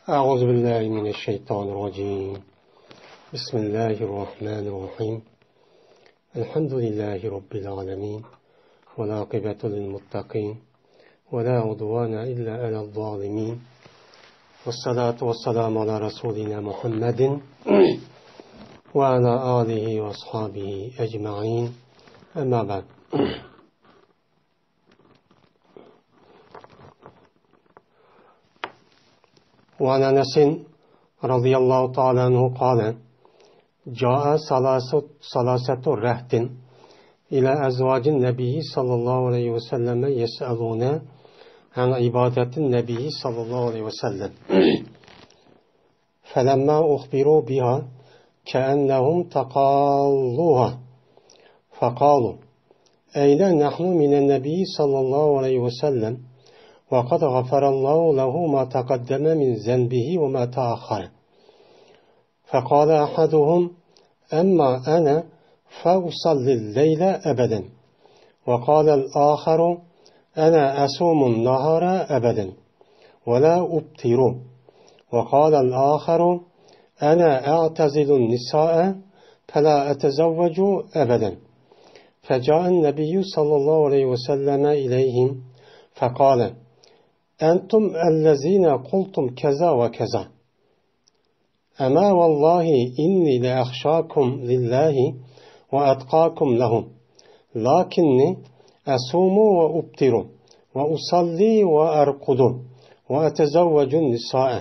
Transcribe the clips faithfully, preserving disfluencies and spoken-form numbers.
أعوذ بالله من الشيطان الرجيم. بسم الله الرحمن الرحيم. الحمد لله رب العالمين. والعاقبة للمتقين. ولا عدوان إلا على الظالمين. والصلاة والسلام على رسولنا محمد وعلى آله وأصحابه أجمعين. أما بعد. وعن أنس رضي الله تعالى عنه قال: جاء ثلاثة، ثلاثة رهط إلى أزواج النبي صلى الله عليه وسلم يسألون عن عبادة النبي صلى الله عليه وسلم. فلما أخبروا بها كأنهم تقالوها، فقالوا: أين نحن من النبي صلى الله عليه وسلم وقد غفر الله له ما تقدم من ذنبه وما تأخر؟ فقال أحدهم: أما أنا فأصلي الليل أبدا. وقال الآخر: أنا أصوم النهار أبدا ولا أفطر. وقال الآخر: أنا أعتزل النساء فلا أتزوج أبدا. فجاء النبي صلى الله عليه وسلم إليهم فقال: أنتم الذين قلتم كذا وكذا. أما والله إني لأخشاكم لله وأتقاكم له، لكني أصوم وأفطر وأصلي وأرقد وأتزوج النساء،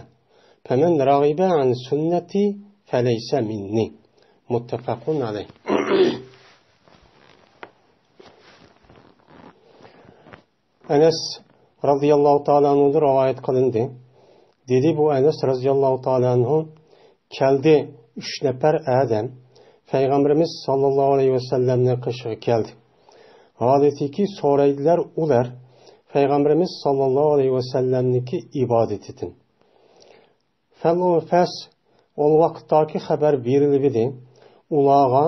فمن رغب عن سنتي فليس مني. متفق عليه. ئەنەس رەزىياللاھۇ تائالا ئەنھۇدىن رىۋايەت قىلىندى. دېدى بۇ ئەنەس رەزىياللاھۇ تائالا ئەنھۇ: كەلدى ئۈچ نەپەر ئادەم پەيغەمبىرىمىز ساللاللاھۇ ئەلەيھى ۋەسەللەمنىڭ قېشىغا كەلدى. ھالىتىكى سورايدىلار ئۇلار پەيغەمبىرىمىز ساللاللاھۇ ئەلەيھى ۋەسەللەمنىڭكى ئىبادىتىدىن. فەل-، فەس، ئول ۋاقىتتاكى خەۋەر بېرىلىۋىدى ئۇلارغا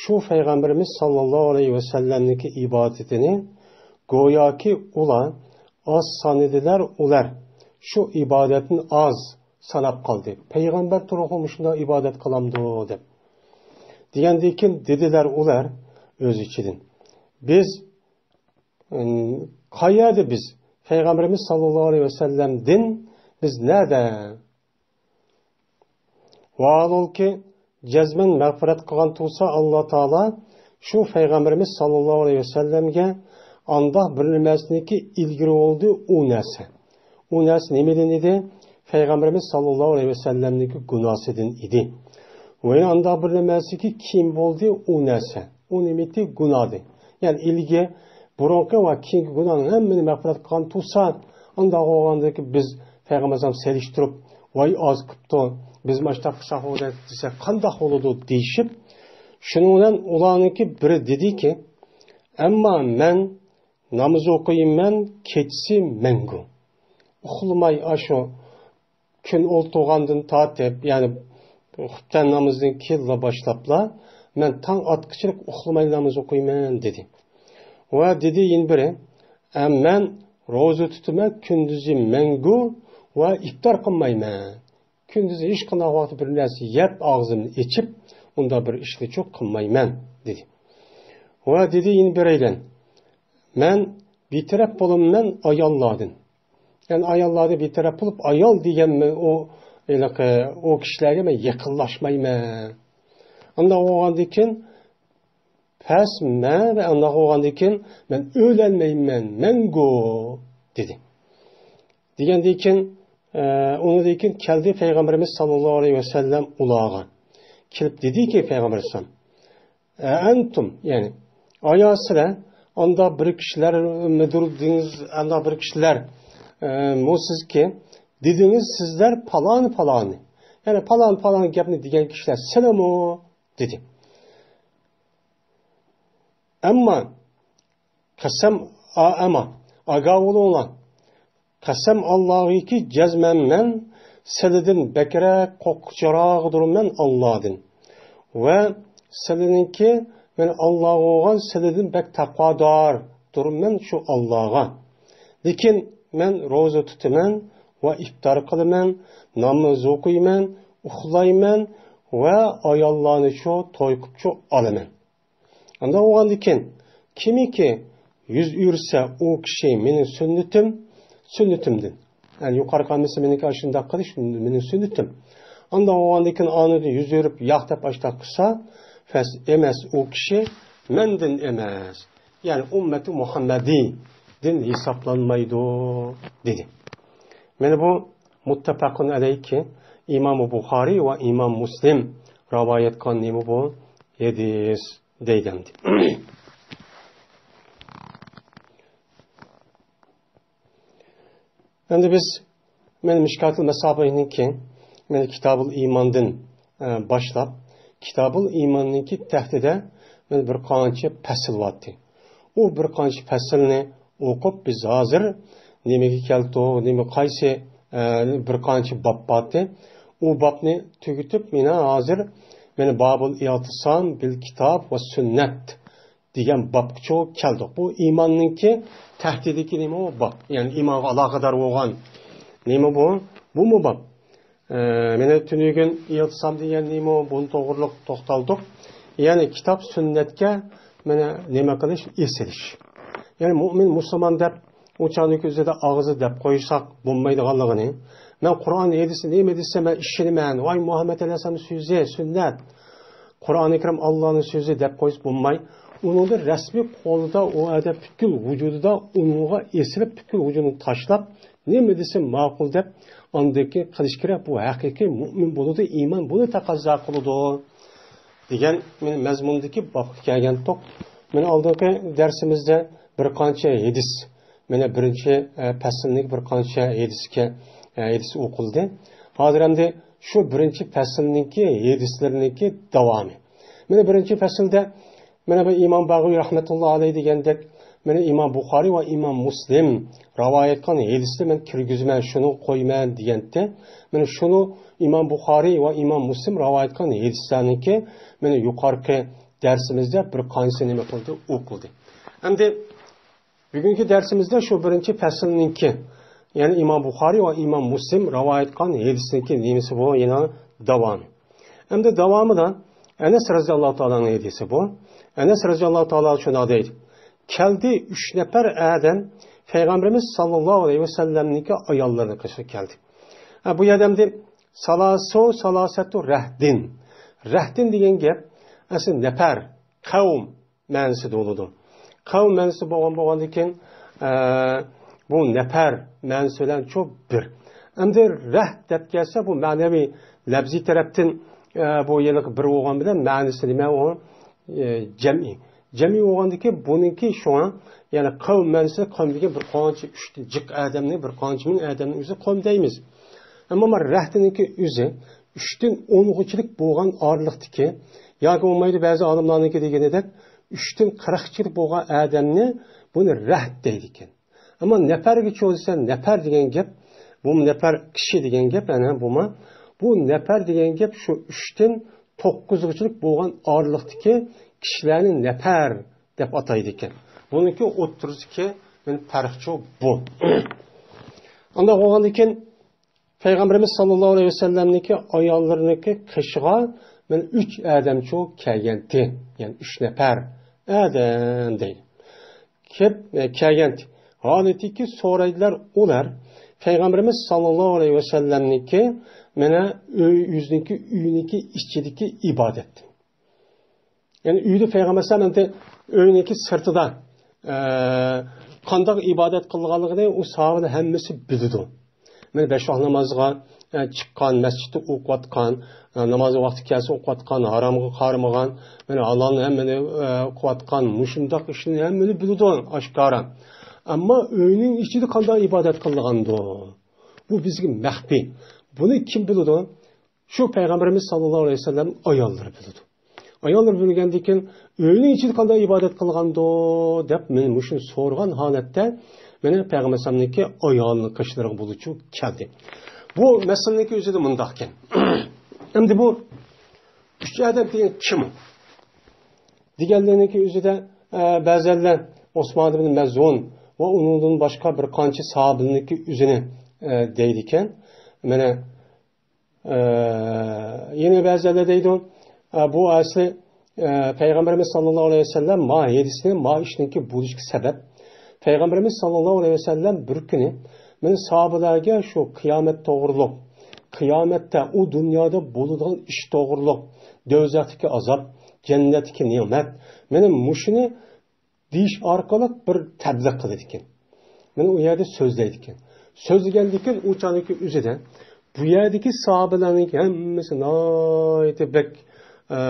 شۇ پەيغەمبىرىمىز ساللاللاھۇ ئەلەيھى ۋەسەللەمنىڭكى ئىبادىتىنى، گوياكى ئۇلار ئاز سانىدىلەر، ئۇلار شۇ ئىبادەتنى ئاز ساناپ قالدى. پەيغەمبەر تۇرۇقمۇ مۇشۇنداق ئىبادەت قىلامدۇ دەپ. دېگەندىن كېيىن دېدىلەر ئۇلار ئۆز ئىچىدىن: بىز قايەردە بىز؟ پەيغەمبىرىمىز ساللاللاھۇ ئەلەيھى ۋەسەللەمدىن بىز نەدە؟ ۋاھالۇكى، جەزمەن مەغپىرەت قىلغان تۇرسا ئاللا تائالا شۇ پەيغەمبىرىمىز ساللاللاھۇ ئەلەيھى ۋەسەللەمگە ئانداق بىر نېمىسىنىكى ئىلگىرى بولدى ئۇ نەرسە. ئۇ نەرسە نېمىدىن ئىدى؟ پەيغەمبىرىمىز ساللاللاھۇ ئەلەيھى ۋەسەللەمنىڭكى گۇناھسىدىن ئىدى. ۋە يەنە ئانداق بىر نېمىسىكى كېيىن بولدى ئۇ نەرسە. ئۇ نېمىتى؟ گۇناھدى. يەنى ئىلگە بۇرۇنقى ۋە كېيىنكى گۇناھنىڭ ھەممىنى مەغپىرەت قىلغان تۇرسا، ئانداق بولغاندىكى بىز پەيغەمبەر ئەلەيھىسسالام سېلىشتۇرۇپ، ۋاي ئاز قىپتۇ، بىز ماشۇنداق قىلساق بولدى دېسە قانداق بولىدۇ دېيىشىپ، شۇنىڭ بىلەن ئۇلارنىڭكى بىرى دېدىكى، ئەمما مەن ناماز ئوقۇيمەن كېچىسى مەڭگۈ. ئۇخلىماي ئاشۇ كۈن ئولتۇرغاندىن تارتىپ، يەنى خۇپتەن نامىزىدىن كېيىنلا باشلاپلا، مەن تاڭ ئاتقىچىلىك ئۇخلىماي ناماز ئوقۇيمەن، دېدى. ۋە دېدى يەنە بىرى، ئە، مەن روزا تۇتىمەن، كۈندۈزى مەڭگۈ ۋە ئىپتار قىلمايمەن. كۈندۈزى ھېچقانداق ۋاقىتتا بىر نەرسە يەپ، ئاغزىمنى ئېچىپ، ئۇنداق بىر ئىشنىچۇ قىلمايمەن، دېدى. ۋە دېدى يەنە بىرەيلەن، مەن بىتەرەپ بولىمەن ئاياللاردىن. يەنى ئاياللاردىن بىتەرەپ بولۇپ، ئايال دېگەنمۇ ئۇ، ھېلىقى، ئۇ كىشىلەرگە مەن يېقىنلاشمايمەن. ئانداق بولغاندىن كېيىن، پەس مەن، ئانداق بولغاندىن كېيىن، مەن ئۆيلەنمەيمەن، مەڭگۈ، دېدى. دېگەندىن كېيىن، ئە، ئۇنىڭدىن كېيىن كەلدى پەيغەمبىرىمىز ساللاللاھۇ ئەلەيھى ۋەسەللەم ئۇلارغا. كېلىپ دېدىكى پەيغەمبەر ئەلەيھىسسالام، ئەئەنتۇم، يەنى، ئايا سىلەر ئانداق بىر كىشىلەرمىدۇر دېدىڭىز، ئانداق بىر كىشىلەر، ئە، مۇ سىزكى دېدىڭىز، سىزلەر پالانى پالانى، يەنى پالان پالان گەپنى دېگەن كىشىلەر سىلەرمۇ؟ دېدى. ئەمما قەسەم، ئا-، ئەمما ئاگاھ بولۇڭلار، قەسەم ئاللاغىكى، جەزمەن مەن سىلىدىن بەكرەك قورققۇچىراقدۇرمەن ئاللادىن. ۋە سىلىنىڭكى، مەن ئاللاغا بولغان سىلىدىن بەك تەقۋاداردۇرمەن شۇ ئاللاغا. لېكىن مەن روزا تۇتىمەن ۋە ئىپتار قىلىمەن، نامىزى ئوقۇيمەن، ئۇخلايمەن ۋە ئاياللارنىچۇ توي قىپچۇ ئالىمەن. ئانداق بولغاندىكىن، كىمكى يۈز ئۆرسە، ئۇ كىشى مېنىڭ سۈننىتىم، سۈننىتىمدىن. يەنى يۇقىرىقى ھەممىسى مېنىڭكى ئاشۇنداق قىلىش مېنىڭ سۈننىتىم. ئانداق بولغاندىكىن ئانىدىن يۈز ئۆرۈپ ياق دەپ ئاشتاق قىلسا، فەس ئەمەس، ئۇ كىشى مەندىن ئەمەس. يەنى ئۈممەتى مۇھەممەدىدىن ھېسابلانمايدۇ، دېدى. مانا بۇ مۇتتەپەقۇن ئەلەيھى، ئىمام بۇخارىي ۋە ئىمام مۇسلىم راۋايەت قىلغان نېمە بۇ؟ ھەدىس دەيدۇ ئەمدى. ئەمدى بىز، مانا مىشكاتۇل مەسابىھنىڭكى، مانا كىتابۇل ئىماندىن، ئە، باشلاپ، كىتابۇل ئىماننىڭكى تەھتىدە، مانا بىر قانچە پەسىل بارتى. ئۇ بىر قانچە پەسىلنى ئوقۇپ، بىز ھازىر نېمىگە كەلدۇق، نېمە، قايسى، ئە، بىر قانچە باب بارتى. ئۇ بابنى تۈگىتىپ، مانا ھازىر، مانا بابۇل ئىئتىسام بىل كىتاب ۋە سۈننەت دېگەن بابقىچۇ كەلدۇق. بۇ ئىماننىڭكى تەھتىدىكى نېمە بۇ؟ باب. يەنى ئىمانغا ئالاقىدار بولغان نېمە بۇ؟ بۇمۇ باب. ئە، مانا تۈنۈگۈن ئىئتىسام دېگەن نېمە بۇ؟ بۇنى توغرىلىق توختالدۇق. يەنى كىتاب سۈننەتكە مانا نېمە قىلىش؟ ئېسىلىش. يەنى مۇئمىن مۇسۇلمان دەپ ئۇ چاغنىڭكى ئۆزىدە ئاغزى دەپ قويساق بولمايدىغانلىقىنى، مەن قۇرئان ھەدىسنى نېمە دېسە مەن ئىشىنىمەن، ۋاي مۇھەممەد ئەلەيھىسسالامنىڭ سۆزى، سۈننەت، قۇرئانى كەرىم ئاللانىڭ سۆزى دەپ قويسا بولماي، ئۇنىڭدا رەسمىي قولىدا، ئۇ ئادەم پۈتكۈل ۋۇجۇدىدا ئۇنىڭغا ئېسىلىپ، پۈتكۈل ۋۇجۇدىنى تاشلاپ، نېمە دېسە ماقۇل دەپ، ئاندىكى قىلىش كېرەك. بۇ ھەقىقىي مۇئمىن بولىدۇ، ئىمان بۇنى تەقەززا قىلىدۇ، دېگەن مەزمۇندىكى بابقا كەلگەنتۇق. مانا ئالدىنقى دەرسىمىزدە بىر قانچە ھەدىس، مانا بىرىنچى، ئە، پەسىلنىڭ بىر قانچە ھەدىسكە، ئە، ھەدىس ئوقۇلدى. ھازىر ئەمدى شۇ بىرىنچى پەسىلنىڭكى ھەدىسلىرىنىڭكى داۋامى. مانا بىرىنچى پەسىلدە، مانا بۇ ئىمام باغۋى رەھمەتۇللا ئەلەيھ دېگەندەك، مانا ئىمام بۇخارىي ۋە ئىمام مۇسلىم راۋايەت قىلغان ھەدىسنى مەن كىرگۈزىمەن، شۇنى قويىمەن دېگەنتى. مانا شۇنى ئىمام بۇخارىي ۋە ئىمام مۇسلىم راۋايەت قىلغان ھەدىسلەرنىڭكى مانا يۇقىرىقى دەرسىمىزدە بىر قانچىسى نېمە قىلدى، ئوقۇلدى. ئەمدى بۈگۈنكى دەرسىمىزدە شۇ بىرىنچى پەسىلنىڭكى، يەنى ئىمام بۇخارىي ۋە ئىمام مۇسلىم راۋايەت قىلغان ھەدىسنىڭكى نېمىسى بۇ؟ يەنە داۋامى. ئەمدى داۋامىدا ئەنەس رەزىياللاھۇ تائالا ئەنھۇ ھەدىسى بۇ. ئەنەس رەزىياللاھۇ تائالا شۇنداق دەيدۇ: كەلدى ئۈچ نەپەر ئادەم پەيغەمبىرىمىز ساللاللاھۇ ئەلەيھى ۋەسەللەمنىڭكى ئاياللىرىنىڭ قېشىغا كەلدى. ھە، بۇ يەردە ئەمدى سالاسۇ سالاسەتۇ رەھدىن. رەھدىن دېگەن گەپ ئەسلى نەپەر، قەۋم مەنىسىدە بولىدۇ. قەۋم مەنىسى بولغان، بولغاندىن كېيىن، ئە، بۇ نەپەر مەنىسى بىلەن شۇ بىر. ئەمدى رەھد دەپ كەلسە، بۇ مەنىۋى لەپزىي تەرەپتىن، ئە، بۇ يەنە بىر بولغان بىلەن مەنىسى نېمە ئۇ؟ ئە، جەمئىي. جەمئىي بولغاندىكى بۇنىڭكى شۇڭا، يەنى قەۋم مەنىسى قەۋم دېگەن بىر قانچە ئۈچ جىق ئادەمنى، بىر قانچە مىڭ ئادەمنى ئۆزى قەۋم دەيمىز. ئەمما مانا رەھدىنىڭكى ئۆزى ئۈچتىن ئونغىچىلىك بولغان ئارىلىقتىكى، ياكى بولمايدۇ بەزى ئالىملارنىڭكى دېگىنىدەك، ئۈچتىن قىرىقچىلىك بولغان ئادەمنى بۇنى رەھد دەيدىكەن. ئەمما نەپەرگە چۈشۈرسە، نەپەر دېگەن گەپ، بۇ نەپەر كىشى دېگەن گەپ، يەنى بۇما، بۇ نەپەر دېگەن گەپ شۇ ئۈچتىن توققۇزغىچىلىك بولغان ئارىلىقتىكى كىشىلەرنى نەپەر دەپ ئاتايدىكەن. بۇنىڭكى ئوتتۇرىسىدىكى پەرقچۇ بۇ. ئانداق بولغاندىكىن، پەيغەمبىرىمىز ساللاللاھۇ ئەلەيھى ۋەسەللەمنىڭكى ئاياللىرىنىڭكى قېشىغا مانا ئۈچ ئادەمچۇ كەلگەنتى، يەنى ئۈچ نەپەر ئادەم دەيدۇ. كېلىپ، ئە، كەلگەنتى. ھالىتىكى سورايدىلار ئۇلار، پەيغەمبىرىمىز ساللاللاھۇ ئەلەيھى ۋەسەللەمنىڭكى مانا ئۆي، ئۆزىنىڭكى ئۆيىنىڭكى ئىچىدىكى ئىبادەت. يەنى ئۆيدە پەيغەمبەر ئەلەيھىسسالام ئەمدى ئۆينىڭكى سىرتىدا، ئە، قانداق ئىبادەت قىلغانلىقىنى ئۇ ساھابىلەر ھەممىسى بىلىدۇ. مانا بەش ۋاق نامازغا، ئە، چىققان، مەسچىتتە ئوقۇۋاتقان، ئە، ناماز ۋاقتى كەلسە ئوقۇۋاتقان، ھارامغا قارىمىغان، مانا ھالالنى ھەممىنى، ئە، قىلىۋاتقان، مۇشۇنداق ئىشنى ھەممىنى بىلىدۇ ئاشكارا. ئەمما ئۆينىڭ ئىچىدە قانداق ئىبادەت قىلىدىغاندۇ؟ بۇ بىزگە مەخپىي. بۇنى كىم بىلىدۇ؟ شۇ پەيغەمبىرىمىز ساللاللاھۇ ئەلەيھى ۋەسەللەم ئاياللىرى بىلىدۇ. ئاياللىرى بىلگەندىن كېيىن، ئۆينىڭ ئىچىدە قانداق ئىبادەت قىلغاندۇ دەپ، مانا مۇشۇنى سورىغان ھالەتتە، مانا پەيغەمبەر ئەلەيھىسسالامنىڭكى ئايالىنىڭ قېشلىرىغا بولۇچۇ كەلدى. بۇ مەسىلىنىڭكى ئۆزىدە مۇنداقكەن. ئەمدى بۇ ئۈچ ئادەم دېگەن كىم؟ دېگەنلىرىنىڭكى ئۆزىدە، ئە، بەزەنلەر ئوسمان ئىبن مەزئۇن ۋە ئۇنىڭدىن باشقا بىر قانچە ساھابىنىڭكى ئۆزىنى، ئە، دەيدىكەن. مانا، ئە، يەنە بەزىلەر دەيدۇ، ئە، بۇ ئەسلى، ئە، پەيغەمبىرىمىز ساللاللاھۇ ئەلەيھى ۋەسەللەم ما ھەدىسنى، ما ئىشنىڭكى بولۇشقا سەۋەب. پەيغەمبىرىمىز ساللاللاھۇ ئەلەيھى ۋەسەللەم بىر كۈنى مانا ساھابىلەرگە شۇ قىيامەت توغرۇلۇق، قىيامەتتە ئۇ دۇنيادا بولىدىغان ئىش توغرۇلۇق، دوزاختىكى ئازاب، جەننەتتىكى نېمەت، مانا مۇشۇنى دېيىش ئارقىلىق بىر تەبلىغ قىلىدىكەن. مانا ئۇ يەردە سۆزلەيدىكەن. سۆزلىگەندىكىن ئۇ چاغدىكى ئۆزىدە بۇ يەردىكى ساھابىلەرنىڭ ھەممىسى ناھايىتى بەك، ئە،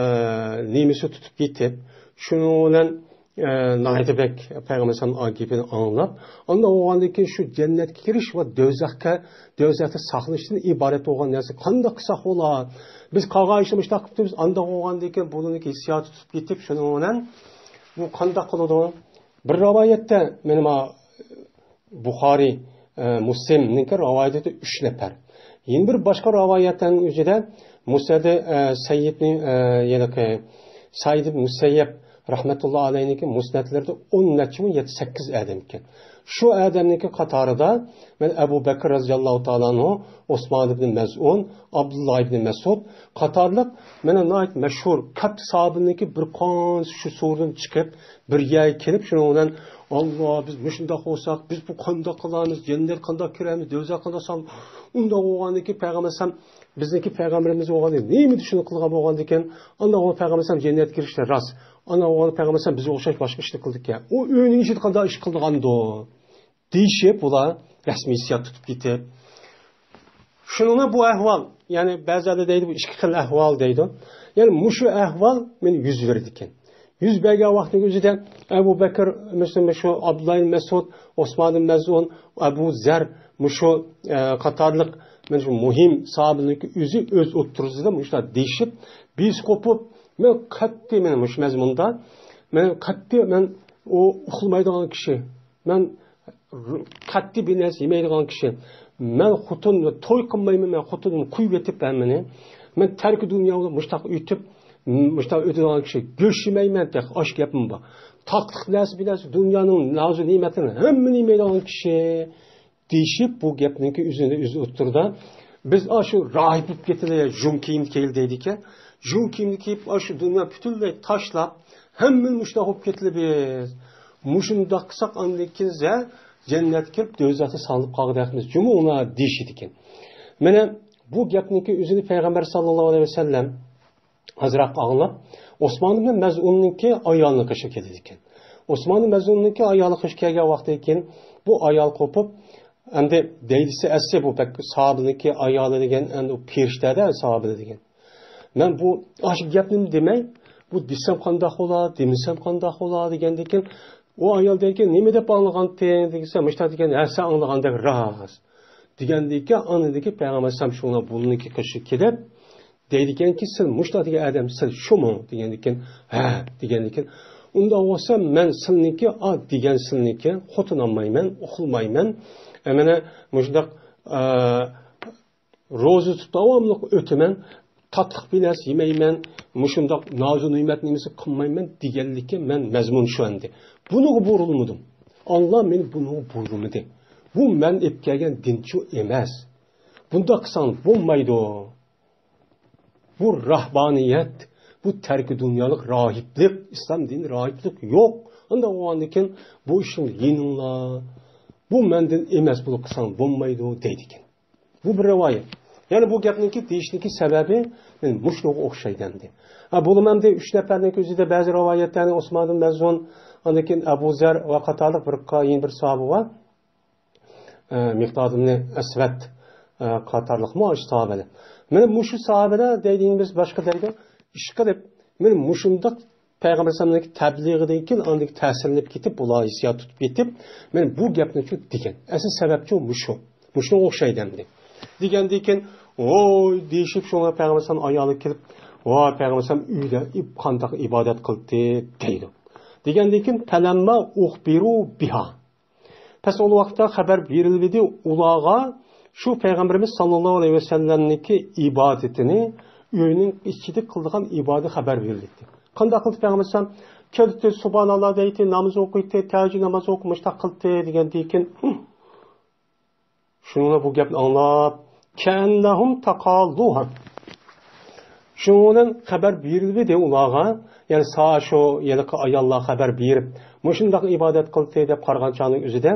نېمىسى تۇتۇپ كېتىپ، شۇنىڭ بىلەن، ئە، ناھايىتى بەك پەيغەمبەر ئەلەيھىسسالام گېپىنى ئاڭلاپ، ئانداق بولغاندىن كېيىن شۇ جەننەتكە كىرىش ۋە دوزاخقا، دوزاختا ساقلىنىشتىن ئىبارەت بولغان نەرسە قانداق قىلساق بولا؟ بىز قالغان ئىشنى مۇشۇنداق قىلىپ تۇرىمىز، ئانداق بولغاندىن كېيىن بۇنىڭ ھېسسىياتى تۇتۇپ كېتىپ، شۇنىڭ بىلەن بۇ قانداق قىلىدۇ؟ بىر رىۋايەتتە، مانا، بۇخارىي، ئە، مۇسلىمنىڭكى رىۋايىتىدە ئۈچ نەپەر. يەنە بىر باشقا رىۋايەتنىڭ ئۆزىدە مۇسەددى، ئە، سەييىدنى، ئە، يەنى سەييىد مۇسەييەب رەھمەتۇللا ئەلەيھنىڭكى مۇسنەدلىرىدە ئون نەچچە مىڭ يەتتە سەككىز ئادەم ئىكەن. شۇ ئادەمنىڭكى قاتارىدا مەن ئەبۇ بەكىر رەزىياللاھۇ تائالا ئەنھۇ، ئوسمان ئىبنى مەزئۇن، ئابدۇللا ئىبنى مەسئۇد قاتارلىق مانا ناھايىتى مەشھۇر كاتتا ساھابىنىڭكى بىر قانچە شۇ سورۇندىن چىقىپ، بىر يەرگە كېلىپ، شۇنىڭ بىلەن، «ئاللا، بىز مۇشۇنداق بولساق، بىز بۇ قانداق قىلارمىز، جەننەت قانداق كىرەرمىز، دوزاخ قانداق سال-، ئۇنداق بولغاندىن كېيىن پەيغەمبەر ئەلەيھىسسالام بىزنىڭكى پەيغەمبىرىمىز بولغاندىن كېيىن نېمە شۇنى قىلغان بولغاندىكىن، ئانداق بولغان پەيغەمبەر ئەلەيھىسسالام جەننەتكە كىرىشى راست. ئانداق بولغان پەيغەمبەر ئەلەيھىسسالام بىزگە ئوخشاش باشقا ئىشنى قىلدىكەن. ئۇ ئۆينىڭ ئىچىدە قانداق ئىش قىلغاندۇ؟» دېيىشىپ، ئۇلار رەسمىي ھېسسىيات تۇتۇپ كېتىپ. شۇنىڭغا بۇ ئەھۋال، يەنى بەزىلەر دەيدۇ، بۇ ئىككى خىل ئەھۋال دەيدۇ. يەنى مۇشۇ ئەھۋال مانا يۈز بېرىدىكەن. يۈز بەرگەن ۋاقىتنىڭ ئۆزىدە ئەبۇ بەكىر، مۇسلىم، شۇ ئابدۇللا ئىبن مەسئۇد، ئوسمان ئىبن مەزئۇن، ئەبۇ زەر، مۇشۇ، ئە، قاتارلىق مانا شۇ مۇھىم ساھابىنىڭ ئۆزى ئۆز ئوتتۇرىسىدا مۇشۇنداق دېيىشىپ، بېسىپ قوپۇپ، مەن قەتئىي، مانا مۇشۇ مەزمۇندا مەن قەتئىي، مەن ئۇ ئۇخلىمايدىغان كىشى، مەن قەتئىي بىر نەرسە يېمەيدىغان كىشى. مەن خوتۇن، توي قىلمايمەن، مەن خوتۇنۇمنى قويۇۋېتىپ ھەممىنى. مەن تەركى دۇنيا بىلەن مۇشتاق ئۆتۈپ، مۇشتاق ئۆتىدىغان كىشى. گۆش يېمەيمەن، تېخى ئاش گەپمۇ بار. تاتلىق نەرسە، بىر نەرسە، دۇنيانىڭ نازۇ نېمەتلىرىنى ھەممىنى يېمەيدىغان كىشى. دېيىشىپ، بۇ گەپنىڭكى ئۆزىنى ئۆزى ئوتتۇرىدا، بىز ئاشۇ راھىب بولۇپ كېتىلى، يۇڭ كىيىم كىيىلى دەيدىكەن. يۇڭ كىيىمنى كىيىپ، ئاشۇ دۇنيا پۈتۈنلەي تاشلاپ، ھەممىمىز مۇشۇنداق بولۇپ كېتىلى بىز. مۇشۇنداق قىلساق، ئاندىن كېيىن بىز جەننەتكە كىرىپ، دوزاختا ساقلىنىپ قالغۇدەكمىز جۇمۇ ئۇلار دېيىشىدىكەن. مانا بۇ گەپنىڭكى ئۆزىنى پەيغەمبەر ساللاللاھۇ ئەلەيھى ۋەسەللەم ئازراق ئاڭلاپ، ئوسمان ئىبن مەزئۇننىڭكى ئايالىنىڭ قېشىغا كېلىدىكەن. ئوسمان ئىبن مەزئۇننىڭكى ئايالى قېشىغا كەلگەن ۋاقتىدىن كېيىن، بۇ ئايال قوپۇپ، ئەمدى دەيدىسى ئەسلى بۇ بەك ساھابىنىڭكى ئايالى دېگەن، ئەمدى ئۇ پېرىشتە-دە ساھابىنى دېگەن. مەن بۇ ئاشۇ گەپنىمۇ دېمەي، بۇ دېسەم قانداق بولا، دېمىسەم قانداق بولا دېگەندىن كېيىن، ئۇ ئايال دەيدىكەن، نېمە دەپ ئاڭلىغانتىڭ دېسە، مۇشۇنداق دېگەن، ھە، سەن ئاڭلىغاندەك راست. دېگەندىن كېيىن، ئاندىن كېيىن پەيغەمبەر ئەلەيھىسسالام شۇنىڭ بۇنىڭكى قېشىغا كېلىپ، دەيدىكەنكى، سەن مۇشۇنداق دېگەن ئادەم، سەن شۇمۇ؟ دېگەندىكىن، ھە، دېگەندىكىن، ئۇنداق بولسا مەن سىلىنىڭكى، ئا، دېگەن سىلىنىڭكى، خوتۇن ئالمايمەن، ئۇخلىمايمەن، ئە، مانا مۇشۇنداق، ئە، روزا تۇتۇپ داۋاملىق ئۆتىمەن، تاتلىق بىر نەرسە يېمەيمەن، مۇشۇنداق نازۇ نېمەت نېمىسى قىلمايمەن دېگەنلىكى مەن مەزمۇن شۇ ئەمدى. بۇنىڭغا بۇيرۇلمىدىم. ئاللا مېنى بۇنىڭغا بۇيرۇمىدى. بۇ مەن ئېلىپ كەلگەن دىنچۇ ئەمەس. بۇنداق قىلساڭ بولمايدۇ. بۇ راھبانىيەت، بۇ تەركى دۇنيالىق راھىبلىق، ئىسلام دىنى راھىبلىق يوق. ئانداق بولغاندىكىن بۇ ئىشنى يېنىڭلار. بۇ مەندىن ئەمەس، بۇنى قىلساڭ بولمايدۇ دەيدىكەن. بۇ بىر رىۋايەت. يەنى بۇ گەپنىڭكى دېيىشنىڭكى سەۋەبى، يەنى مۇشۇنىڭغا ئوخشايدۇ ئەمدى. ھە، بۇلىمۇ ئەمدى ئۈچ نەپەرنىڭكى ئۆزىدە بەزى رىۋايەتلەرنى ئوسمان ئىبن مەزئۇن، ئاندىن كېيىن ئەبۇ زەر ۋە قاتارلىق بىر قايىن بىر ساھابە بار. ئە، مىقداد ئىبنى ئەسۋەد، ئە، قاتارلىقمۇ ئاشۇ ساھابىلەر. مانا مۇشۇ ساھابىلەر دەيدىغىنىمىز باشقا دەيدۇ. ئىشقىلىپ، مانا مۇشۇنداق پەيغەمبەر ئەلەيھىسسالامنىڭكى تەبلىغىدىن كېيىن ئاندىن كېيىن تەسىرلىنىپ كېتىپ، بۇلار ھېسسىيات تۇتۇپ كېتىپ، مانا بۇ گەپنى شۇ دېگەن. ئەسلى سەۋەبچۇ مۇشۇ. مۇشۇنىڭغا ئوخشايدۇ ئەمدى. دېگەندىن كېيىن، ۋوي دېيىشىپ، شۇڭا پەيغەمبەر ئەلەيھىسسالام ئايالى كېلىپ، ۋاي پەيغەمبەر ئەلەيھىسسالام ئۆيدە ئىب-، قانداق ئىبادەت قىلدى دەيدۇ. دېگەندىن كېيىن، پەلەمما ئۇخبىرۇ بىھا. پەس ئۇ ۋاقىتتا خەۋەر بېرىلىۋىدى ئۇلارغا شۇ پەيغەمبىرىمىز ساللاللاھۇ ئەلەيھى ۋەسەللەمنىڭكى ئىبادىتىنى، ئۆينىڭ ئىچىدە قىلىدىغان ئىبادىتى خەۋەر بېرىلدى. قانداق قىلدى پەيغەمبەر ئەلەيھىسسالام؟ كېلىپتۇ، سۇبھاناللا دەيتتى، ناماز ئوقۇيتتى، تەھەججۇد ناماز ئوقۇپ، مۇشۇنداق قىلدى دېگەندىن كېيىن، شۇنىڭ بۇ گەپنى ئاڭلاپ، كەئەننەھۇم تەقاللۇھا. شۇنىڭ بىلەن خەۋەر بېرىلدى ئۇلارغا. يەنى سا شۇ ھېلىقى ئاياللار خەۋەر بېرىپ، مۇشۇنداق ئىبادەت قىلدى دەپ قارىغان چاغنىڭ ئۆزىدە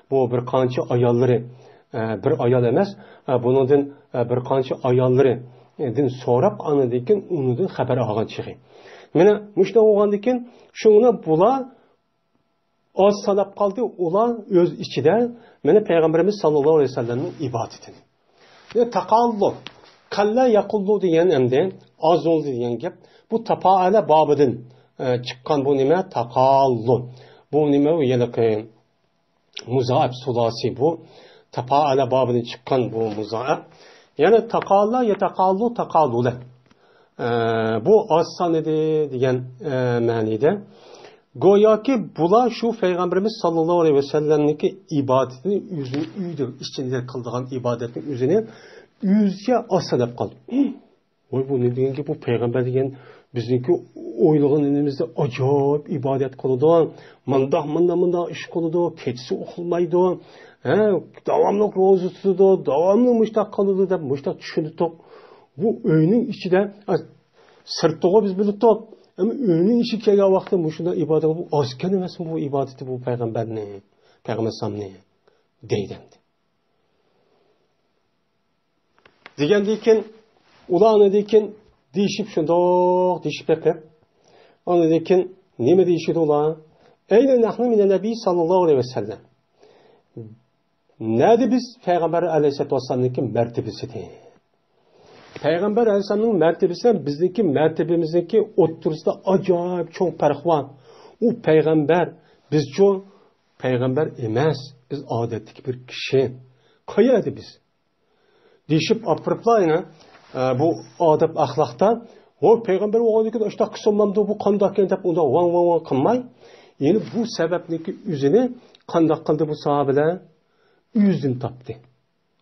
بۇ بىر قانچە ئاياللىرى، ئە، بىر ئايال ئەمەس، ئە، بۇنىڭدىن، ئە، بىر قانچە ئاياللىرىدىن سوراپ، ئاندىن كېيىن ئۇنىڭدىن خەۋەر ئالغان چېغى. مانا مۇشۇنداق بولغاندىن كېيىن شۇڭا بۇلار ئاز ساناپ قالدى، ئۇلار ئۆز ئىچىدە مانا پەيغەمبىرىمىز ساللاللاھۇ ئەلەيھى ۋەسەللەمنىڭ ئىبادىتىنى. يەنى تاقاللۇ. قەللە يەقۇللۇ دېگەن ئەمدى ئاز بولدى دېگەن گەپ. بۇ تاپائەلە بابىدىن، ئە، چىققان بۇ نېمە؟ تاقاللۇ. بۇ نېمە؟ بۇ ھېلىقى مۇزائەپ سۇلاسى بۇ. تاپائەلە بابىدىن چىققان بۇ مۇزائەپ. يەنى تاقالا يەتاقاللۇ تاقالۇلە. ئە، بۇ ئاز سان ئىدى دېگەن، ئە، مەنىدە. گوياكى بۇلار شۇ پەيغەمبىرىمىز ساللاللاھۇ ئەلەيھى ۋەسەللەمنىڭكى ئىبادىتىنى ئۆزىنىڭ ئۆيىدە، ئىچىدە قىلىدىغان ئىبادەتنىڭ ئۆزىنى ئۆزىچە ئاز ساناپ قالدى. ۋاي، بۇ نېمە دېگەنكى، بۇ پەيغەمبەر دېگەن بىزنىڭكى ئويلىغىنىمىزدە ئاجايىپ ئىبادەت قىلىدۇ، مۇنداق، مۇنداق، مۇنداق ئىش قىلىدۇ، كېچىسى ئۇخلىمايدۇ، ھە، داۋاملىق روزا تۇتىدۇ، داۋاملىق مۇشتاق قىلىدۇ دەپ مۇشتاق چۈشىنىدۇق. بۇ ئۆينىڭ ئىچىدە، ئە، سىرتىغۇ بىز بىلىدۇق، ئەمما ئۆينىڭ ئىچىگە كەلگەن ۋاقىتتا مۇشۇنداق ئىبادەت قىلىپ، ئاز ئىكەن ئەمەسمۇ بۇ ئىبادىتى بۇ پەيغەمبەرنى، پەيغەمبەر ئەلەيھىسسالامنى دەيدۇ ئەمدى. دېگەندىن كېيىن، ئۇلار ئاندىن كېيىن دېيىشىپ، شۇنداق دېيىشىپ بېقىپ، ئاندىن كېيىن نېمە دېيىشىدۇ ئۇلار؟ ئەينە نەھنۇ مىنەن نەبىي ساللاللاھۇ ئەلەيھى ۋەسەللەم. نەدە بىز پەيغەمبەر ئەلەيھىسسالاتۇ ۋەسسالامنىڭكى مەرتىۋىسىدە؟ پەيغەمبەر ئەلەيھىسسالامنىڭ مەرتىۋىسى بىلەن بىزنىڭكى مەرتىۋىمىزنىڭكى ئوتتۇرىسىدا ئاجايىپ چوڭ پەرق بار. ئۇ پەيغەمبەر، بىزچۇ پەيغەمبەر ئەمەس، بىز ئادەتتىكى بىر كىشى. قايەردە بىز؟ دېيىشىپ ئاپىرىپلا يەنە، ئە، بۇ ئادەپ ئەخلاقتا، ۋاي، پەيغەمبەر بولغاندىن كېيىن ئاشۇنداق قىلسا بولمامدۇ، بۇ قانداقكەن دەپ ئۇنداق ۋاڭ، ۋاڭ، ۋاڭ قىلماي، يەنە بۇ سەۋەبنىڭكى ئۆزىنى قانداق قىلدى بۇ ساھابىلەر؟ ئۆزىدىن تاپتى.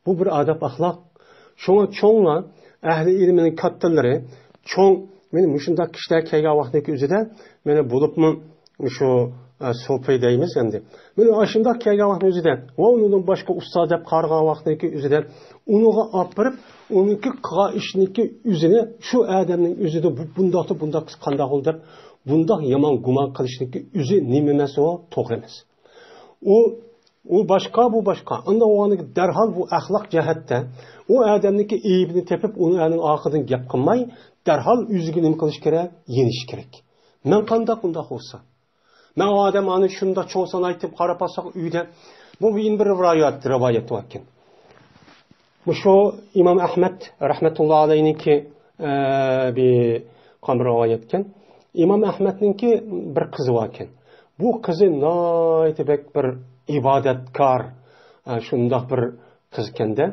بۇ بىر ئادەپ ئەخلاق. شۇڭا چوڭلار، ئەھلى ئىلمىنىڭ كاتتىلىرى، چوڭ، مانا مۇشۇنداق كىشىلەر كەلگەن ۋاقىتنىڭكى ئۆزىدە، مانا بولۇپمۇ شۇ، ئە، سوپى دەيمىز ئەمدى. مانا ئاشۇنداق كەلگەن ۋاقىتنىڭ ئۆزىدە، ۋە ئۇنىڭدىن باشقا ئۇستاز دەپ قارىغان ۋاقىتنىڭكى ئۆزىدە، ئۇنىڭغا ئاپىرىپ، ئۇنىڭكى قىلغان ئىشىنىڭكى ئۆزىنى شۇ ئادەمنىڭ ئۆزىدە بۇ، بۇنداقتا بۇنداق قىلسا قانداق بولدى دەپ، بۇنداق يامان گۇمان قىلىشنىڭكى ئۆزى نېمە ئەمەس ئۇ؟ توغرا ئەمەس. ئۇ، ئۇ باشقا، بۇ باشقا. ئانداق بولغاندىكىن دەرھال بۇ ئەخلاق جەھەتتە ئۇ ئادەمنىڭكى ئەيىبىنى تېپىپ، ئۇنىڭ ئارقىدىن گەپ قىلماي، دەرھال ئۆزىگە نېمە قىلىش كېرەك؟ يېنىش كېرەك. مەن قانداق ئۇنداق بولسا؟ مەن ئۇ ئادەم ئانا شۇنداق چوڭ سان ئېيتىپ قاراپ باقساق ئۆيدە. بۇ يەنە بىر رىۋايەت، رىۋايەت باركەن. مۇشۇ ئىمام ئەھمەد رەھمەتۇللا ئەلەينىڭكى، ئە، بىر قامبىر رىۋايەتكەن. ئىمام ئەھمەدنىڭكى بىر قىزى باركەن. بۇ قىزى ناھايىتى بەك بىر ئىبادەتكار، ئە، شۇنداق بىر قىزكەندە.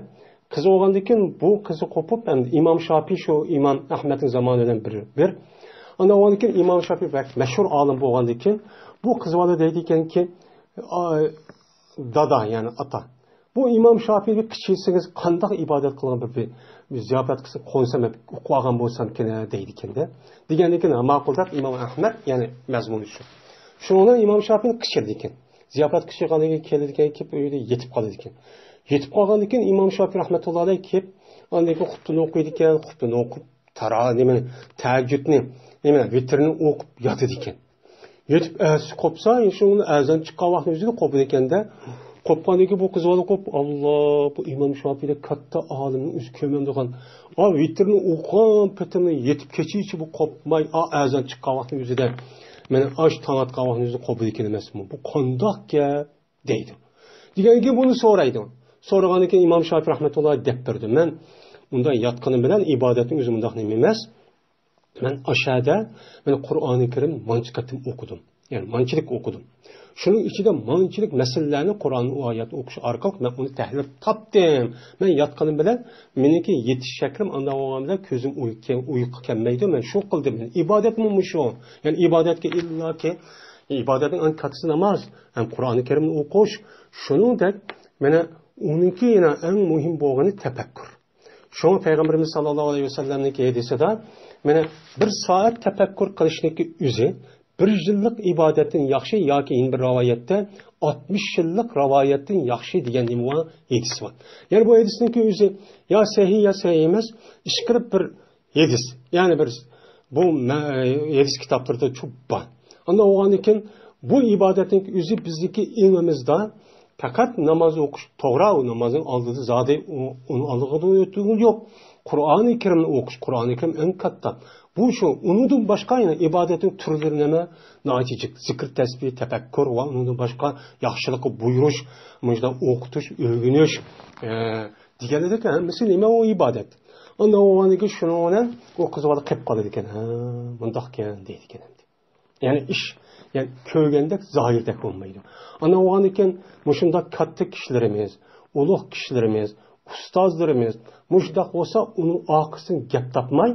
قىزى بولغاندىن كېيىن بۇ قىزى قوپۇپ، ئەمدى ئىمام شاپىي شۇ ئىمام ئەھمەدنىڭ زامانى بىلەن بىر، بىر. ئاندىن كېيىن ئىمام شاپىي بەك مەشھۇر ئالىم بولغاندىن كېيىن بۇ قىز بالا دەيدىكەنكى، ئا، دادا، يەنى ئاتا. بۇ ئىمام شاپىينى كىچىكسىڭىز قانداق ئىبادەت قىلغان بىر، بىر، بىر زىياپەت قىلسا قونسام، ئوقۇۋالغان بولسامكىن دەيدىكەندە. دېگەندىن كېيىن، ماقۇل دەپ ئىمام ئەھمەد، يەنى مەزمۇنى شۇ. شۇنىڭ بىلەن ئىمام شاپىي قىچىرىدىكەن. زىياپەت قىچىرغاندىن كېيىن كېلىدىكەن، كېلىپ ئۆيدە يېتىپ قالىدىكەن. يېتىپ قالغاندىن كېيىن ئىمام شاپىي رەھمەتۇللا ئەلەيھ كېلىپ، ئاندىن كېيىن خۇتبىنى ئوقۇيدىكەن، خۇتبىنى ئوقۇپ، تارا-، نېمە، تەھەججۇدنى، نېمە، ۋىتىرنى ئوقۇپ ياتىدىكەن. يېتىپ ئەتىسى قوپسا، شۇ ئەزان چىققان ۋاقىتنىڭ ئۆزىدە قوپىدىكەندە، قوپقاندىن كېيىن بۇ قىز بالا قوپ، «ئاللا، بۇ ئىمام شاپىيدەك كاتتا ئالىمنى ئۆزى كۆرمەمدىغان. ئا، ۋىتىرنى ئوقۇغان پېتىمنى يېتىپ كېچىچە بۇ قوپماي، ئا، ئەزان چىققان ۋاقىتنىڭ ئۆزىدە، مانا ئاشۇ تاڭ ئاتقان ۋاقىتنىڭ ئۆزىدە قوپىدىكەن ئەمەسمۇ؟ بۇ قانداق گەپ؟» دەيدۇ. دېگەندىن كېيىن بۇنى سورايدۇ. سورىغاندىن كېيىن ئىمام شاپىي رەھمەتۇللا دەپ بېرىدۇ. مەن ئۇنداق ياتقىنىم بىلەن ئىبادەتنىڭ ئۆزى مۇنداق نېمە ئەمەس. مەن ئاشەدە، مەن قۇرئانى كەرىم مانچە قېتىم ئوقۇدۇم. يەنى مانچىلىك ئوقۇدۇم. شۇنىڭ ئىچىدە مانچىلىك مەسىلىلەرنى قۇرئان ئايەت ئوقۇش ئارقىلىق مەن ئۇنى تەھلىل تاپتىم. مەن ياتقىنىم بىلەن مېنىڭكى يېتىش شەكلىم ئانداق بولغان بىلەن كۆزۈم ئۇيقۇ، ئۇيقۇ كەلمەيدۇ. مەن شۇ قىلدىم. مەن ئىبادەتمۇ مۇشۇ. يەنى ئىبادەتكە ئىللاكى، ئىبادەتنىڭ ئەڭ كاتتىسى ناماز ھەم قۇرئانى كەرىمنى ئوقۇش. شۇنىڭدەك مانا ئۇنىڭكى يەنە ئەڭ مۇھىم بولغىنى تەپەككۇر. شۇڭا پەيغەمبىرىمىز ساللاللاھۇ ئەلەيھى ۋەسەللەمنىڭكى ھەدىسىدە، مانا، بىر سائەت تەپەككۇر قىلىشنىڭكى ئۆزى بىر يىللىق ئىبادەتتىن ياخشى ياكى يەنە بىر رىۋايەتتە ئاتمىش يىللىق رىۋايەتتىن ياخشى دېگەن نېمە بار؟ ھەدىس بار. يەنى بۇ ھەدىسنىڭكى ئۆزى يا سەھىھ، يا سەھىھ ئەمەس، ئىشقىلىپ بىر ھەدىس. يەنى بىر بۇ مە-، ھەدىس كىتابلىرىدا چوپ بار. ئانداق بولغاندىن كېيىن بۇ ئىبادەتنىڭكى ئۆزى بىزنىڭكى ئېڭىمىزدا پەقەت ناماز ئوقۇش توغرا، ئۇ نامازنىڭ ئالدىدا زادى ئۇ-، ئۇنىڭ ئالدىغا ئۆتۈۋېتىش يوق. قۇرئانى كەرىمنى ئوقۇش، قۇرئانى كەرىم ئەڭ كاتتا. بۇ شۇ، ئۇنىڭدىن باشقا يەنە ئىبادەتنىڭ تۈرلىرى نېمە؟ ناھايىتى جىق، زىكىر، تەسبىھ، تەپەككۇر ۋە ئۇنىڭدىن باشقا ياخشىلىققا بۇيرۇش، مۇشۇنداق ئوقۇتۇش، ئۆگىنىش، ئە، دېگەندەك ھەممىسى نېمە؟ ئۇ ئىبادەت. ئاندىن ئۇنىڭدىن كېيىن شۇنىڭ بىلەن ئۇ قىز بالا قېلىپ قالىدىكەن. ھە، مۇنداقكەن دەيدىكەن ئەمدى. يەنى ئىش، يەنى كۆرگەندەك، زاھىردەك بولمايدۇ. ئاندىن ئۇنىڭدىن كېيىن مۇشۇنداق كاتتا كىشىلىرىمىز، ئۇلۇغ كىشىلىرىمىز، ئۇستازلىرىمىز مۇشۇنداق بولسا، ئۇنىڭ ئارقىسىدىن گەپ تاپماي،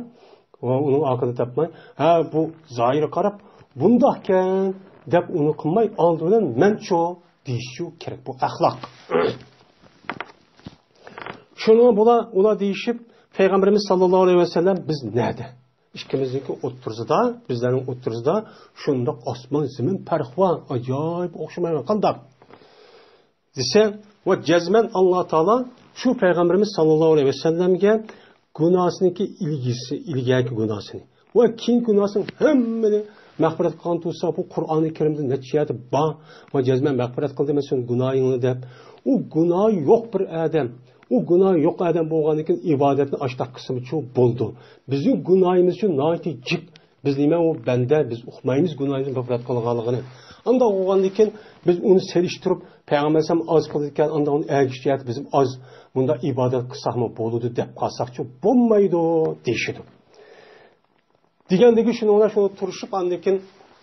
ۋە ئۇنىڭ ئارقىدىن تاپماي، ھە، بۇ زاھىرغا قاراپ بۇنداقكەن دەپ ئۇنى قىلماي، ئالدى بىلەن مەنچۇ دېيىشچۇ كېرەك. بۇ ئەخلاق. شۇنى بۇلار، ئۇلار دېيىشىپ، پەيغەمبىرىمىز ساللاللاھۇ ئەلەيھى ۋەسەللەم بىز نەدە؟ ئىككىمىزنىڭكى ئوتتۇرىسىدا، بىزلەرنىڭ ئوتتۇرىسىدا شۇنداق ئاسمان زېمىن پەرق بار. ئاجايىپ ئوخشىمايدۇ. قانداق؟ دېسە، ۋە جەزمەن ئاللا تائالا شۇ پەيغەمبىرىمىز ساللاللاھۇ ئەلەيھى ۋەسەللەمگە گۇناھسىنىڭكى ئىلگىسى، ئىلگەركى گۇناھسىنى ۋە كېيىنكى گۇناھسىنى ھەممىنى مەغپىرەت قىلغان تۇرسا، بۇ قۇرئانى كەرىمدە نەچچە يەردە بار ۋە جەزمەن مەغپىرەت قىلدى مەن سېنىڭ گۇناھىڭنى دەپ. ئۇ گۇناھى يوق بىر ئادەم، ئۇ گۇناھى يوق ئادەم بولغاندىن كېيىن ئىبادەتنى ئاشتاق قىلسىمۇچۇ بولىدۇ. بىزنىڭ گۇناھىمىزچۇ ناھايىتى جىق. بىز نېمە ئۇ بەندە، بىز ئۇقمايمىز گۇناھىمىزنى مەغپىرەت قىلغانلىقىنى. ئانداق بولغاندىن كېيىن بىز ئۇنى سېلىشتۇرۇپ، پەيغەمبەر ئەلەيھىسسالام ئاز قىلىدىكەن، ئانداق ئۇنى ئەگىشتۈرۈپ، بىز ئاز مۇنداق ئىبادەت قىلساقمۇ بولىدۇ دەپ قالساقچۇ بولمايدۇ دېيىشىدۇ. دېگەندىكى شۇنىڭ بىلەن شۇنى تۇرۇشۇپ، ئاندىن كېيىن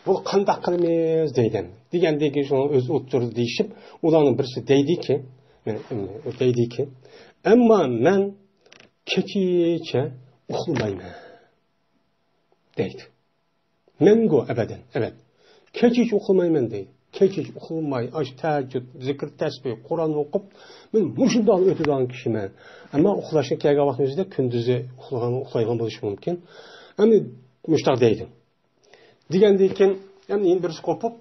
بۇ قانداق قىلىمىز دەيدۇ. دېگەندىكى شۇنىڭ ئۆز ئوتتۇرىدا دېيىشىپ، ئۇلارنىڭ بىرسى دەيدىكى، دەيدىكى، ئەمما مەن كېچىچە ئۇخلىمايمەن دەيدۇ. مەنگۇ ئەبەدەن، ئەبەد. كېچىچە ئۇخلىمايمەن دەيدۇ. كېچىچە ئۇخلىماي، ئاش، تەھەججۇد، زىكىر، تەسبىھ، قۇرئان ئوقۇپ، مەن مۇشۇنداق ئۆتىدىغان كىشىمەن. ئەمما ئۇخلاشقا كەلگەن ۋاقتىمىزدا كۈندۈزى ئۇخلىغان، ئۇخلايدىغان بولۇشى مۇمكىن. ئەمدى مۇشۇنداق دەيدۇ. دېگەندىن كېيىن، يەنە يەنە بىرسى قوپۇپ،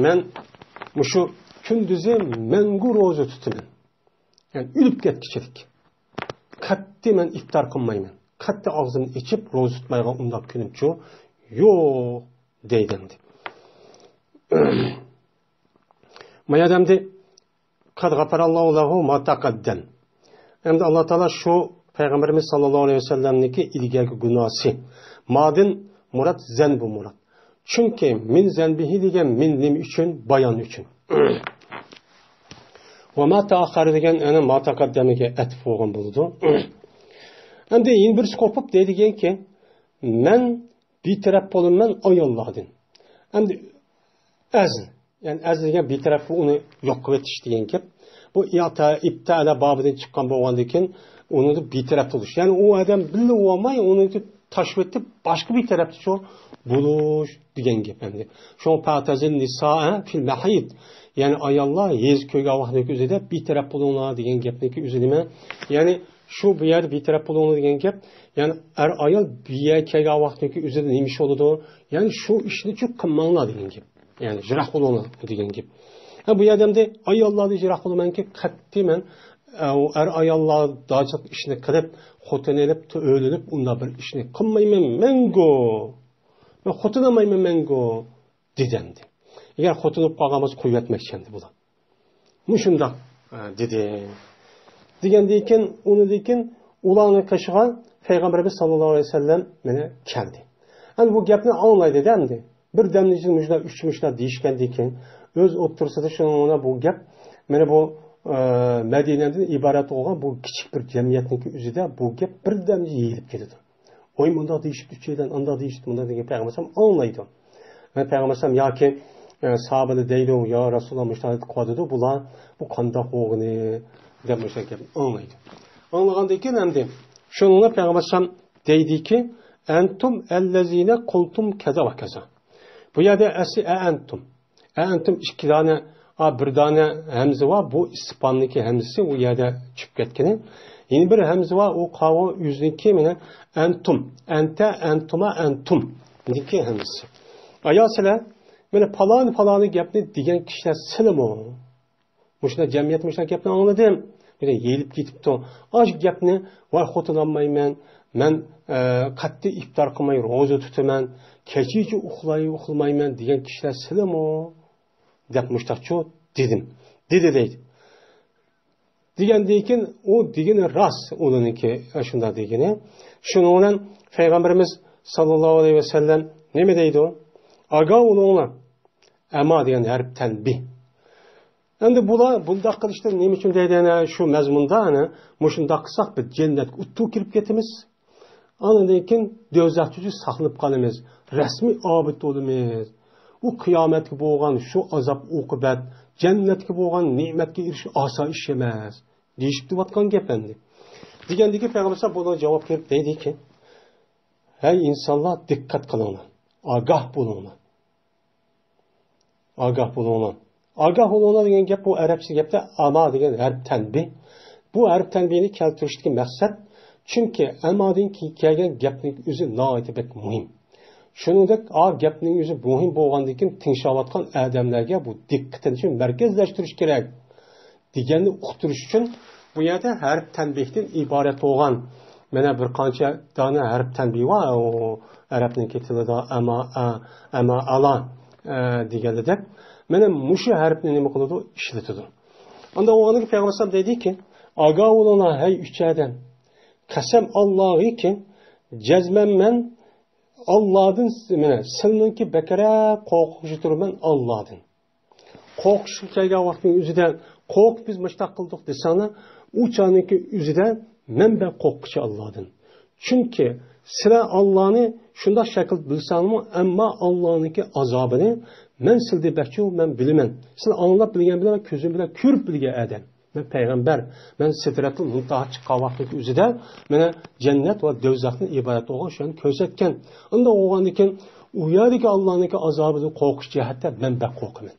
مەن مۇشۇ كۈندۈزى مەڭگۈ روزا تۇتىمەن. يەنى ئۆلۈپ كەتكۈچىلىك. قەتئىي مەن ئىپتار قىلمايمەن. قەتئىي ئاغزىمنى ئېچىپ روزا تۇتمايدىغان ئۇنداق كۈنۈمچۇ يوق دەيدۇ ئەمدى. ما يەردە ئەمدى قەد غەپەرەللاھۇ لەھۇ ما تەقەددەم. ئەمدى ئاللا تائالا شۇ پەيغەمبىرىمىز ساللاللاھۇ ئەلەيھى ۋەسەللەمنىڭكى ئىلگەركى گۇناھسى. مادىن مۇراد زەنبۇ مۇراد. چۈنكى مىن زەنبىھى دېگەن مىن نېمە ئۈچۈن؟ بايان ئۈچۈن. ۋە ما تەئەخخەر دېگەن يەنە ما تەقەددەمگە ئەتىپ بولغان بولىدۇ. ئەمدى يەنە بىرسى قوپۇپ دەيدىكەنكى، مەن بىتەرەپ بولىمەن ئاياللاردىن. ئەمدى ئەزل، يەنى ئەزل دېگەن بىتەرەپ، ئۇنى يوق قىلىۋېتىش دېگەن گەپ. بۇ ئىئتا-، ئىبتەئەلە بابىدىن چىققان بولغاندىن كېيىن، ئۇنى بىتەرەپ بولۇش. يەنى ئۇ ئادەم بىللە بولماي، ئۇنى تاشلىۋېتىپ، باشقا بىر تەرەپتە شۇ بولۇش دېگەن گەپ ئەمدى. شۇڭا فەتەزىل نىسائە فىل مەھىد. يەنى ئاياللار ھەيز كۆرگەن ۋاقتىدىكى ئۆزىدە بىتەرەپ بولۇڭلار دېگەن گەپنىڭكى ئۆزى نېمە؟ يەنى شۇ بۇ يەردە بىتەرەپ بولۇڭلار دېگەن گەپ، يەنى ئەر ئايال بىر يەرگە كەلگەن ۋاقتىدىكى ئۆزىدە نېمە ئىش بولىدۇ؟ يەنى شۇ ئىشنى چۈ قىلماڭلار دېگەن گەپ. يەنى يىراق بولۇڭلار دېگەن گەپ. ھە، بۇ يەردە ئەمدى ئاياللاردىن يىراق بولىمەنكى، قەتئىي مەن، ئە، ئۇ ئەر ئاياللار داچىلىق ئىشنى قىلىپ، خوتۇن ئېلىپ، ئۆيلىنىپ، ئۇنداق بىر ئىشنى قىلمايمەن مەڭگۈ. مەن خوتۇن ئالمايمەن مەڭگۈ، دېدى ئەمدى. ئەگەر خوتۇن بولۇپ قالغان بولسا، قويۇۋەتمەكچى ئەمدى بۇلار. مۇشۇنداق، ئە، دېدى. دېگەندىن كېيىن، ئۇنىڭدىن كېيىن ئۇلارنىڭ قېشىغا پەيغەمبىرىمىز ساللاللاھۇ ئەلەيھى ۋەسەللەم مانا كەلدى. ئەمدى بۇ گەپنى ئاڭلايدۇ-دە ئەمدى. بىر دەمنىڭ ئىچىدە مۇشۇنداق، ئۈچ مۇشۇنداق دېيىشكەندىن كېيىن، ئۆز ئوتتۇرىسىدا شۇنىڭ بۇ گەپ، مانا بۇ، ئە، مەدىنەدىن ئىبارەت بولغان بۇ كىچىك بىر جەمئىيەتنىڭكى ئۆزىدە بۇ گەپ بىردەمدە يېيىلىپ كېتىدۇ. ۋاي، مۇنداق دېيىشىپتۇ، ئۈچەيلەن ئانداق دېيىشىپتۇ، مۇنداق دېگەن پەيغەمبەر ئەلەيھىسسالام ئاڭلايدۇ. ۋە پەيغەمبەر ئەلەيھىسسالام ياكى، ئە، ساھابىلەر دەيدۇ، يا رەسۇلاللا، مۇشۇنداق ئېيتىپ قالدىدۇ بۇلار، بۇ قانداق بولغىنى، دەپ مۇشۇنداق گەپنى ئاڭلايدۇ. ئاڭلىغاندىن كېيىن ئەمدى شۇنىڭغا پەيغەمبەر ئەلەيھىسسالام دەيدىكى، ئەنتۇم ئەللەزىنە قۇلتۇم كەزا ۋە كەزا. بۇ يەردە ئەسلى ئەئەنتۇم. ئەئەنتۇم ئىككى دانە، ئا، بىر دانە ھەمزە بار، بۇ ئىستىفھامنىڭكى ھەمزىسى ئۇ يەردە چۈشۈپ كەتكىنى. يەنە بىر ھەمزە بار، ئۇ قاۋۇ ئۆزىنىڭكى مانا ئەنتۇم. ئەنتە، ئەنتۇما، ئەنتۇم. نىڭكى ھەمزىسى. ئايا سىلەر، مانا پالانى، پالانى گەپنى دېگەن كىشىلەر سىلىمۇ؟ مۇشۇنداق جەمئىيەت مۇشۇنداق گەپنى ئاڭلىدىم. بىر يېيىلىپ كېتىپتۇ. ئاشۇ گەپنى، ۋاي خوتۇن ئالمايمەن، مەن، ئە، قەتئىي ئىپتار قىلماي روزا تۇتىمەن، كېچىچە ئۇخلاي، ئۇخلىمايمەن دېگەن كىشىلەر سىلىمۇ؟ دەپ مۇشتاقچۇ دېدىم. دېدى دەيدۇ. دېگەندىن كېيىن ئۇ دېگىنى راست، ئۇنىڭكى شۇنداق دېگىنى. شۇنىڭ بىلەن پەيغەمبىرىمىز ساللاللاھۇ ئەلەيھى ۋەسەللەم نېمە دەيدۇ؟ ئاگاھ بولۇڭلار. ئەما دېگەن ھەرپ تەنبىھ. ئەمدى بۇلار بۇنداق قىلىشتا نېمە ئۈچۈن دەيدۇ؟ ئەنە شۇ مەزمۇندا، ئەنە مۇشۇنداق قىلساق بىز جەننەتكە ئۇتتۇرۇپ كىرىپ كېتىمىز. ئاندىن كېيىن دوزاختىن ساقلىنىپ قالىمىز. رەسمىي ئابىد بولىمىز. ئۇ قىيامەتكە بولغان شۇ ئازاب ئوقۇبەت، جەننەتكە بولغان نېمەتكە ئېرىشىش ئاسان ئىش ئەمەس. دېيىشىپ تۇرۇۋاتقان گەپ ئەمدى. دېگەندىكى پەيغەمبەر بۇنىڭغا جاۋاب بېرىپ دەيدىكى، ھەي ئىنسانلار، دىققەت قىلىڭلار، ئاگاھ بولۇڭلار. ئاگاھ بولۇڭلار. ئاگاھ بولۇڭلار دېگەن گەپ بۇ ئەرەبچە گەپتە ئەما دېگەن ھەرپ تەنبىھ. بۇ ھەرپ تەنبىھنى كەلتۈرۈشتىكى مەقسەت، چۈنكى ئەمادىن كېيىن كەلگەن گەپنىڭ ئۆزى ناھايىتى بەك مۇھىم. شۇنىڭدەك ئا گەپنىڭ ئۆزى مۇھىم بولغاندىن كېيىن تىڭشاۋاتقان ئادەملەرگە بۇ دىققىتىنى شۇ مەركەزلەشتۈرۈش كېرەك دېگەننى ئۇقتۇرۇش ئۈچۈن بۇ يەردە ھەرپ تەنبىھتىن ئىبارەت بولغان، مانا بىر قانچە دانە ھەرپ تەنبىھ بار، ئۇ ئەرەبنىڭكى تىلىدا ئەما، ئە، ئەما، ئالا، ئە، دېگەندەك. مانا مۇشۇ ھەرپنى نېمە قىلىدۇ؟ ئىشلىتىدۇ. ئاندا ئۇ پەيغەمبەر ئەلەيھىسسالام دەيدىكى، ئاگاھ بولۇڭلار، ھەي ئۈچ ئادەم. قەسەم ئاللاھىكى، جەزمەن مەن ئاللادىن، مانا سىلىنىڭكى بەكرەك قورقۇشى تۇرىمەن ئاللادىن. قورقۇشقا كەلگەن ۋاقىتنىڭ ئۆزىدە، قورقۇپ بىز مۇشتاق قىلدۇق دېسەڭلار، ئۇ چاغنىڭكى ئۆزىدە مەن بەك قورققۇچى ئاللادىن. چۈنكى سىلەر ئاللانى شۇنداق شەكىلدە بىلسەڭلارمۇ، ئەمما ئاللانىڭكى ئازابىنى مەن سىلىدىن بەكچۇ مەن بىلىمەن. سىلەر ئاڭلاپ بىلگەن بىلەن، كۆزۈم بىلەن كۆرۈپ بىلگەن ئادەم. مەن پەيغەمبەر، مەن سىدرەتۇل مۇنتاھا چىققان ۋاقىتنىڭ ئۆزىدە مانا جەننەت ۋە دوزاختىن ئىبارەت بولغان شۇنى كۆرسەتكەن. ئۇنداق بولغاندىن كېيىن ئۇ يەردىكى ئاللانىڭكى ئازابىدىن قورقۇش جەھەتتە مەن بەك قورقىمەن.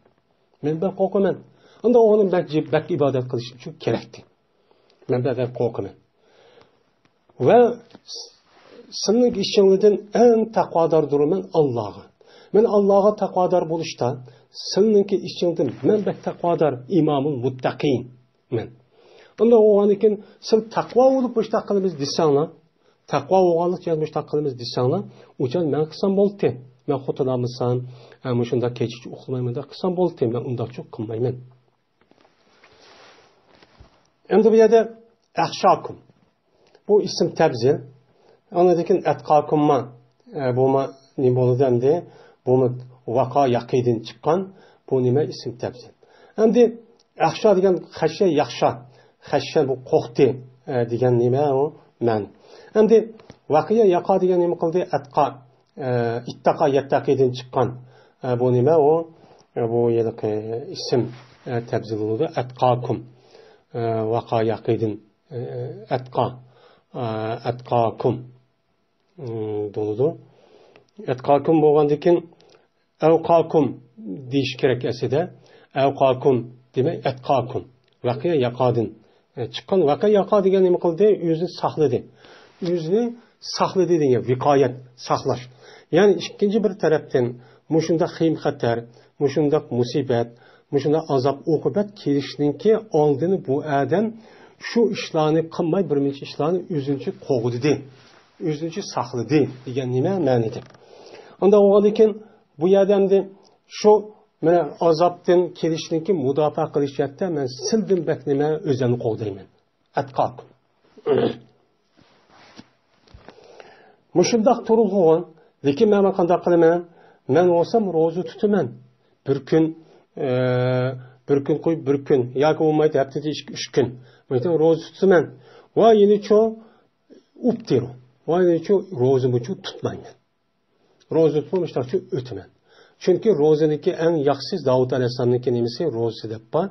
مەن بەك قورقىمەن. ئۇنداق ئۇنىڭ بەك، بەك ئىبادەت قىلىش ئۈچۈن كېرەكتى. مەن بەك قورقىمەن. ۋە سىلىنىڭ ئىچىڭلىدىن ئەڭ تەقۋاداردۇرمەن ئاللاغا. مەن ئاللاغا تەقۋادار بولۇشتا سىلىنىڭكى ئىچىڭدىن مەن بەك تەقۋادار ئىمامۇل مۇتتەقىن مەن. ئۇنداق بولغاندىن كېيىن سىل تەقۋا بولۇپ مۇشتاق قىلىمىز دېسەڭلار، تەقۋا بولغانلىق جەھەتتىن مۇشتاق قىلىمىز دېسەڭلار، ئۇچان مەن قىلسام بولدى. مەن خوتۇن ئالمىسام، ھە، مۇشۇنداق كېچىچە ئۇخلىمايمەن دەپ قىلسام بولدى. مەن ئۇنداقچۇ قىلمايمەن. ئەمدى بۇ يەردە ئەخشاكۇم. بۇ ئىسىم تەبزىل. ئاندىن كېيىن ئەتقاكۇمما، ئە، بۇمۇ نېمە بولىدۇ ئەمدى؟ بۇمۇ ۋەقا يەقىدىن چىققان. بۇ نېمە؟ ئىسىم تەبزىل. ئەمدى ئەخشا دېگەن خەششە يەخشا. خەششە بۇ قورقتى، ئە، دېگەن نېمە ئۇ؟ مەن. ئەمدى ۋەقىيە يەقا دېگەن نېمە قىلدى؟ ئەتقا، ئە، ئىتتەقا يەتتەقىدىن چىققان. ئە، بۇ نېمە ئۇ؟ ئە، بۇ ھېلىقى ئىسىم، ئە، تەبزىل بولىدۇ. ئەتقاكۇم. ئە، ۋەقا يەقىدىن. ئەتقا، ئەتقاكۇم بولىدۇ. ئەتقاكۇم بولغاندىن كېيىن ئەۋقاكۇم دېيىش كېرەك ئەسلىدە. ئەۋقاكۇم دېمەي، ئەتقاكۇم. ۋەقە يەقادىن چىققان. ۋەقە يەقا دېگەن نېمە قىلدى؟ ئۆزىنى ساقلىدى. ئۆزىنى ساقلىدى دېگەن ۋىقايەت، ساقلاش. يەنى ئىككىنچى بىر تەرەپتىن مۇشۇنداق خېيىم خەتەر، مۇشۇنداق مۇسىبەت، مۇشۇنداق ئازاب ئوقۇبەت كېلىشنىڭكى ئالدىنى بۇ ئادەم شۇ ئىشلارنى قىلماي، بىر نەچچە ئىشلارنى ئۆزىنىڭچە قوغدىدى، ئۆزىنىڭچە ساقلىدى دېگەن نېمە مەنىدە؟ ئانداق بولغاندىن كېيىن بۇ يەردە ئەمدى شۇ مانا ئازابتىن كېلىشنىڭكى مۇداپىئە قىلىش جەھەتتە مەن سىلدىن بەك نېمە ئۆزۈمنى قوغدايمەن. ئەتقاكۇم. مۇشۇنداق تۇرۇلغۇغۇ، لېكىن مەن قانداق قىلىمەن؟ مەن بولسام روزا تۇتىمەن. بىر كۈن، ئە، بىر كۈن قويۇپ، بىر كۈن ياكى بولمايدۇ، ھەپتىدە ئىككى، ئۈچ كۈن. مۇشۇنداق روزا تۇتىمەن. ۋە يەنىچۇ ئۇپتىرۇ. ۋە يەنىچۇ روزىمۇچۇ تۇتمايمەن. روزا تۇتۇپ مۇشۇنداقچۇ ئۆتىمەن. چۈنكى روزىنىڭكى ئەڭ ياخشىسى داۋۇت ئەلەيھىسسالامنىڭكى نېمىسى روزىسى دەپ بار.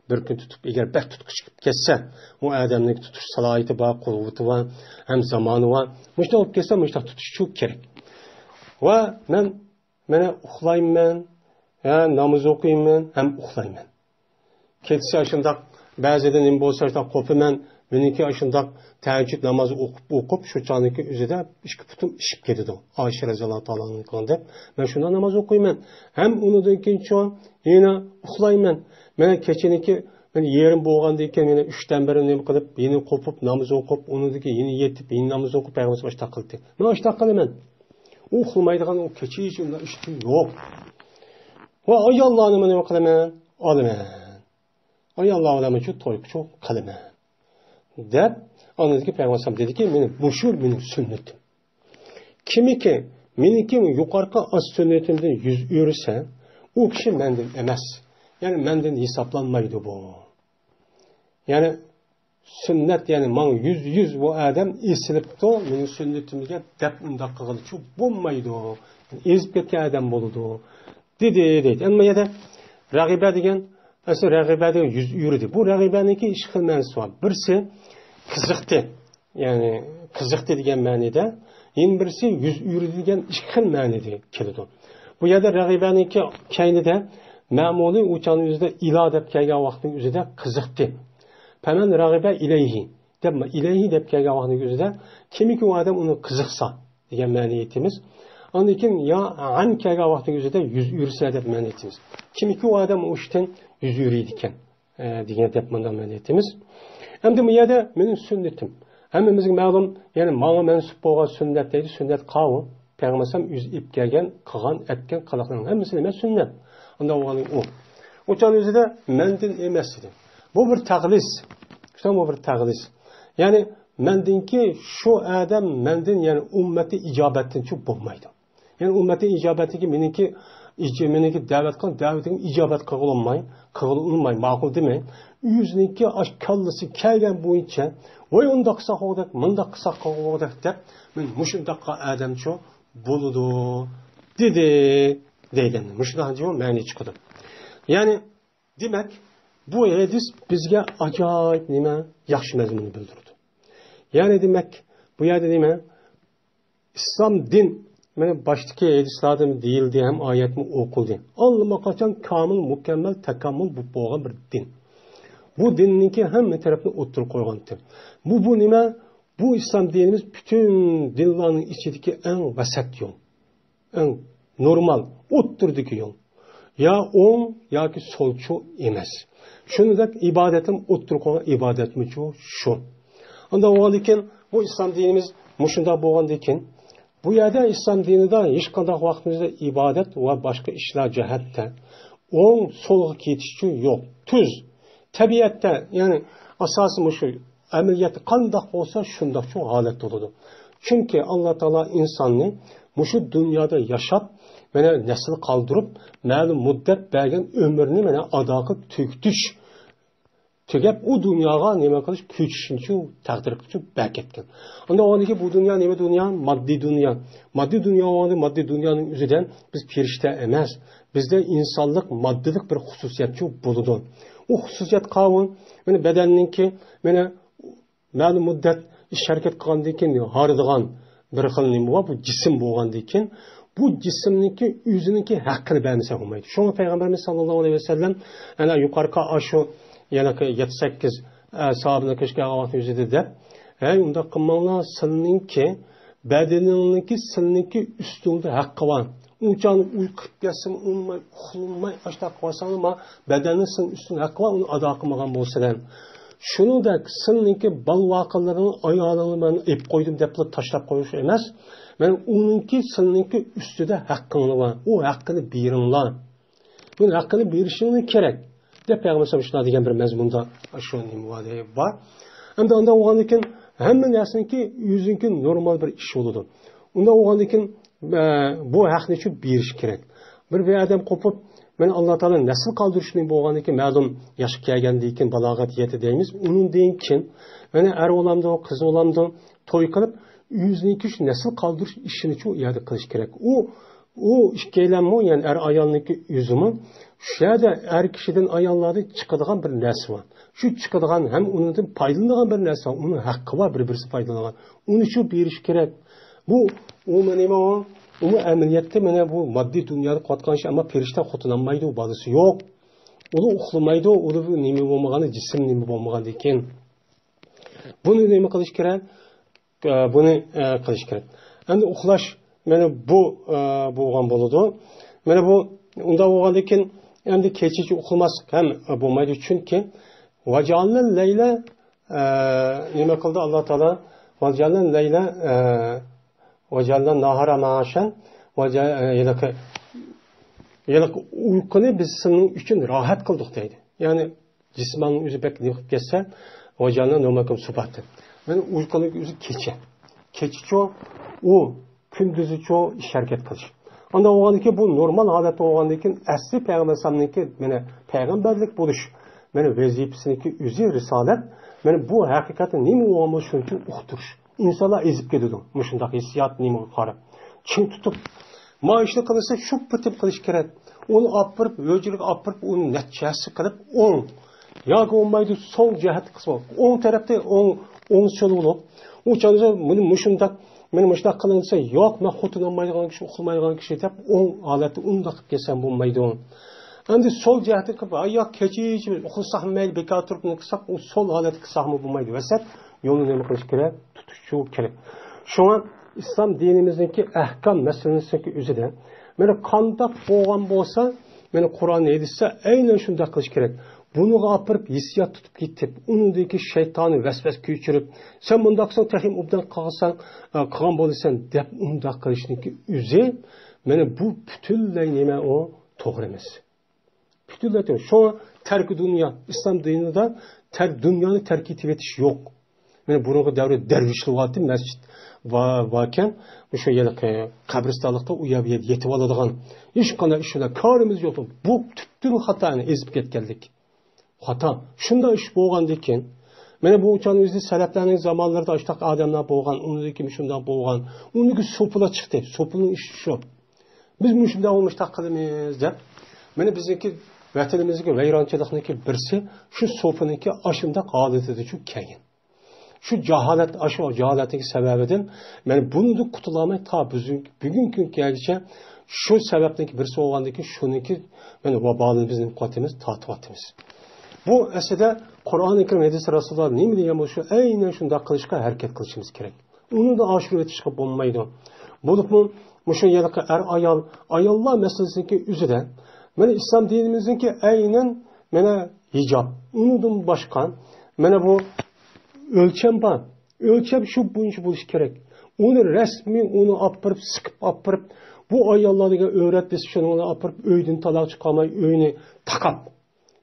بىر كۈن تۇتۇپ، ئەگەر بەك تۇتقۇچى چىقىپ كەتسە، ئۇ ئادەمنىڭ تۇتۇش سالاھىيىتى بار، قۇۋۋىتى بار، ھەم زامانى بار. مۇشۇنداق بولۇپ كەتسە، مۇشۇنداق تۇتۇشچۇ كېرەك. ۋە مەن، مانا ئۇخلايمەن، ھە، ناماز ئوقۇيمەن، ھەم ئۇخلايمەن. كېچىسى ئاشۇنداق بەزىدە نېمە بولسا ئاشۇنداق قوپىمەن، مېنىڭكى ئاشۇنداق تەھەججۇد نامازى ئوقۇپ، ئوقۇپ، شۇ چاغنىڭكى ئۆزىدە ئىككى پۇتۇم ئىششىپ كېتىدۇ. ئائىشە رەزىياللاھۇ تائالا ئانھا دەپ، مەن شۇنداق ناماز ئوقۇيمەن. ھەم ئۇنىڭدىن كېيىن شۇ يەنە ئۇخلايمەن. مەن كېچىنىڭكى يېرىم بولغاندىن كېيىن يەنە ئۈچتىن بىرى نېمە قىلىپ، يەنە قوپۇپ، ناماز ئوقۇپ، ئۇنىڭدىن كېيىن يەنە يېتىپ، يەنە ناماز ئوقۇپ، پەيغەمبەر ئاشۇنداق قىلدى. مەن ئاشۇنداق قىلىمەن. ئۇ ئۇخلىمايدىغان، ئۇ كېچىچە ئۇنداق ئىش يوق. ۋە ئاياللارنى نېمە قىلىمەن؟ ئالىمەن. ئاياللار بىلەن شۇ تويغۇچۇ قىلىمەن، دەپ، ئاندىن كېيىن پەيغەمبەر ئەلەيھىسسالام دېدىكى، مېنى، مۇشۇ مېنىڭ سۈننىتىم. كىمكى مېنىڭكى يۇقىرىقى ئاز سۈننىتىمدىن يۈز ئۆرۈسە، ئۇ كىشى مەندىن ئەمەس. يەنى مەندىن ھېسابلانمايدۇ بۇ. يەنى سۈننەت، يەنى ماڭا يۈز، يۈز بۇ ئادەم ئېسىلىپتۇ، مېنىڭ سۈننىتىمگە دەپ ئۇنداق قىلغىلىچۇ بولمايدۇ. ئېزىپ كەتكەن ئادەم بولىدۇ. دېدى، دەيدۇ. ئەمما يەنە رەغىبە دېگەن، ئەسلى رەغىبە دېگەن يۈز ئۆرۈدى. بۇ رەغىبەنىڭكى ئىككى خىل مەنىسى بار. بىرسى قىزىقتى. يەنى قىزىقتى دېگەن مەنىدە، يەنە بىرسى يۈز ئۆرۈدى دېگەن ئىككى خىل مەنىدە كېلىدۇ. بۇ يەردە رەغىبەنىڭكى كەينىدە مەمۇلى ئۇچان ئۆزىدە ئىلا دەپ كەلگەن ۋاقىتنىڭ ئۆزىدە قىزىقتى. پەمەن رەغىبە ئىلەيھى دەپ، ئىلەيھى دەپ كەلگەن ۋاقىتنىڭ ئۆزىدە كىمكى ئۇ ئادەم ئۇنى قىزىقسا دېگەن مەنىنى ئېيتىمىز. ئاندىن كېيىن يا ئەن كەلگەن ۋاقىتنىڭ ئۆزىدە يۈز ئۆرۈسە دەپ مەنە ئېيتىمىز. كىمكى ئۇ ئادەم ئۇ ئىشتىن يۈز ئۆرۈيدىكەن، ئە، دېگەن دەپ مۇنداق مەنە ئېيتىمىز. ئەمدى بۇ يەردە مېنىڭ سۈننىتىم. ھەممىمىزگە مەلۇم، يەنى ماڭا مەنسۇپ بولغان سۈننەت دەيدۇ، سۈننەت قاۋۇ. پەيغەمبەر ئەلەيھىسسالام ئۆزى ئېلىپ كەلگەن، قىلغان، ئەتكەن، قىلىقلىرىنىڭ ھەممىسى نېمە؟ سۈننەت. ئانداق بولغاندىن ئۇ. ئۇ چاغ ئۆزىدە مەندىن ئەمەس دېدى. بۇ بىر تەغلىس. شۇ بۇ بىر تەغلىس. يەنى مەندىنكى شۇ ئادەم مەندىن، يەنى ئۈممەتى ئىجابەتتىنچۇ بولمايدۇ. يەنى ئۈممەتى ئىجابەتتىكى مېنىڭكى ئىج-، مېنىڭكى دەۋەت قىلغان دەۋىتىمگە ئىجابەت قىلغىلى بولماي، قىلغىلى ئۇنىماي، ماقۇل دېمەي. ئۆزىنىڭكى ئاش كاللىسى كەلگەن بويىچە، ۋاي ئۇنداق قىلساق بولغۇدەك، مۇنداق قىلساق بولغۇدەك دەپ، مەن مۇشۇنداققا ئادەمچۇ بولىدۇ، دېدى، دېگەن. مۇشۇنداق مەنە چىقىدۇ. يەنى دېمەك، بۇ ھەدىس بىزگە ئاجايىپ نېمە؟ ياخشى مەزمۇننى بىلدۈرىدۇ. يەنى دېمەك، بۇ يەردە نېمە؟ ئىسلام دىن، مانا باشتىكى ھەدىسلەردىن دېيىلدى ھەم ئايەتمۇ ئوقۇلدى. ئاللىماقاچان كامىل، مۇكەممەل، تاكامۇل بولۇپ بولغان بىر دىن. بۇ دىننىڭكى ھەممە تەرەپنى ئوتتۇرىغا قويغان دىن. بۇ، بۇ نېمە؟ بۇ ئىسلام دىنىمىز پۈتۈن دىنلارنىڭ ئىچىدىكى ئەڭ ۋەسەت يول. ئەڭ نورمال، ئوتتۇرىدىكى يول. يا ئوڭ ياكى سولچۇ ئەمەس. شۇنىڭدەك ئىبادەتمۇ ئوتتۇرىغا قويغان ئىبادەتمۇچۇ شۇ. ئانداق بولغاندىكىن، بۇ ئىسلام دىنىمىز مۇشۇنداق بولغاندىكىن، بۇ يەردە ئىسلام دىنىدا ھېچقانداق ۋاقتىمىزدا ئىبادەت ۋە باشقا ئىشلار جەھەتتە ئوڭ سولغا كېتىشچۇ يوق. تۈز. تەبىئەتتە، يەنى ئاساسىي مۇشۇ ئەمەلىيەتتە قانداق بولسا، شۇنداقچۇ ھالەت بولىدۇ. چۈنكى ئاللا تائالا ئىنساننى مۇشۇ دۇنيادا ياشاپ، مانا نەسىل قالدۇرۇپ، مەلۇم مۇددەت بەرگەن ئۆمرىنى مانا ئادا قىلىپ تۈگىتىش، تۈگەپ، ئۇ دۇنياغا نېمە قىلىش، كۆچۈشنىچۇ تەقدىر قىلىپچۇ بەركەتكەن. ئاندىن ئۇنىڭدىن كېيىن بۇ دۇنيا نېمە دۇنيا؟ ماددىي دۇنيا. ماددىي دۇنيا بولغاندا، ماددىي دۇنيانىڭ ئۆزىدە بىز پېرىشتە ئەمەس. بىزدە ئىنسانلىق، ماددىلىق بىر خۇسۇسىيەتچۇ بولىدۇ. ئۇ خۇسۇسىيەت قاۋۇ، مانا بەدەننىڭكى، مانا مەلۇم مۇددەت ئىش ھەرىكەت قىلغاندىن كېيىن ھارىدىغان بىر خىل نېمە بار، بۇ جىسىم بولغاندىن كېيىن، بۇ جىسىمنىڭكى ئۆزىنىڭكى ھەققىنى بەرمىسە بولمايدۇ. شۇڭا پەيغەمبىرىمىز ساللاللاھۇ ئەلەيھى ۋەسەللەم ئەنە يۇقىرىقى ئاشۇ يەنە يەتتە سەككىز، ئە، ساھابىنىڭ كۆشكە ئالغان ۋاقتى يۈزىدە دەپ، ھەي، ئۇنداق قىلماڭلار، سىلىنىڭكى بەدىنىڭنىڭكى، سىلىنىڭكى ئۈستۈڭدە ھەققى بار. ئۇنچانى ئۇيقۇ كېلىپ كەتسىمۇ ئۇنىماي، ئۇخلىماي ئاشتاق قىلىۋالساڭلار، ما بەدەننىڭ سىلىنىڭ ئۈستۈڭدە ھەققى بار، ئۇنى ئادا قىلمىغان بولسىلەر. شۇنىڭدەك سىلىنىڭكى بالا-ۋاقىلىرىڭ، ئايالىڭنى مەن ئېلىپ قويدۇم دەپلا تاشلاپ قويۇش ئەمەس. مەن ئۇنىڭكى سىلىنىڭكى ئۈستىدە ھەققىڭلار بار. ئۇ ھەققىنى بېرىڭلار. بۇ ھەققىنى بېرىشىڭلار كېرەك، دەپ پەيغەمبەر ئەلەيھىسسالام شۇنداق دېگەن بىر مەزمۇندا شۇ نېمە بار. ئەمدى ئانداق بولغاندىن كېيىن ھەممە نەرسىنىڭكى ئۆزىنىڭكى نورمال بىر ئىش بولىدۇ. ئۇنداق بولغاندىن كېيىن، ئە، بۇ ھەقنىچۇ بېرىش كېرەك. بىر، بىر ئادەم قوپۇپ، مانا ئاللا تائالا نەسىل قالدۇرۇشنى بولغاندىن كېيىن، مەلۇم ياشقا كەلگەندىن كېيىن، بالاغەت يەتتى دەيمىز، ئۇنىڭدىن كېيىن، مانا ئەر بولامدۇ، قىز بولامدۇ، توي قىلىپ، ئۆزىنىڭكى شۇ نەسىل قالدۇرۇش ئىشىنىچۇ ئۇ يەردە قىلىش كېرەك. ئۇ ئۇ ئىككىيلەنمۇ، يەنى ئەر ئايالنىڭكى ئۆزىمۇ شۇ يەردە ئەر كىشىدىن ئاياللاردىن چىقىدىغان بىر نەرسە بار. شۇ چىقىدىغان ھەم ئۇنىڭدىن پايدىلىنىدىغان بىر نەرسە بار. ئۇنىڭ ھەققى بار، بىر-بىرسى پايدىلىنىدىغان. ئۇنىچۇ بېرىش كېرەك. بۇ، ئۇ نېمە ئۇ؟ ئۇمۇ ئەمەلىيەتتە مانا بۇ ماددىي دۇنيادا قىلىۋاتقان ئىش، ئەمما پېرىشتە خوتۇن ئالمايدۇ، بالىسى يوق. ئۇلار ئۇخلىمايدۇ، ئۇلار نېمە بولمىغاندا، جىسىم نېمە بولمىغاندىن كېيىن. بۇنى نېمە قىلىش كېرەك؟ ئە، بۇنى، ئە، قىلىش كېرەك. ئەمدى ئۇخلاش، مانا بۇ، ئە، بولغان بولىدۇ. مانا بۇ ئۇنداق بولغاندىن كېيىن، ئەمدى كېچىچە ئۇخلىماسلىق ھەم، ئە، بولمايدۇ. چۈنكى ۋەجەئەلنەل لەيلە، ئە، نېمە قىلدى ئاللا تائالا؟ ۋەجەئەلنەل لەيلە، ئە، ۋەجەئەلنەن ناھارا مەئاشەن، ۋەجە-، ئە، ھېلىقى، ھېلىقى ئۇيقۇنى بىز سېنىڭ ئۈچۈن راھەت قىلدۇق دەيدۇ. يەنى جىسماننىڭ ئۆزى بەك نېمە قىلىپ كەتسە، ۋەجەئەلنە نومەكۇم سۇباتە. مەن ئۇيقۇنىڭ ئۆزى كېچە. كېچىچۇ ئۇ، كۈندۈزىچۇ ئىش ھەرىكەت قىلىش. ئانداق بولغاندىن كېيىن بۇ نورمال ھالەتتە بولغاندىن كېيىن ئەسلى پەيغەمبەر ئەلەيھىسسالامنىڭكى مانا پەيغەمبەرلىك بولۇش، مانا ۋەزىپىسىنىڭكى ئۆزى رىسالەت. مانا بۇ ھەقىقەتتە نېمە بولغان بولسا شۇنى ئۇقتۇرۇش. ئىنسانلار ئېزىپ كېتىدۇ مۇشۇنداق ھېسسىيات نېمىگە قاراپ. چىڭ تۇتۇپ، ما ئىشنى قىلسا شۇ پېتىم قىلىش كېرەك. ئۇنى ئاپىرىپ، ھۆجرىگە ئاپىرىپ، ئۇنى نەچچە ھەسسە قىلىپ، ئوڭ ياكى بولمايدۇ، سول جەھەتتە قىلسا بولىدۇ. ئوڭ تەرەپتە ئوڭ، ئوڭ سول بولۇپ، ئۇ چاغدا مېنى مۇشۇنداق، مېنى مۇشۇنداق قىلىڭ دېسە، ياق، مەن خوتۇن ئالمايدىغان كىشى، ئۇخلىمايدىغان كىشى دەپ، ئوڭ ھالەتتە ئۇنداق قىلىپ كەلسەم بولمايدۇ. ئەمدى سول جەھەتتە قىلىپ، ھە، ياق، كېچىچە ئۇخلىساقمۇ مەيلى، بىكار تۇرۇپ نېمە قىلساق، ئۇ سول ھالەتتە قىلساقمۇ بولمايدۇ. ۋەسەت يولنى نېمە قىلىش كېرەك؟ تۇتۇش كېرەك. شۇڭا ئىسلام دىنىمىزنىڭكى ئەھكام مەسىلىسىنىڭكى ئۆزىدە، مانا قانداق بولغان بولسا، مانا قۇرئان ھەدىستە ئەينەن شۇنداق قىلىش كېرەك. بۇنىڭغا ئاپىرىپ ھېسسىيات تۇتۇپ كېتىپ، ئۇنىڭدىكى شەيتانى ۋەسۋەسە كۆچۈرۈپ، سەن مۇنداق قىلساڭ تېخىمۇ ئوبدان قىلغانسەن، قىلغان بولىسەن دەپ ئۇنداق قىلىشنىڭكى ئۆزى، مانا بۇ پۈتۈنلەي نېمە ئۇ؟ توغرا ئەمەس. پۈتۈنلەي توغرا. شۇڭا تەركى دۇنيا، ئىسلام دىنىدا تەر-، دۇنيانى تەرك ئېتىۋېتىش يوق. مانا بۇرۇنقى دەۋردە دەرۋىشلەر بارتى، مەسچىت بار، باركەن، مۇشۇ ھېلىقى قەبرىستانلىقتا ئۇ يەر، بۇ يەر يېتىۋالىدىغان، ھېچقانداق ئىش بىلەن كارىمىز يوق. بۇ تۈپتىن خاتا، يەنى ئېزىپ كەتكەنلىك. خاتا. شۇنداق ئىش بولغاندىكىن، مانا بۇ چاغنىڭ ئۆزى سەلەفلەرنىڭ زامانلىرىدا ئاشۇنداق ئادەملەر بولغان، ئۇنىڭدىن كېيىن شۇنداق بولغان، ئۇنىڭدىن كېيىن سوپىلار چىقتى. سوپىلىنىڭ ئىشى شۇ. بىز مۇشۇنداق، مۇشۇنداق قىلىمىز دەپ، مانا بىزنىڭكى ۋەتىنىمىزدىكى ۋەيرانچىلىقنىڭكى بىرسى شۇ سوپىنىڭكى ئاشۇنداق ھالىتىدە شۇ كەلگەن. شۇ جاھالەت، ئاشۇ جاھالەتنىڭ سەۋەبىدىن مانا بۇنىڭدىن قۇتۇلالماي تا بۈگۈن-، بۈگۈنكى كۈنگىچە شۇ سەۋەبنىڭكى بىرسى بولغاندىكىن شۇنىڭكى مانا ۋابالىنى بىز نېمە قىلىۋاتىمىز؟ تارتىۋاتىمىز. بۇ ئەسلىدە قۇرئانى كەرىم، ھەدىس رەسۇلۇللا نېمە دېگەن بولسا، شۇ ئەينەن شۇنداق قىلىشقا ھەرىكەت قىلىشىمىز كېرەك. ئۇنى ئاشۇرۇۋېتىشقا بولمايدۇ. بولۇپمۇ مۇشۇ ھېلىقى ئەر-ئايال، ئاياللار مەسىلىسىنىڭكى ئۆزىدە، مانا ئىسلام دىنىمىزنىڭكى ئەينەن مانا ھىجاب، ئۇنىڭدىن باشقا مانا بۇ ئۆلچەم بار. ئۆلچەم شۇ بويىچە بولۇشى كېرەك. ئۇنى رەسمىي، ئۇنى ئاپىرىپ، سىقىپ ئاپىرىپ، بۇ ئاياللار دېگەن ئۆرەت بېسىپ، شۇنىڭ بىلەن ئاپىرىپ ئۆيدىن تالاق چىقارماي، ئۆينى تاقاپ،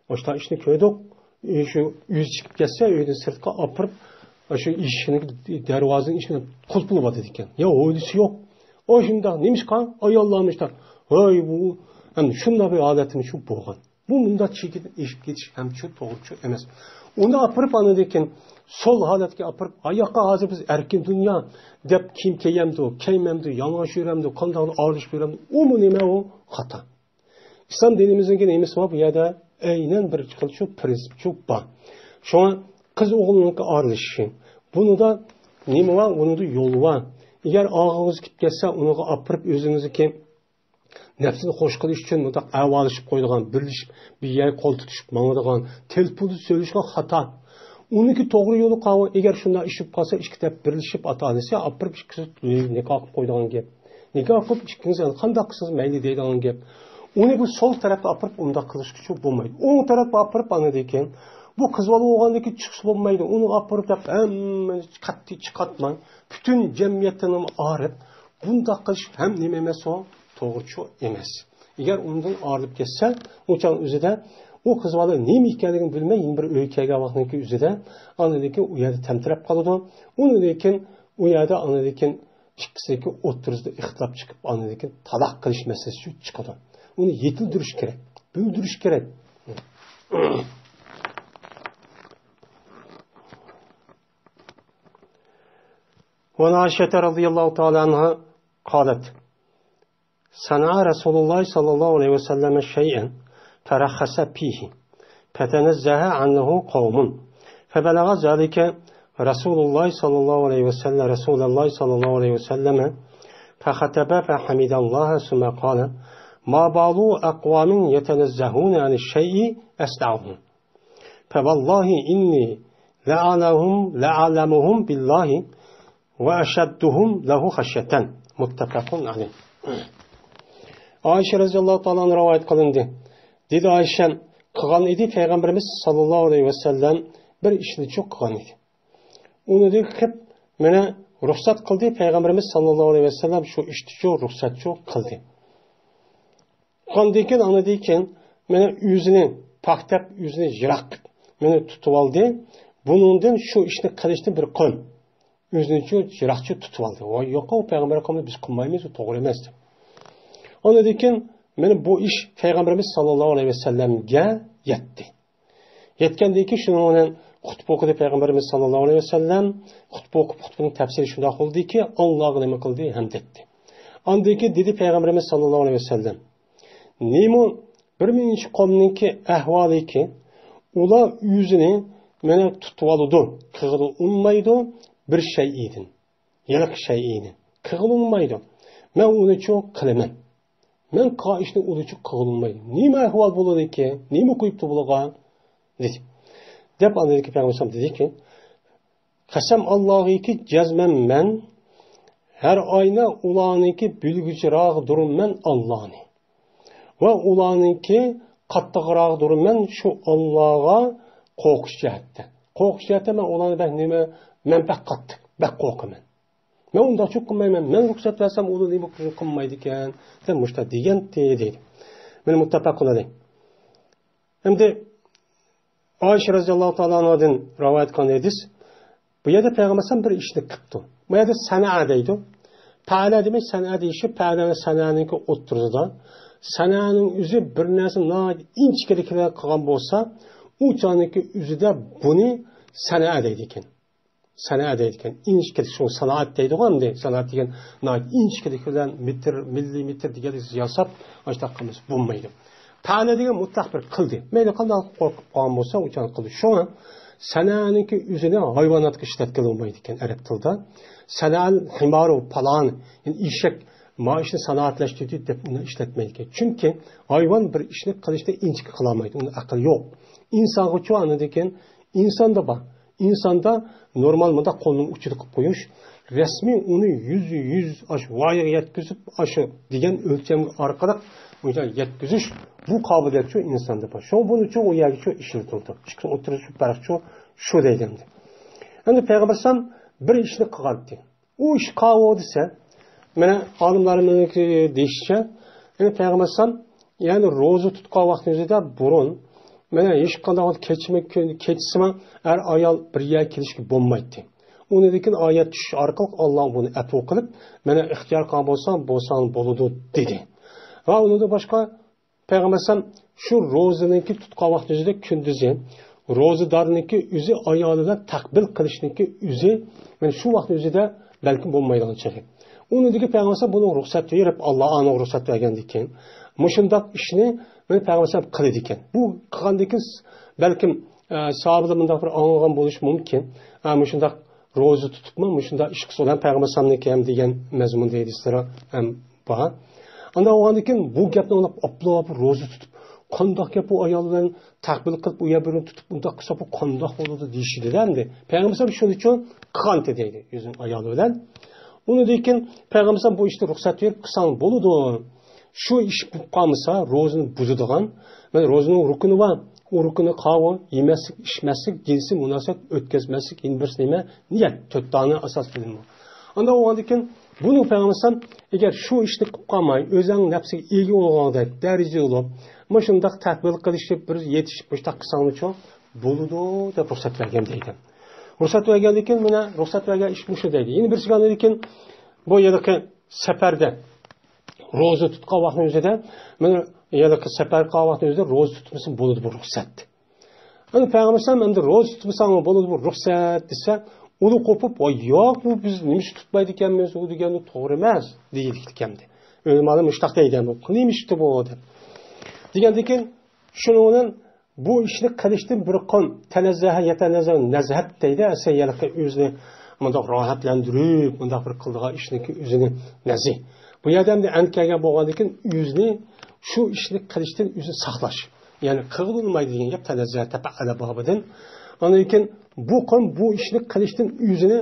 ئاشۇنداق ئىشنى كۆردۇق. ئى، شۇ ئۆزى چىقىپ كەتسە، ئۆيدىن سىرتقا ئاپىرىپ، شۇ ئىشىكنى، دەرۋازىنىڭ ئىشىكىنى قۇلۇپلاۋاتىدىكەن. يا ھويلىسى يوق. ئاشۇنداق نېمىشقا ئاياللارمۇ ئىشتا؟ ھاي، بۇ، ئەمدى شۇنداق بىر ھالەتمۇ شۇ بولغان. بۇ مۇنداق چېكىدىن ئېشىپ كېتىش ھەم شۇ توغرىچۇ ئەمەس. ئۇنى ئاپىرىپ، ئاندىن كېيىن سول ھالەتكە ئاپىرىپ، ئاياققا ھازىر بىز ئەركىن دۇنيا دەپ كىيىم كىيەمدۇ، كىيمەمدۇ، يالىڭاچ يۈرەمدۇ، قانداق ئارىلىشىپ يۈرەمدۇ، ئۇمۇ نېمە ئۇ؟ خاتا. ئىسلام دىنىمىزنىڭكى نېمىسى بار؟ بۇ يەردە ئەينەن بىر خىل شۇ پىرىنسىپ شۇ بار. شۇڭا قىز ئوغۇلنىڭكى ئارىلىشىشى. بۇنىدا نېمە بار؟ بۇنىدا يول بار. ئەگەر ئاغزىڭىز كېلىپ كەتسە، ئۇنىڭغا ئاپىرىپ ئۆزىڭىزنىڭكى نەپسىنى خوش قىلىش ئۈچۈن مۇنداق ئەۋالىشىپ قويىدىغان، بىرلىشىپ بىر يەرگە قول تۇتۇشۇپ ماڭىدىغان، تېلېفوندا سۆزلىشىدىغان خاتا. ئۇنىڭكى توغرا يولى قاۋۇ، ئەگەر شۇنداق ئىش بولۇپ قالسا، ئىككى تەرەپ بىرلىشىپ ئاتا-ئانىسى ئاپىرىپ ئىككىسى نىكاھ قىلىپ قويىدىغان گەپ. نىكاھ قىلىپ ئىككىڭىز ئەنە قانداق قىلسىڭىز مەيلى دەيدىغان گەپ. ئۇنى بۇ سول تەرەپكە ئاپىرىپ ئۇنداق قىلىشقىچۇ بولمايدۇ. ئوڭ تەرەپكە ئاپىرىپ ئاندىن كېيىن بۇ قىز بالا بولغاندىن كېيىن چىقسا بولمايدۇ. ئۇنى ئاپىرىپ دەپ ھەممىنى قەتئىي چىقارتماي، پۈتۈن جەمئىيەتتىن ئايرىپ، بۇنداق قىلىش ھەم نېمە ئەمەس ئۇ؟ توغرىچۇ ئەمەس. ئەگەر ئۇنىڭدىن ئايرىلىپ كەتسە، ئۇ چاغ ئۆزىدە ئۇ قىز بالا نېمە ئىكەنلىكىنى بىلمەي، يەنە بىر ئۆيگە كەلگەن ۋاقىتنىڭكى ئۆزىدە ئاندىن كېيىن ئۇ يەردە تەمتىرەپ قالىدۇ. ئۇنىڭدىن كېيىن ئۇ يەردە ئاندىن كېيىن ئىككىسىنىڭكى ئوتتۇرىسىدا ئىختىلاپ چىقىپ، ئاندىن كېيىن تالاق قىلىش مەسىلىسى چىقىدۇ. ئۇنى يېتىلدۈرۈش كېرەك، بىلدۈرۈش كېرەك. وعن عائشة رضي الله تعالى عنها قالت: صنع رسول الله صلى الله عليه وسلم شيئا فرخص فيه فتنزه عنه قوم، فبلغ ذلك رسول الله صلى الله عليه وسلم، رسول الله صلى الله عليه وسلم، فخطب فحمد الله ثم قال: ما بال أقوام يتنزهون عن الشيء أصنعه، فوالله إني لأعلمهم، لأعلمهم بالله وأشدهم له خشية. متفق عليه. ئائىشە رەزىياللاھۇ تائالا ئانھا رىۋايەت قىلىندى. دېدى ئائىشە: قىلغان ئىدى پەيغەمبىرىمىز ساللاللاھۇ ئەلەيھى ۋەسەللەم، بىر ئىشنىچۇ قىلغان ئىدى. ئۇنى دېگىپ مانا رۇخسەت قىلدى پەيغەمبىرىمىز ساللاللاھۇ ئەلەيھى ۋەسەللەم، شۇ ئىشنىچۇ رۇخسەتچۇ قىلدى. قىلغاندىن كېيىن، ئاندىن كېيىن مانا ئۆزىنى پاك دەپ، ئۆزىنى يىراق، مانا تۇتۇۋالدى. بۇنىڭدىن، شۇ ئىشنى قىلىشتىن بىر قىلىم ئۆزىنىچۇ يىراقچۇ تۇتۇۋالدى. ۋاي ياق، ئۇ پەيغەمبەر قەۋمى بىز قىلمايمىز، ئۇ توغرا ئەمەس دەپ. ئاندىن كېيىن مانا بۇ ئىش پەيغەمبىرىمىز ساللاللاھۇ ئەلەيھى ۋەسەللەمگە يەتتى. يەتكەندىن كېيىن شۇنىڭ بىلەن خۇتبە ئوقۇدى پەيغەمبىرىمىز ساللاللاھۇ ئەلەيھى ۋەسەللەم. خۇتبە ئوقۇپ، خۇتبىنىڭ تەپسىرى شۇنداق بولدىكى، ئاللاغا نېمە قىلدى؟ ھەمد ئېيتتى. ئاندىن كېيىن دېدى پەيغەمبىرىمىز ساللاللاھۇ ئەلەيھى ۋەسەللەم، نېمە بىر مىنچە قومنىڭكى ئەھۋالىكى، ئۇلار ئۆزىنى مانا تۇتۇۋالىدۇ، قىغىلى ئۇنمايدۇ بىر شەيئىدىن، ھېلىقى شەيئىنى قىغىلى ئۇنمايدۇ. مەن ئۇنىچۇ قىلىمەن. مەن قىلغان ئىشنى ئۇلىچۇ قىغىلى ئۇنمايدۇ. نېمە ئەھۋال بولىدىكى، نېمە قويۇپتۇ بۇلىغا؟ دېدى. دەپ ئاندىن كېيىن پەيغەمبەر دېدىكى، قەسەم ئاللاغىكى جەزمەن مەن ھەر ئاينا ئۇلارنىڭكى بىلگۈچىراغدۇرمەن ئاللانى. ۋە ئۇلارنىڭكى قاتتىقراغدۇرمەن شۇ ئاللاغا قورقۇش جەھەتتە. قورقۇش جەھەتتە مەن ئۇلارنى بەك نېمە، مەن بەك قاتتىق، بەك قورقىمەن. مەن ئۇنداقچۇ قىلمايمەن. مەن رۇخسەت بەرسەم ئۇلار نېمە ئۈچۈن قىلمايدىكەن دەپ مۇشۇنداق دېگەنتى دەيدۇ. مانا مۇتتەپەقۇن ئەلەيھ. ئەمدى ئائىشە رەزىياللاھۇ تائالا ئەنھادىن رىۋايەت قىلغان ھەدىس. بۇ يەردە پەيغەمبەر بىر ئىشنى قىپتۇ. بۇ يەردە سەنە دەيدۇ. پەئەلە دېمەي، سەنە دېيىشى پەئەلە ۋە سەنەنىڭكى ئوتتۇرىسىدا. سەنەنىڭ ئۆزى بىر نەرسە ناھايىتى ئىنچىكىلىك بىلەن قىلغان بولسا، ئۇ چاغنىڭكى ئۆزىدە بۇنى سەنە دەيدىكەن. سەنە دەيدىكەن. ئىنچىكىلىك، شۇ سانائەت دەيدىغۇ ئەمدى. سانائەت دېگەن ناھايىتى ئىنچىكىلىك بىلەن مېتىر، مىللىمېتىر دېگەندەك ياساپ، ئاشۇنداق قىلمىسا بولمايدۇ. پەئەلە دېگەن مۇتلەق بىر قىلدى. مەيلى قانداق قورقۇپ قالغان بولسا، ئۇ چاغ قىلدى. شۇڭا سەنەنىڭكى ئۆزىنى ھايۋاناتقا ئىشلەتكىلى بولمايدىكەن ئەرەب تىلىدا. سەنەل ھىمارۇ پالان، يەنى ئېشەك، ما ئىشنى سانائەتلەشتۈردى دەپ ئۇنى ئىشلەتمەيدىكەن. چۈنكى ھايۋان بىر ئىشنى قىلىشتا ئىنچىكە قىلالمايدۇ. ئۇنىڭ ئەقلى يوق. ئىنسانغىچۇ ئاندىن كېيىن ئىنساندا بار. ئىنساندا نورمال مۇنداق قولنىڭ ئۇچىدا قىلىپ قويۇش، رەسمىي ئۇنى يۈز يۈز ئاشۇ ۋايىغا يەتكۈزۈپ، ئاشۇ دېگەن ئۆلچەم ئارقىلىق ئۇنى يەتكۈزۈش، بۇ قابىلىيەتچۇ ئىنساندا بار. شۇڭا بۇنىچۇ ئۇ يەرگىچۇ ئىشلىتىلىدۇ. ئىككىسىنىڭ ئوتتۇرىسى پەرقچۇ شۇ دەيدۇ ئەمدى. ئەمدى پەيغەمبەر ئەلەيھىسسالام بىر ئىشنى قىلغانتى. ئۇ ئىش قاۋۇ دېسە، مانا ئالىملارنىڭكى دېيىشىچە، يەنى پەيغەمبەر ئەلەيھىسسالام، يەنى روزا تۇتقان ۋاقتىمىزدا بۇرۇن، مانا ھېچقانداق كەچمە كۈن، كەچسىمۇ ئەر ئايال بىر يەرگە كېلىشكە بولمايتتى. ئۇنىڭدىن كېيىن ئايەت چۈشۈش ئارقىلىق ئاللا بۇنى ئەپۇ قىلىپ، مانا ئىختىيار قىلغان بولساڭ، بولساڭ بولىدۇ دېدى. ۋە ئۇنىڭدىن باشقا پەيغەمبەر ئەلەيھىسسالام شۇ روزىنىڭكى تۇتقان ۋاقتى ئۆزىدە كۈندۈزى روزىدارنىڭكى ئۆزى ئايالى بىلەن تەقبىل قىلىشنىڭكى ئۆزى، مانا شۇ ۋاقىتنىڭ ئۆزىدە بەلكىم بولمايدىغان چېغى. ئۇنىڭدىكى پەيغەمبەر ئەلەيھىسسالام بۇنىڭ رۇخسەت بېرىپ، ئاللا ئانىڭغا رۇخسەت بەرگەندىن كېيىن، مۇشۇنداق ئىشنى مانا پەيغەمبەر ئەلەيھىسسالام قىلىدىكەن. بۇ قىلغاندىن كېيىن بەلكىم، ئە، ساھابىلار مۇنداق بىر ئاڭلىغان بولۇشى مۇمكىن. ئە، مۇشۇنداق روزا تۇتۇپمۇ مۇشۇنداق ئىش قىلسا، ئۇلار پەيغەمبەر ئەلەيھىسسالامنىڭكى ھەم دېگەن مەزمۇندا ھەدىسلىرى ھەم بار. ئاندىن بولغاندىن كېيىن بۇ گەپنى ئاڭلاپ، ئاپلا بۇ روزا تۇتۇپ، قانداق گەپ بۇ ئايال بىلەن تەقبىل قىلىپ، ئۇ يەر بىرىنى تۇتۇپ، ئۇنداق قىلسا بۇ قانداق بولىدۇ دېيىشىدىدە ئەمدى. پەيغەمبەر ئەلەيھىسسالام شۇنىڭ ئۈچۈن قىلغانتى دەيدۇ ئۆزىنىڭ ئايالى بىلەن. ئۇنىڭدىن كېيىن پەيغەمبەر ئەلەيھىسسالام بۇ ئىشنى رۇخسەت بېرىپ، قىلساڭ بولىدۇ. شۇ ئىش بولۇپ قالمىسا، روزىنى بۇزىدىغان، مانا روزىنىڭ رۇكنى بار. ئۇ رۇكنى قاۋۇ، يېمەسلىك، ئىچمەسلىك، جىنسىي مۇناسىۋەت ئۆتكۈزمەسلىك، يەنە بىرسى نېمە؟ نىيەت، تۆت دانە ئاساس بىلىنىدۇ. ئاندىن بولغاندىن كېيىن بۇنى پەيغەمبەر ئەلەيھىسسالام، ئەگەر شۇ ئىشنى قىلىپ قالماي، ئۆزۈڭ نەپسىگە ئىگە بولغاندەك دەرىجىدە بولۇپ، مۇشۇنداق تەقبىل قىلىشىپ، بىر يېتىشىپ، مۇشۇنداق قىلساڭلىچۇ بولىدۇ دەپ رۇخسەت بەرگەن دەيدۇ. رۇخسەت بەرگەندىن كېيىن، مانا رۇخسەت بەرگەن ئىش مۇشۇ دەيدۇ. يەنە بىرسىگە ئاندىن كېيىن بۇ ھېلىقى سەپەردە روزا تۇتقان ۋاقتىنىڭ ئۆزىدە، مانا ھېلىقى سەپەر قىلغان ۋاقتىنىڭ ئۆزىدە روزا تۇتمىسا بولىدۇ بۇ رۇخسەت. ئەمدى پەيغەمبەر ئەلەيھىسسالام ئەمدى روزا تۇتمىساڭمۇ بولىدۇ بۇ رۇخسەت دېسە، ئۇلار قوپۇپ، ۋاي ياق، بۇ بىز نېمە ئۈچۈن تۇتمايدىكەنمىز، ئۇ دېگەن توغرا ئەمەس دېيىلىدىكەن. ئۆلىمالار مۇشۇنداق دەيدۇ، بۇ نېمە ئىشتى بۇ دەپ. دېگەندىن كېيىن شۇنىڭ بىلەن بۇ ئىشنى قىلىشتىن بىر قان تەنەززەھە يەتەنەززەھۇ نەزھەت دەيدۇ، ئەسلى ھېلىقى ئۆزىنى مۇنداق راھەتلەندۈرۈپ، مۇنداق بىر قىلىدىغان ئىشنىڭكى ئۆزىنى نەزى. بۇ يەردە ئەمدى ئەنە كەلگەن بولغاندىن كېيىن ئۆزىنى شۇ ئىشنى قىلىشتىن ئۆزىنى ساقلاش. يەنى قىلغىلى بولمايدۇ دېگەن گەپ تەنەززەھە تەپەئەلە بابىدىن. ئاندىن كېيىن بۇ قان بۇ ئىشنى قىلىشتىن ئۆزىنى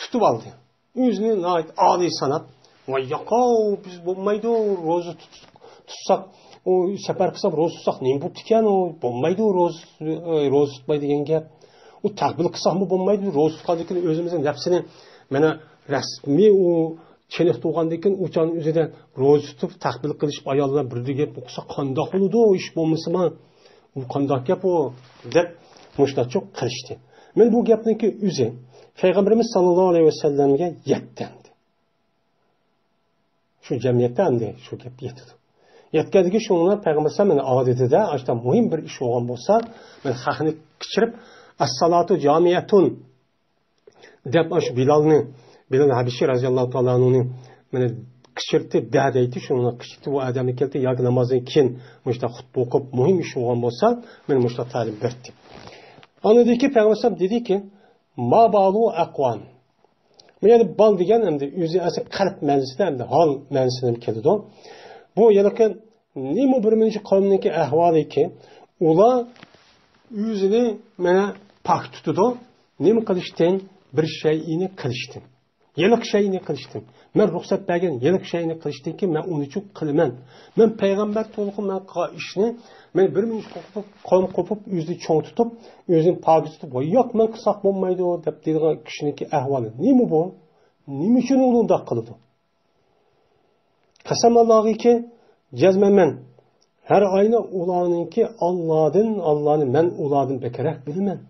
تۇتۇپ ئالدى. ئۆزىنى ناھايىتى ئالىي ساناپ، ۋاي ياقاو، بىز بولمايدۇ، روزا تۇت-، تۇتساق، ئۇ سەپەر قىلساق روزا تۇتساق نېمە بوپتىكەن؟ ئۇ بولمايدۇ، روزا، روزا تۇتماي دېگەن گەپ. ئۇ تەقبىل قىلساقمۇ بولمايدۇ، روزا تۇتقاندىن كېيىن ئۆزىمىزنىڭ نەپسىنى، مانا، رەسمىي ئۇ چېنىقتۇرغاندىن كېيىن ئۇ چاغنىڭ ئۆزىدە روزا تۇتۇپ، تەقبىل قىلىشىپ، ئايال بىلەن بىردە گەپ قىلسا قانداق بولىدۇ، ئىش بولمىسىمۇ؟ ئۇ قانداق گەپ ئۇ؟ دەپ مۇشۇنداقچۇ قىلىشتى. مەن بۇ گەپنىڭكى ئۆزى پەيغەمبىرىمىز ساللاللاھۇ ئەلەيھى ۋەسەللەمگە يەتتى ئەمدى. شۇ جەمئىيەتتە ئەمدى شۇ گەپ يېتىدۇ. يەتكەندىكىن شۇڭلار پەيغەمبەر ئەلەيھىسسالام مېنى ئادىتىدە، ئاشۇنداق مۇھىم بىر ئىش بولغان بولسا، مەن خەقنى قىچىرىپ، «ئەسسالاتۇ جامىئەتۇن» دەپ، ئاشۇ بىلالنى، بىلال ھەبىشى رەزىياللاھۇ تائالا ئەنھۇنى مېنى قىچىرتتى، دە دەيتتى، شۇنىڭغا قىچىرتتى، ئۇ ئادەمنى كەلتى، ياكى نامازدىن كېيىن مۇشۇنداق خۇتبە ئوقۇپ، مۇھىم ئىش بولغان بولسا، مېنى مۇشۇنداق تەلىم بەردى. ئاندىن كېيىن پەيغەمبەر ئەلەيھىسسالام دېدىكى، «ما بالۇ ئەقۋام.» بۇ يەردە بال دېگەن ئەمدى ئۆزى ئەسلى قەلب مەنىسىدە، ئەمدى ھال مەنىسىدە كېلىدۇ. بۇ ھېلىقى نېمە بىر مۇنچە قەۋمنىڭكى ئەھۋالىكى، ئۇلار ئۆزىنى مانا پاك تۇتىدۇ. نېمە قىلىشتىن؟ بىر شەيئىنى قىلىشتىن. ھېلىقى شەيئىنى قىلىشتىن. مەن رۇخسەت بەرگەن ھېلىقى شەيئىنى قىلىشتىنكى مەن ئۇنىچۇ قىلىمەن. مەن پەيغەمبەر تۇرۇقى مەن قىلغان ئىشنى، مەن بىر مۇنچە قوپۇپ، قويۇپ، ئۆزىنى چوڭ تۇتۇپ، ئۆزىنى پاكىز تۇتۇپ، «ۋاي ياق، مەن قىلساق بولمايدۇ» دەپ دەيدىغان كىشىنىڭكى ئەھۋالى نېمە بۇ؟ نېمە ئۈچۈن ئۇ ئۇنداق قىلىدۇ؟ قەسەم ئاللاغىكى، جەزمەن مەن ھەر ئاينى ئۇلارنىڭكى ئاللادىن، ئاللانى مەن ئۇلاردىن بەكرەك بىلىمەن.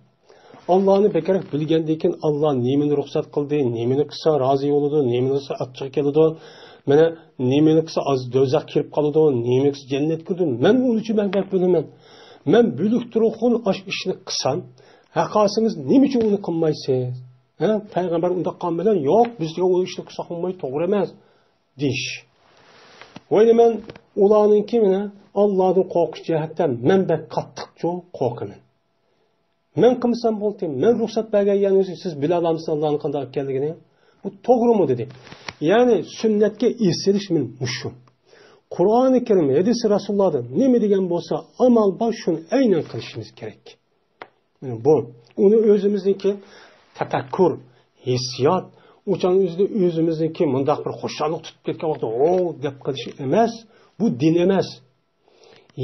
ئاللانى بەكرەك بىلگەندىن كېيىن، ئاللا نېمىنى رۇخسەت قىلدى، نېمىنى قىلسا رازى بولىدۇ، نېمىنى قىلسا ئاچچىقى كېلىدۇ، مانا نېمىنى قىلسا ئاز دوزاخ كىرىپ قالىدۇ، نېمىنى قىلسا جەننەتكە كىرىدۇ، مەن ئۇنى ئۈچۈن بەكرەك بىلىمەن. مەن بۆلۈك تۇرۇقخۇن ئاش ئىشنى قىلسام، ھەققاسىڭىز نېمە ئۈچۈن ئۇنى قىلمايسىز؟ ھە؟ پەيغەمبەر ئۇنداق قىلغان بىلەن، «ياق، بىزگە ئۇ ئىشنى قىلساق بولمايدۇ، توغرا ئەمەس» دېيىش. ۋاي، مەن ئۇلارنىڭكى مانا ئاللادىن قورقۇش جەھەتتە مەن بەك قاتتىقچۇ قورقىمەن. مەن قىلمىسام بولدى، مەن رۇخسەت بەرگەن يەرنى سىز بىلەلامسىز ئاللانىڭ قانداق ئىكەنلىكىنى؟ بۇ توغرىمۇ؟ دېدى. يەنى سۈننەتكە ئېسىلىش مېنىڭ مۇشۇ. قۇرئانى كەرىم، ھەدىسى رەسۇلۇللادا نېمە دېگەن بولسا، ئامال بار شۇنى ئەينەن قىلىشىمىز كېرەك. مانا بۇ، ئۇنى ئۆزىمىزنىڭكى تەپەككۇر، ھېسسىيات، ئۇ چاغنىڭ ئۆزىدە ئۆزىمىزنىڭكى مۇنداق بىر خۇشاللىق تۇتۇپ كەتكەن ۋاقىتتا، «ھو» دەپ قىلىش ئەمەس، بۇ دىن ئەمەس.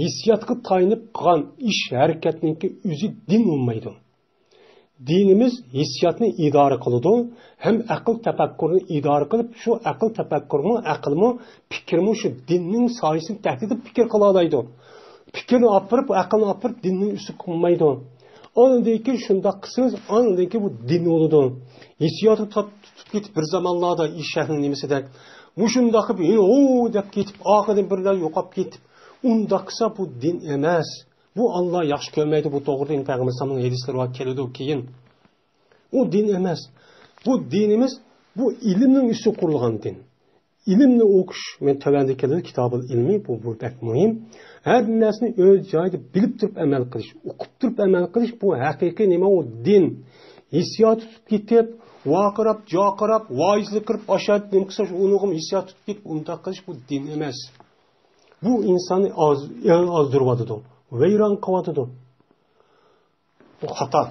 ھېسسىياتقا تايىنىپ قىلغان ئىش، ھەرىكەتنىڭكى ئۆزى دىن بولمايدۇ. دىنىمىز ھېسسىياتنى ئىدارە قىلىدۇ، ھەم ئەقىل تەپەككۇرنى ئىدارە قىلىپ، شۇ ئەقىل تەپەككۇرمۇ، ئەقىلمۇ، پىكىرمۇ شۇ دىننىڭ سايىسىنى تەھت ئېتىپ پىكىر قىلالايدۇ. پىكىرنى ئاپىرىپ، ئەقىلنى ئاپىرىپ، دىننى ئۈستۈن قىلمايدۇ. ئاندىن كېيىن شۇنداق قىلسىڭىز، ئاندىن كېيىن بۇ دىن بولىدۇ. ھېسسىياتى تۇتۇپ كېتىپ بىر زامانلاردا ئىشەكنىڭ نېمىسىدەك، مۇشۇنداق قىلىپ، ھو دەپ كېتىپ، ئاخىرىدا بىرلا يوقاپ كېتىپ، ئۇنداق قىلسا بۇ دىن ئەمەس. بۇ ئاللا ياخشى كۆرمەيدۇ، بۇ توغرىدا پەيغەمبەر ئەلەيھىسسالامنىڭ ھەدىسلىرى بار، كېلىدۇ كېيىن. ئۇ دىن ئەمەس. بۇ دىنىمىز، بۇ ئىلىمنىڭ ئۈستىگە قۇرۇلغان دىن. ئىلىمنى ئوقۇش، مەن تۆۋەندە كېلىدۇ، كىتابۇل ئىلمى، بۇ، بۇ بەك مۇھىم. ھەر نەرسىنى ئۆز جايىدا بىلىپ تۇرۇپ ئەمەل قىلىش، ئوقۇپ تۇرۇپ ئەمەل قىلىش، بۇ ھەقىقىي نېمە ئۇ دىن. ھېسسىيات تۇتۇپ كېتىپ، ۋارقىراپ، جارقىراپ، ۋائىزلىقىرىپ، ئاشۇ نېمە قىلسا، شۇ ئۇنىڭغىمۇ ھېسسىيات تۇتۇپ كېتىپ، ئۇنداق قىلىش بۇ دىن ئەمەس. بۇ ئىنساننى ئاز-، ئازدۇرۇۋاتىدۇ، ۋەيران قىلىۋاتىدۇ. بۇ خاتا.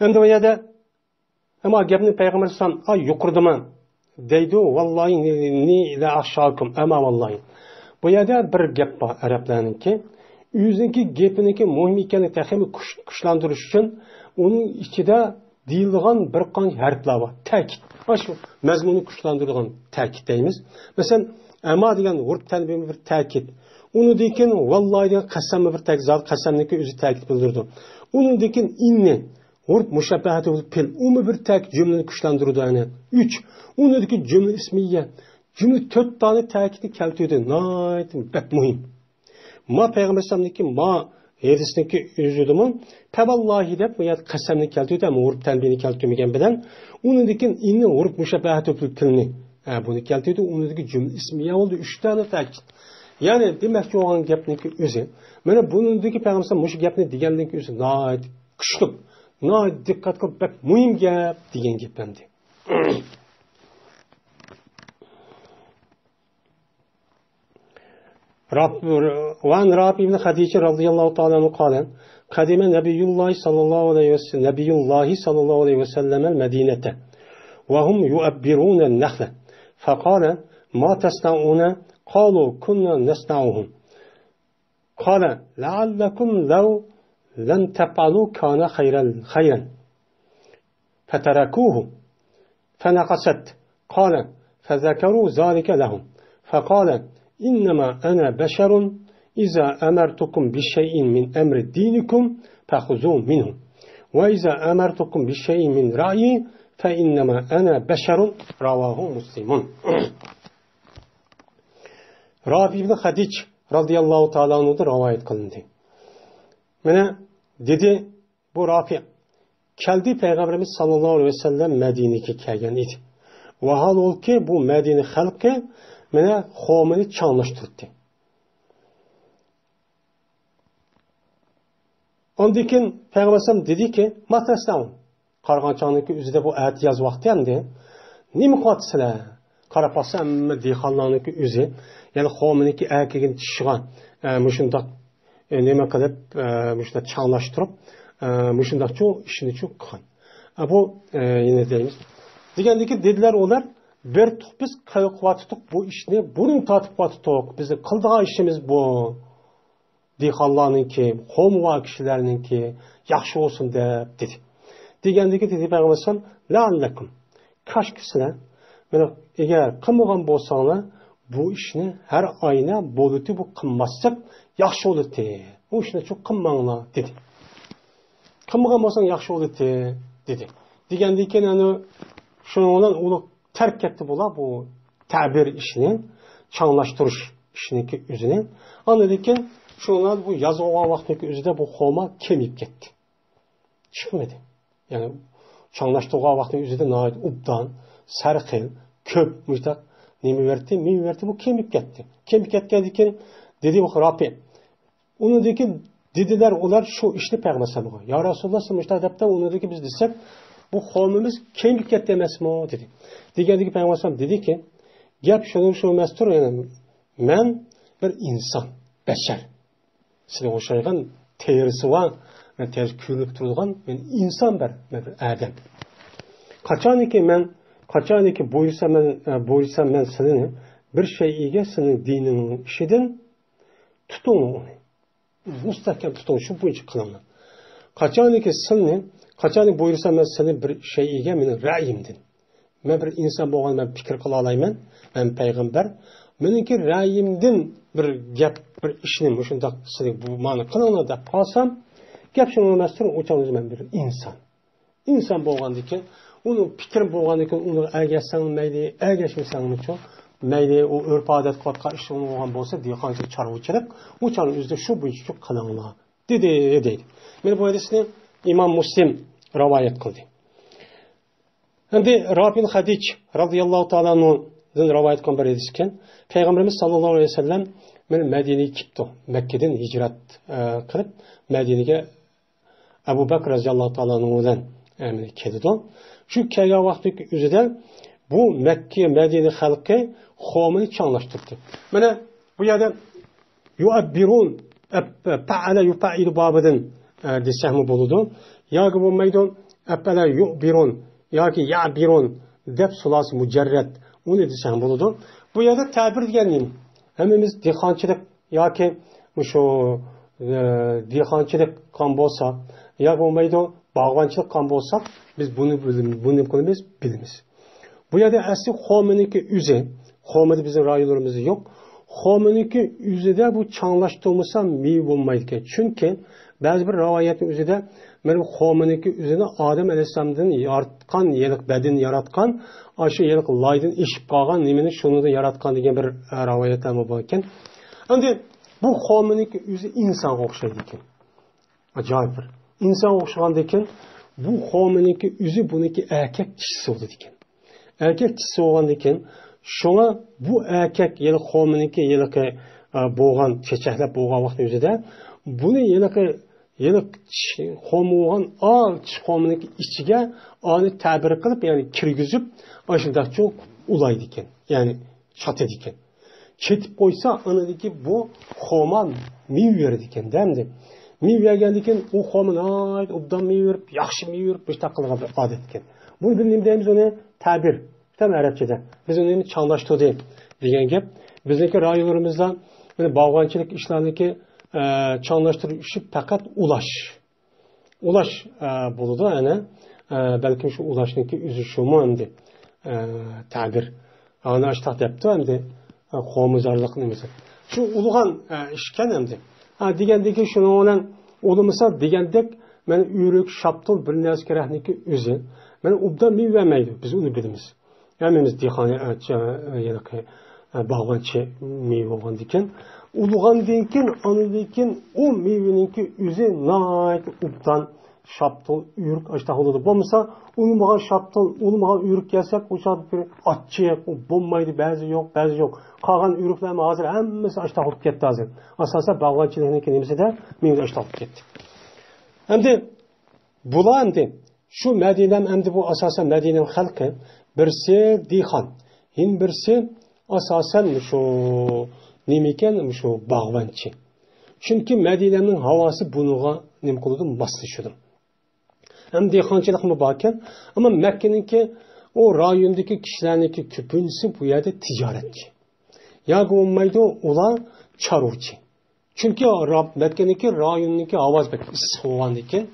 ئەمدى بۇ يەردە، ئەمما گەپنى پەيغەمبەر ئەلەيھىسسالام، «ئاي، يۇقىرىدىمۇ دەيدۇ، ۋاللاھى نى لە ئەخشاكۇم، ئەمما ۋاللاھى.» بۇ يەردە بىر گەپ بار ئەرەبلەرنىڭكى، ئۆزىنىڭكى گېپىنىڭكى مۇھىم ئىكەنلىكى تېخىمۇ كۈچ-، كۈچلەندۈرۈش ئۈچۈن ئۇنىڭ ئىچىدە دېيىلىدىغان بىر قانچە ھەرپلەر بار. تەكىت. مانا شۇ مەزمۇننى كۈچلەندۈرىدىغان تەكىت دەيمىز. مەسىلەن، ئەما دېگەن ھۇرۇپ تەنبىھمۇ بىر تەكىت. ئۇنىڭدىن كېيىن ۋاللاھى دېگەن قەسەممۇ بىر تەكىت. زادى قەسەمنىڭكى ئۆزى تەكىت بىلدۈرىدۇ. ئۇنىڭدىن كېيىن ئىننى ھۇرۇپ مۇشەببەھەتى بىل پىل. ئۇمۇ بىر تەكىت جۈملىنى كۈچلەندۈرىدۇ يەنە. ئۈچ. ئۇنىڭدىن كېيىن جۈملە ئىسمىيە. جۈملە تۆت دانە تەكىتنى كەلتۈردى. ناھايىتى بەك مۇھىم. ما پەيغەمبەر ئەلەيھىسسالامنىڭكى ما ھەدىسنىڭكى ئۆزىدىمۇ پەۋاللاھى دەپ بۇ يەردە قەسەمنى كەلتۈردى، ئەمما ھۇرۇپ تەنبىھنى كەلتۈرمىگەن بىلەن، ئۇنىڭدىن كېيىن ئىننى ھۇرۇپ مۇشەببەھەتۇ بىل پىلنى، ئە، بۇنى كەلتۈردى، ئۇنىڭدىكى جۈملە ئىسمىيە بولدى، ئۈچ دانە تەكىت. يەنى دېمەكچى بولغان گەپنىڭكى ئۆزى، مانا بۇنىڭدىكى پەيغەمبەر ئەلەيھىسسالام مۇشۇ گەپنى دېگەننىڭكى ئۆزى ناھايىتى كۈچلۈك، ناھايىتى دىققەت قىلىپ بەك مۇھىم گەپ دېگەن گەپ ئەمدى. راب-، وعن رافع بن خديج رضي الله تعالى عنه قال، قدم نبي الله صلى الله عليه وسلم، نبي الله صلى الله عليه وسلم المدينة وهم يؤبرون النخل، فقال: ما تصنعون؟ قالوا: كنا نصنعه. قال: لعلكم لو لم تفعلوا كان خيرا، خيرا. فتركوه فنقصت. قال: فذكروا ذلك لهم. فقال: إنما أنا بشر، إذا أمرتكم بشيء من أمر دينكم فخذوا منه، وإذا أمرتكم بشيء من رأيي فإنما أنا بشر. رواه مسلم. رافى ئىبن خەدىج رەزىيەللاھۇ تائالا ئەنھۇدىن رىۋايەت قىلىندى. مانا دېدى، بۇ رافى كەلدى، پەيغەمبىرىمىز ساللاللاھۇ ئەلەيھى ۋەسەللەم مەدىنىگە كەلگەن ئىدى. ۋاھالبۇكى، بۇ مەدىنە خەلقى مانا خۇمىنى چاڭلاشتۇردى. ئاندىن كېيىن پەيغەمبەر ئەلەيھىسسالام دېدىكى، ما تەسنەئۇن؟ قارىغانچاڭنىڭكى ئۆزىدە بۇ ئەتىياز ۋاقتى ئەمدى. نېمە قىلىۋاتىسىلەر؟ قاراپ باقسا، ھەممە دېھقانلارنىڭكى ئۆزى، يەنى خۇمىنىڭكى ئەركىگىنى چىشىغان، ئە، مۇشۇنداق، ئە، نېمە قىلىپ، ئە، مۇشۇنداق چاڭلاشتۇرۇپ، ئە، مۇشۇنداقچۇ ئىشنىچۇ قىلغان. ئە، بۇ، ئە، يەنە دەيمىز. دېگەندىكىن دېدىلەر ئۇلار، بىر تۇق بىز قىلىۋاتىتۇق بۇ ئىشنى، بۇرۇن تارتىپ قىلىۋاتىتۇق. بىزنىڭ قىلىدىغان ئىشىمىز بۇ. دېھقانلارنىڭكى، قومى بار كىشىلەرنىڭكى ياخشى بولسۇن دەپ دېدى. دېگەندىكى دېدى پەيغەمبەر ئەلەيھىسسالام، لەئەللەكۇم، كاشكى سىلەر مانا ئەگەر قىلمىغان بولساڭلار، بۇ ئىشنى ھەر ئاينا بولىتى بۇ قىلماسلىق ياخشى بولىتى. بۇ ئىشنى شۇ قىلماڭلار دېدى. قىلمىغان بولساڭ ياخشى بولىتى دېدى. دېگەندىن كېيىن ئەنە شۇنىڭ بىلەن ئۇلۇغ تەرك كەتتى بۇلار بۇ تەبىر ئىشىنى، چاڭلاشتۇرۇش ئىشىنىڭكى ئۆزىنى. ئاندىن كېيىن شۇنىڭ بۇ ياز بولغان ۋاقىتنىڭكى ئۆزىدە بۇ خۇما كېمىيىپ كەتتى. چىقمىدى. يەنى چاڭلاشتۇرغان ۋاقىتنىڭ ئۆزىدە ناھايىتى ئوبدان، سەرخىل، كۆپ مۇشتاق نېمە بەردى، مېۋە بەردى، بۇ كېمىيىپ كەتتى. كېمىيىپ كەتكەندىن كېيىن دېدى بۇ رافى، ئۇنىڭدىن كېيىن دېدىلەر ئۇلار شۇ ئىشنى پەيغەمبەر ئەلەيھىسسالامغا. يا رەسۇلاللا، سىز مۇشۇنداق دەپتۇ، ئۇنىڭدىن كېيىن بىز دېسەك، بۇ قومىمىز كېمىيىپ كەتتى ئەمەسمۇ؟ دېدى. دېگەندىكىن پەيغەمبەر ئەلەيھىسسالام دېدىكى، گەپ شۇنىڭ شۇ ئەمەستۇر، يەنى مەن بىر ئىنسان، بەشەر. سىزگە ئوخشايدىغان تېرىسى بار، مەن تېرىسى كۆيۈلۈپ تۇرىدىغان مەن ئىنسان بىر، مەن بىر ئادەم. قاچانكى مەن، قاچانكى بۇيرۇسام مەن، ئە، بۇيرۇسام مەن سىلىنى بىر شەيئىگە، سىلىنىڭ دىنىڭ ئىشىدىن تۇتۇڭ ئۇنى. مۇستەھكەم تۇتۇڭ، شۇ بويىچە قىلىڭلار. قاچانكى سىلنى، قاچانكى بۇيرۇسام مەن سىلنى بىر شەيئىگە مېنىڭ رەئيىمدىن. مەن بىر ئىنسان بولغان، مەن پىكىر قىلالايمەن، مەن پەيغەمبەر. مېنىڭكى رەئيىمدىن بىر گەپ، بىر ئىشنى مۇشۇنداق سىلى بۇ مانا قىلىڭلار دەپ قالسام، گەپ شۇنىڭ ئەمەستۇر، ئۇچان مەن بىر ئىنسان. ئىنسان بولغاندىكىن، ئۇنىڭ پىكرى بولغاندىكىن، ئۇنىڭغا ئەگەشسەڭ مەيلى، ئەگەشمىسەڭمۇچۇ مەيلى، ئۇ ئۆرپ ئادەت قىلىۋاتقان ئىش بولغان بولسا، دېھقانچىلىق، چارۋىچىلىق، ئۇ چاغنىڭ ئۆزىدە شۇ بويىچە قىلىڭلار دېدى، دەيدۇ. مانا بۇ ھەدىسنى ئىمام مۇسلىم رىۋايەت قىلدى. ئەمدى رافىل خەدىج رازىياللاھۇ تائالا ئەنھۇدىن رىۋايەت قىلغان بىر ھەدىس ئىكەن. پەيغەمبىرىمىز ساللاللاھۇ ئەلەيھى ۋەسەللەم مەدىنىگە كېلىپتۇ. مەككىدىن ھىجرەت، ئە، قىلىپ مەدىنىگە ئەبۇ بەكر رازىياللاھۇ تائالا ئەنھۇ بىلەن، ئە، كېلىدۇ. شۇ كەلگەن ۋاقتى ئۆزىدە بۇ مەككە، مەدىنە خەلقى قومىنى چاڭلاشتۇردى. مانا بۇ يەردە يۇئەببىرۇن، ئەپ-، پەئەلە يۇپەئىلۇ بابىدىن، ئە، دېسەكمۇ بولىدۇ. ياكى بولمايدۇ، ئەپئەلە يۇئبىرۇن ياكى يەبىرۇن دەپ سۇلاسى مۇجەررەت، ئۇنى دېسەم بولىدۇ. بۇ يەردە تەبىر دېگەن نېمە؟ ھەممىمىز دېھقانچىلىق ياكى مۇشۇ، ئە، دېھقانچىلىق قىلغان بولساق، يا بولمايدۇ، باغۋەنچىلىك قىلغان بولساق، بىز بۇنى بىلىم-، بۇنى قىلىمىز، بىلىمىز. بۇ يەردە ئەسلى قومىنىڭكى ئۆزى، قومىدا بىزنىڭ رايونلىرىمىزدا يوق. قومىنىڭكى ئۆزىدە بۇ چاڭلاشتۇرمىسا مېۋە بولمايدىكەن. چۈنكى بەزى بىر رىۋايەتنىڭ ئۆزىدە مانا بۇ قومىنىڭكى ئۆزىنى ئادەم ئەلەيھىسسالامدىن ياراتقان، يېلىق بەدىنى ياراتقان، ئاشۇ يېلىق لايدىن ئېشىپ قالغان نېمىنى شۇنىڭدىن ياراتقان دېگەن بىر، ئە، رىۋايەتلەرمۇ بار ئىكەن. ئەمدى بۇ قومىنىڭكى ئۆزى ئىنسانغا ئوخشايدىكەن. ئاجايىپ بىر ئىنسانغا ئوخشىغاندىكىن، بۇ قومىنىڭكى ئۆزى بۇنىڭكى ئەركەك چىشىسى بولىدىكەن. ئەركەك چىشىسى بولغاندىكىن، شۇڭا بۇ ئەركەك يېلىق قومىنىڭكى يېلىقى، ئە، بولغان چېچەكلەپ بولغان ۋاقىتنىڭ ئۆزىدە بۇنى يېلىقى يېلىق چىش قومى بولغان ئا چىش قومىنىڭكى ئىچىگە ئانى تەبىر قىلىپ، يەنى كىرگۈزۈپ، ئاشۇنداقچۇ ئۇلايدىكەن، يەنى چاتىدىكەن. چېتىپ قويسا، ئانىدىكى بۇ خورما مېۋە بېرىدىكەن-دە ئەمدى. مېۋە يېگەندىن كېيىن ئۇ قومى ناھايىتى ئوبدان مېۋە بېرىپ، ياخشى مېۋە بېرىپ، مۇشۇنداق قىلغان بىر ئادەت ئىكەن. بۇنى بىز نېمە دەيمىز ئۇنى؟ تەبىر. ئەرەبچىدە. بىز ئۇنى چاڭلاشتۇردى دېگەن گەپ. بىزنىڭكى رايونلىرىمىزدا، يەنى باغۋەنچىلىك ئىشلارنىڭكى، ئە، چاڭلاشتۇرۇش ئىشى پەقەت ئۇلاش. ئۇلاش، ئە، بولىدۇ، ئەنە. ئە، بەلكىم شۇ ئۇلاشنىڭكى ئۆزى شۇمۇ ئەمدى، ئە، تەبىر. ئانا ئاشتاق دەپتۇ ئەمدى، ئە، قومىزارلىق نېمىسى. شۇ ئۇلىغان، ئە، ئىشكەن ئەمدى. ھە، دېگەندىكى شۇنىڭ بىلەن ئۇلىمىسا دېگەندەك، مەن ئۆرۈك، شاپتۇل بىر نەرسە كېرەكنىكى ئۆزى. مەن ئوبدان مېۋە بەرمەيدۇ، بىز ئۇنى بىلىمىز. ھەممىمىز دېھقان، ئە، چ-، ئە، ھېلىقى، ئە، باغۋەنچى مېۋە بولغاندىكىن، ئۇلىغاندىن كېيىن، ئاندىن كېيىن ئۇ مېۋىنىڭكى ئۆزى ناھايىتى ئوبدان، شاپتۇل، ئۆرۈك ئاشتاق بولىدۇ. بولمىسا، ئۇلىمىغان شاپتۇل، ئۇلىمىغان ئۆرۈك يەسەك، ئۇ چاغدا بىر ئاچچىق، ئۇ بولمايدۇ، بەزى يوق، بەزى يوق. قالغان ئۆرۈكلەرمۇ ھازىر ھەممىسى ئاشتاق بولۇپ كەتتى ھازىر. ئاساسەن باغۋەنچىلىكنىڭكى نېمىسىدە، مېۋىدە ئاشتاق بولۇپ كەتتى. ئەمدى بۇلار ئەمدى شۇ مەدىنەم ئەمدى بۇ ئاساسەن مەدىنەم خەلقى بىرسى دېھقان، يەنە بىرسى ئاساسەن شۇ نېمىكەن، شۇ باغۋەنچى. چۈنكى مەدىنەمنىڭ ھاۋاسى بۇنىڭغا نېمە قىلىدۇ، ماسلىشىدۇ. ھەم دېھقانچىلىقمۇ باركەن، ئەمما مەككىنىڭكى ئۇ رايوندىكى كىشىلەرنىڭكى كۆپىنچىسى بۇ يەردە تىجارەتچى. ياكى بولمايدۇ، ئۇلار چارۋىچى. چۈنكى را-، مەككىنىڭكى رايونىنىڭكى ھاۋاسى بەك ئىسسىق بولغاندىكىن،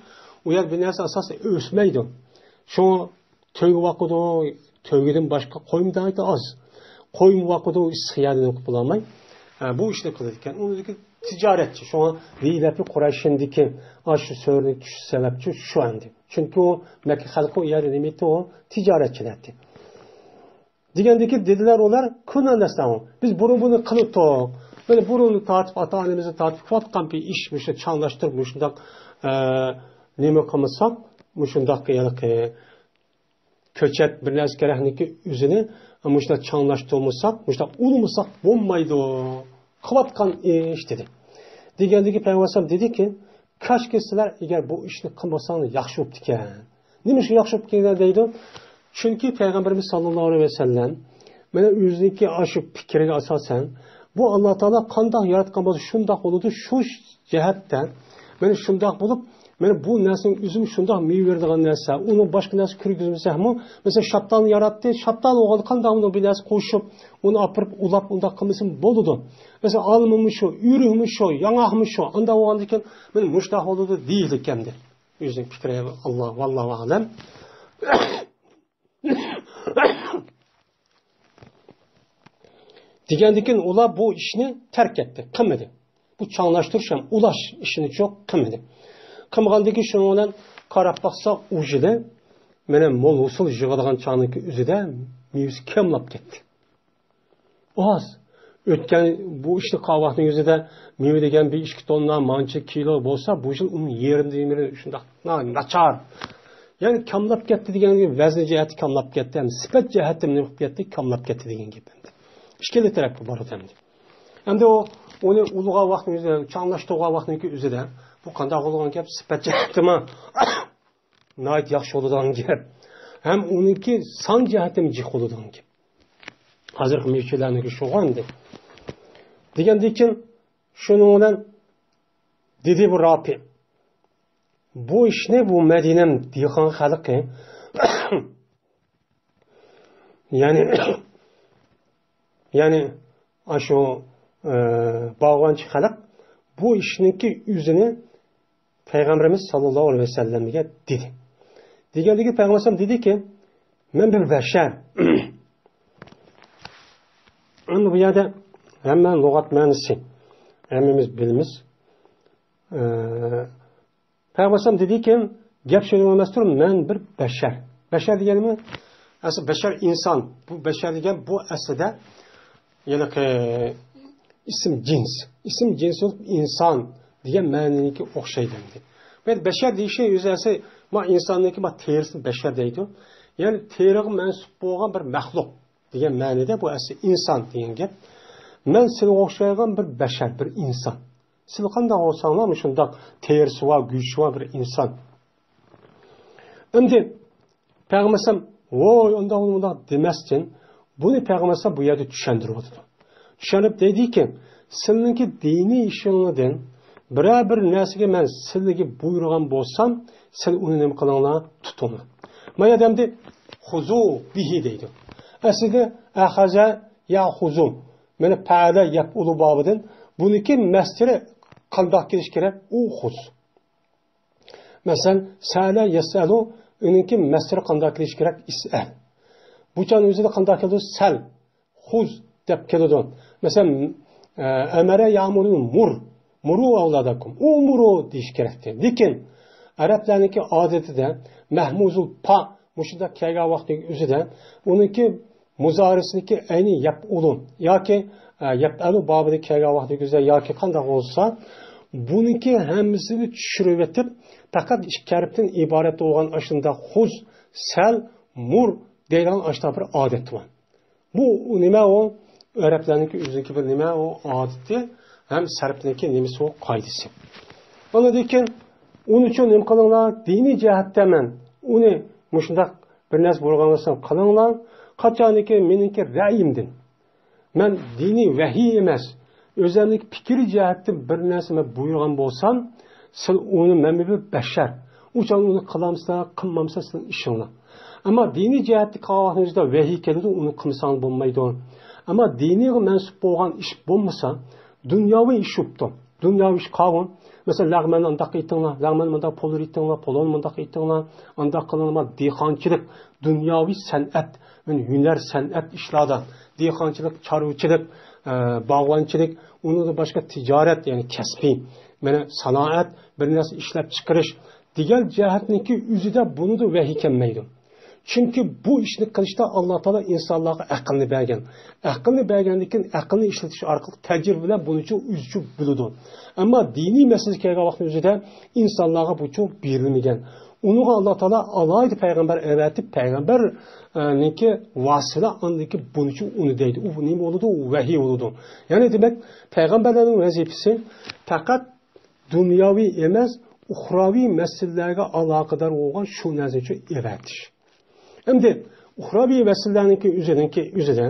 ئۇ يەر بىر نەرسە ئاساسەن ئۆسمەيدۇ. شۇڭا تۆگە باقىدۇ، تۆگىدىن باشقا قويمۇ ناھايىتى ئاز. قويمۇ باقىدۇ، ئىسسىق يەردىن ئۆتۈپ بولالماي، ئە، بۇ ئىشنى قىلىدىكەن. ئۇنىڭدىكى تىجارەتچى، شۇڭا لىلەپى قۇرەيشىندىكى ئاشۇ سۆرىنى چۈشۈش سەۋەبچى شۇ ئەمدى. چۈنكى ئۇ مەككە خەلقى ئۇ يەردە نېمە ئىدى، ئۇ تىجارەتچىلەر ئىدى. دېگەندىكى دېدىلەر ئۇلار، كۇننا نەسنەئۇ. بىز بۇرۇن بۇنى قىلىتتۇق. مانا بۇرۇن تارتىپ، ئاتا-ئانىمىزنى تارتىپ قىلىۋاتقان بىر ئىش، مۇشۇ چاڭلاشتۇرۇپ، مۇشۇنداق، ئە، نېمە قىلمىساق، مۇشۇنداق ھېلىقى كۆچەت بىر نەرسە كېرەكنىكى ئۆزىنى مۇشۇنداق چاڭلاشتۇرمىساق، مۇشۇنداق ئۇلىمىساق بولمايدۇ. قىلىۋاتقان ئىش، دېدى. دېگەندىكى پەيغەمبەر ئەلەيھىسسالام دېدىكى، كاشكى سىلەر ئەگەر بۇ ئىشنى قىلمىساڭلار ياخشى بوپتىكەن. نېمە ئۈچۈن ياخشى بوپتىكەن دەيدۇ؟ چۈنكى پەيغەمبىرىمىز ساللاللاھۇ ئەلەيھى ۋەسەللەم مانا ئۆزىنىڭكى ئاشۇ پىكرىگە ئاساسەن، بۇ ئاللا تائالا قانداق ياراتقان بولسا شۇنداق بولىدۇ، شۇ جەھەتتە مانا شۇنداق بولۇپ، مانا بۇ نەرسىنىڭ ئۆزىمۇ شۇنداق مېۋە بېرىدىغان نەرسە، ئۇنى باشقا نەرسە كىرگۈزمىسەكمۇ، مەسىلەن، شاپتالنى ياراتتى، شاپتال بولغاندا قانداق ئۇنى بىر نەرسە قوشۇپ، ئۇنى ئاپىرىپ ئۇلاپ ئۇنداق قىلمىسىمۇ بولىدۇ. مەسىلەن، ئالمىمۇ شۇ، ئۆرۈكمۇ شۇ، ياڭاقمۇ شۇ، ئانداق بولغاندىكىن مانا مۇشۇنداق بولىدۇ دېيىلىدىكەن. ئۆزىنىڭ پىكرى، ئاللا، ۋاللاھۇ ئەلەم. دېگەندىكىن ئۇلار بۇ ئىشنى تەرك ئەتتى، قىلمىدى. بۇ چاڭلاشتۇرۇش ھەم ئۇلاش ئىشىنى چوق قىلمىدى. قىلمىغاندىكىن شۇنىڭ بىلەن قاراپ باقسا، ئۇ يىلى مانا مول ھوسۇل يىغىدىغان چاغنىڭكى ئۆزىدە مېۋىسى كاملاپ كەتتى. ئاز. ئۆتكەن بۇ ئىشنى قىلغان ۋاقىتنىڭ ئۆزىدە مېۋە دېگەن بىر ئىككى توننا، مانچە كىلو بولسا، بۇ يىل ئۇنىڭ يېرىمدىن يېرىمى شۇنداق نا-، ناچار. يەنى كاملاپ كەتتى دېگەن، ۋەزن جەھەتتە كاملاپ كەتتى، ھەم سۈپەت جەھەتتە نېمە قىلىپ كەتتى، كاملاپ كەتتى دېگەن گەپ ئەمدى. ئىككىلا تەرەپكە بارىدۇ ئەمدى. ئەمدى ئۇ، ئۇنى ئۇلىغان ۋاقىتنىڭ ئۆزىدە، چاڭلاشتۇرغان ۋاقىتنىڭكى ئۆزىدە بۇ قانداق بولىدىغان گەپ؟ سۈپەت جەھەتتىمۇ ناھايىتى ياخشى بولىدىغان گەپ. ھەم ئۇنىڭكى سان جەھەتتىمۇ جىق بولىدىغان گەپ. ھازىرقى مېۋىچىلەرنىڭكى شۇغۇ ئەمدى. دېگەندىكىن شۇنىڭ بىلەن دېدى بۇ رافى. بۇ ئىشنى بۇ مەدىنەم دېھقان خەلقى، يەنى، يەنى ئاشۇ، ئە، باغۋەنچى خەلق بۇ ئىشنىڭكى ئۆزىنى پەيغەمبىرىمىز ساللاللاھۇ ئەلەيھى ۋەسەللەمگە دېدى. دېگەندىكى پەيغەمبەر ئەلەيھىسسالام دېدىكى، مەن بىر بەشەر. ئەمدى بۇ يەردە ھەممە لۇغەت مەنىسى، ھەممىمىز بىلىمىز. ئە، پەيغەمبەر ئەلەيھىسسالام دېدىكى، گەپ شۇنىڭ ئەمەستۇر، مەن بىر بەشەر. بەشەر دېگەنمۇ، ئەسلى بەشەر ئىنسان. بۇ بەشەر دېگەن بۇ ئەسلىدە، يەنى ئىسىم جىنس. ئىسىم جىنس بولۇپ ئىنسان دېگەن مەنىنىڭكى ئوخشايدۇ ئەمدى. بۇ يەردە بەشەر دېيىشى ئۆزى ئەسلى، ما ئىنساننىڭكى ما تېرىسىنى بەشەر دەيدۇ. يەنى تېرىغا مەنسۇپ بولغان بىر مەخلۇق دېگەن مەنىدە بۇ ئەسلى ئىنسان دېگەن گەپ. مەن سىلىگە ئوخشايدىغان بىر بەشەر، بىر ئىنسان. سىلەر قانداق بولساڭلار، مۇشۇنداق تېرىسى بار، گۆشى بار بىر ئىنسان. ئەمدى پەيغەمبەر ئەلەيھىسسالام، ۋوي، ئۇنداق، مۇنداق دېمەستىن، بۇنى پەيغەمبەر ئەلەيھىسسالام بۇ يەردە چۈشەندۈرۈۋاتىدۇ. چۈشەندۈرۈپ دەيدىكى، سىلىنىڭكى دىنىي ئىشىڭلاردىن بىرەر بىر نەرسىگە مەن سىلىگە بۇيرۇغان بولسام، سىل ئۇنى نېمە قىلىڭلار؟ تۇتۇڭلار. ما يەردە ئەمدى خۇزۇ بىھى دەيدۇ. ئەسلىدە ئەخەزە يەخۇزۇ. مانا پەئەلە يەپئۇلۇ بابىدىن. بۇنىڭكى مەسدىرى قانداق كېلىشى كېرەك؟ ئۇخۇز. مەسىلەن، سەئەلە يەسئەلۇ، ئۇنىڭكى مەسدىرى قانداق كېلىشى كېرەك؟ ئىسئەل. بۇ چاغنىڭ ئۆزىدە قانداق كېلىدۇ؟ سەل، خۇز دەپ كېلىدۇ. مەسىلەن، ئە، ئەمەرە يەئمۇرۇ مۇر، مۇرۇ ئەۋلادەكۇم، ئۇمۇرۇ دېيىش كېرەكتى. لېكىن ئەرەبلەرنىڭكى ئادىتىدە مەھمۇزۇل پا مۇشۇنداق كەلگەن ۋاقتىنىڭ ئۆزىدە ئۇنىڭكى مۇزارىسىنىڭكى ئەينى يەپئۇلۇ ياكى، ئە، يەپئەلۇ بابىدا كەلگەن ۋاقتىدا گۈزەل ياكى قانداق بولسا، بۇنىڭكى ھەممىسىنى چۈشۈرۈۋېتىپ، پەقەت ئىككى ھەرپتىن ئىبارەت بولغان ئاشۇنداق خۇز، سەل، مۇر دەيدىغان ئاشۇنداق بىر ئادەت بار. بۇ نېمە ئۇ؟ ئەرەبلەرنىڭكى ئۆزىنىڭكى بىر نېمە ئۇ ئادىتى ھەم سەرپنىڭكى نېمىسى ئۇ قائىدىسى. ئاندىن كېيىن ئۇنىڭ ئۈچۈن نېمە قىلىڭلار؟ دىنىي جەھەتتە مەن ئۇنى مۇشۇنداق بىر نەرسە بۇيرۇغان بولسام قىلىڭلار. قاچانكى مېنىڭكى رەئيىمدىن، مەن دىنىي ۋەھىي ئەمەس، ئۆزەمنىڭكى پىكرىي جەھەتتىن بىر نەرسە مەن بۇيرۇغان بولسام، سىل ئۇنى مەن بىر بەشەر. ئۇ چاغدا ئۇنى قىلامسىلەر، قىلمامسىلەر سىلەرنىڭ ئىشىڭلار. ئەمما دىنىي جەھەتتە قالغان ۋاقتىڭىزدا ۋەھىي كېلىدۇ، ئۇنى قىلمىساڭلار بولمايدۇ. ئەمما دىنىيغا مەنسۇپ بولغان ئىش بولمىسا، دۇنياۋى ئىش بوپتۇ. دۇنياۋى ئىش قالغان. مەسىلەن، لەغمەننى ئانداق ئېيتىڭلار، لەغمەننى مۇنداق پولۇر ئېيتىڭلار، پولۇرنى مۇنداق ئېيتىڭلار، ئانداق قىلىڭلار. دېھقانچىلىق، دۇنياۋى سەنئەت، يەنى ھۈنەر، سەنئەت ئىشلاردا، دېھقانچىلىق، چارۋىچىلىق، ئە، باغۋەنچىلىك، ئۇنىڭدىن باشقا تىجارەت، يەنى كەسپىي، مانا سانائەت، بىر نەرسە ئىشلەپ چىقىرىش دېگەن جەھەتنىڭكى ئۆزىدە بۇنىدا ۋەھىي كەلمەيدۇ. چۈنكى بۇ ئىشنى قىلىشتا ئاللا تائالا ئىنسانلارغا ئەقىلنى بەرگەن. ئەقىلنى بەرگەندىن كېيىن ئەقىلنى ئىشلىتىش ئارقىلىق تەجرىبە بىلەن بۇنىچۇ ئۆزىچۇ بىلىدۇ. ئەمما دىنىي مەسىلىگە كەلگەن ۋاقىتنىڭ ئۆزىدە ئىنسانلارغا بۇچۇ بېرىلمىگەن. ئۇنىڭغا ئاللا تائالا ئالاھىدە پەيغەمبەر ئەۋەتىپ، پەيغەمبەرنىڭكى ۋاسىتە ئاندىن كېيىن بۇنىچۇ ئۇنى دەيدۇ. ئۇ نېمە بولىدۇ؟ ئۇ ۋەھىي بولىدۇ. يەنى دېمەك، پەيغەمبەرلەرنىڭ ۋەزىپىسى پەقەت دۇنياۋى ئەمەس، ئۇخراۋى مەسىلىلەرگە ئالاقىدار بولغان شۇ نەرسىنى ئەۋەتىش. ئەمدى ئۇخراۋى مەسىلىلەرنىڭكى ئۆزىنىڭكى ئۆزىدە،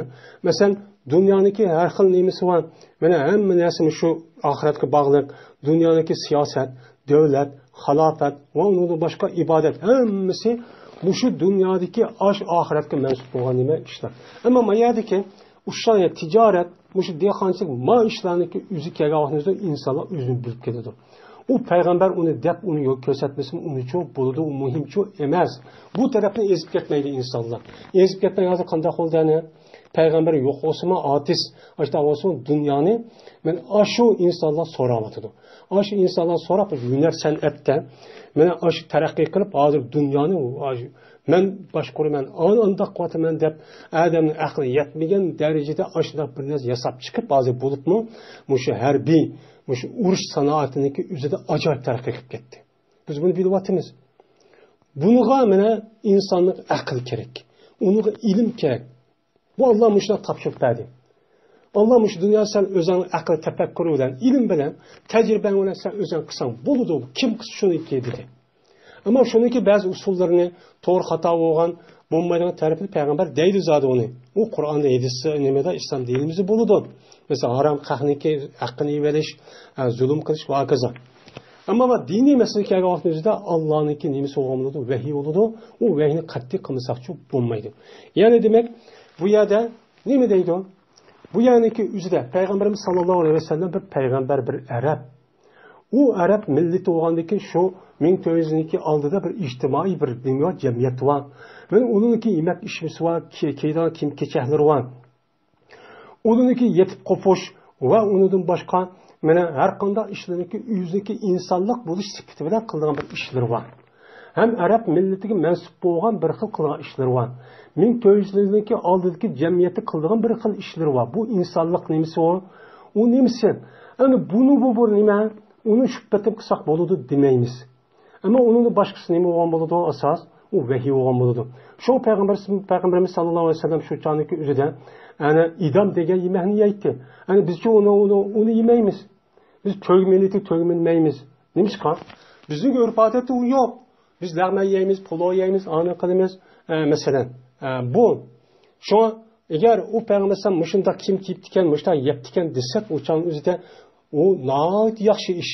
مەسىلەن، دۇنيانىڭكى ھەر خىل نېمىسى بار. مانا ھەممە نەرسە شۇ ئاخىرەتكە باغلىق. دۇنيانىڭكى سىياسەت، دۆلەت، خىلاپەت ۋە ئۇنىڭدىن باشقا ئىبادەت ھەممىسى مۇشۇ دۇنيادىكى ئاش ئاخىرەتكە مەنسۇپ بولغان نېمە ئىشلار. ئەمما ما يەردىكى ئۇششان تىجارەت، مۇشۇ دېھقانچىلىق، ما ئىشلارنىڭكى ئۆزى كەلگەن ۋاقتىمىزدا ئىنسانلار ئۆزىنى بىلىپ كېتىدۇ. ئۇ پەيغەمبەر ئۇنى دەپ، ئۇنى يول كۆرسەتمىسىمۇ ئۇنىچۇ بولىدۇ، ئۇ مۇھىمچۇ ئەمەس. بۇ تەرەپنى ئېزىپ كەتمەيدۇ ئىنسانلار. ئېزىپ كەتمەي ھازىر قانداق بولدى ئەنە؟ پەيغەمبەر يوق بولسىمۇ، ئارتىس، ئاشۇنداق بولسىمۇ دۇنيانى، مەن ئاشۇ ئىنسانلار سوراۋاتىدۇ. ئاشۇ ئىنسانلار سوراپ، ھۈنەر سەنئەتتە، مانا ئاشۇ تەرەققىي قىلىپ، ھازىر دۇنيانى، ئاشۇ مەن باشقۇرىمەن، ئان-، ئانداق قىلىۋاتىمەن دەپ، ئادەمنىڭ ئەقلى يەتمىگەن دەرىجىدە ئاشۇنداق بىر نەرسە ياساپ چىقىپ، ھازىر بولۇپمۇ مۇشۇ ھەربىي، مۇشۇ ئۇرۇش سانائىتىنىڭكى ئۆزىدە ئاجايىپ تەرەققىي قىلىپ كەتتى. بىز بۇنى بىلىۋاتىمىز. بۇنىغا مانا ئىنساننىڭ ئەقلى كېرەك. ئۇنىڭغا ئىلىم كېرەك. بۇ ئاللا مۇشۇنداق تاپشۇرۇپ بەردى. ئاللا مۇشۇ دۇنيادا سەن ئۆزۈڭنىڭ ئەقىل تەپەككۇرى بىلەن، ئىلىم بىلەن، تەجرىبەڭ بىلەن سەن ئۆزۈڭ قىلساڭ بولىدۇ، كىم قىلسا شۇنىڭكى دېدى. ئەمما شۇنىڭكى بەزى ئۇسۇللىرىنى، توغرا خاتا بولغان، بولمايدىغان تەرىپىنى پەيغەمبەر دەيدۇ زادى ئۇنى. ئۇ قۇرئاندا، ھەدىس، نېمىدە، ئىسلام دىنىمىزدا بولىدۇ. مەسىلەن، ھارام قەھنىكى ھەققىنى ئېلىۋېلىش، ئە، زۇلۇم قىلىش ۋە ھاكازا. ئەمما بۇ دىنىي مەسىلىگە كەلگەن ۋاقتىمىزدا ئاللانىڭكى نېمىسى بولغان بولىدۇ؟ ۋەھىي بولىدۇ. ئۇ ۋەھىينى قەتئىي قىلمىساقچۇ بولمايدۇ. يەنى دېمەك، بۇ يەردە نېمە دەيدۇ؟ بۇ يەرنىڭكى ئۆزىدە پەيغەمبىرىمىز ساللاللاھۇ ئەلەيھى ۋەسەللەم بىر پەيغەمبەر، بىر ئەرەب. ئۇ ئەرەب مىللىتى بولغاندىن كېيىن شۇ مىڭ تۆت يۈز يىلنىڭكى ئالدىدا بىر ئىجتىمائىي بىر نېمە بار، جەمئىيەت بار. مانا ئۇنىڭكى يېمەك ئىچمىسى بار، كى-، كىيىدىغان كىيىم-كېچەكلىرى بار. ئۇنىڭكى يېتىپ قوپۇش ۋە ئۇنىڭدىن باشقا مانا ھەر قانداق ئىشلىرىنىڭكى ئۆزىنىڭكى ئىنسانلىق بولۇش سۈپىتى بىلەن قىلىدىغان بىر ئىشلىرى بار. ھەم ئەرەب مىللىتىگە مەنسۇپ بولغان بىر خىل قىلغان ئىشلىرى بار. مىڭ تۆت يۈز يىلدىكى ئالدىدىكى جەمئىيەتتە قىلىدىغان بىر خىل ئىشلىرى بار. بۇ ئىنسانلىق نېمىسى ئۇ؟ ئۇ نېمىسى؟ ئەمدى بۇنى بۇ بىر نېمە؟ ئۇنى شۈبھىتىن قىلساق بولىدۇ دېمەيمىز. ئەمما ئۇنىڭدىن باشقىسى نېمە بولغان بولىدۇ؟ ئاساس، ئۇ ۋەھىي بولغان بولىدۇ. شۇ پەيغەمبەر، پەيغەمبىرىمىز ساللاللاھۇ ئەلەيھى ۋەسەللەم شۇ چاغنىڭكى ئۆزىدە، ئەنە ئىدام دېگەن يېمەكنى يەيتتى. ئەنە بىزچە ئۇنى، ئۇنى، ئۇنى يېمەيمىز. بىز تۆگمىنى، تۆگمىنى يەيمىز. نېمىشقا؟ بىزنىڭ ئۆرپ-ئادەتتە ئۇ يوق. بىز لەغمەن يەيمىز، پولۇ يەيمىز، ئانى قىلىمىز. ئە، مەسىلەن، ئە، بۇ. شۇڭا ئەگەر ئۇ پەيغەمبەر ئەلەيھىسسالام مۇشۇنداق كىيىم كىيىپتىكەن، مۇشۇنداق يەپتىكەن دېسەك، ئۇ چاغنىڭ ئۆزىدە ئۇ ناھايىتى ياخشى ئىش.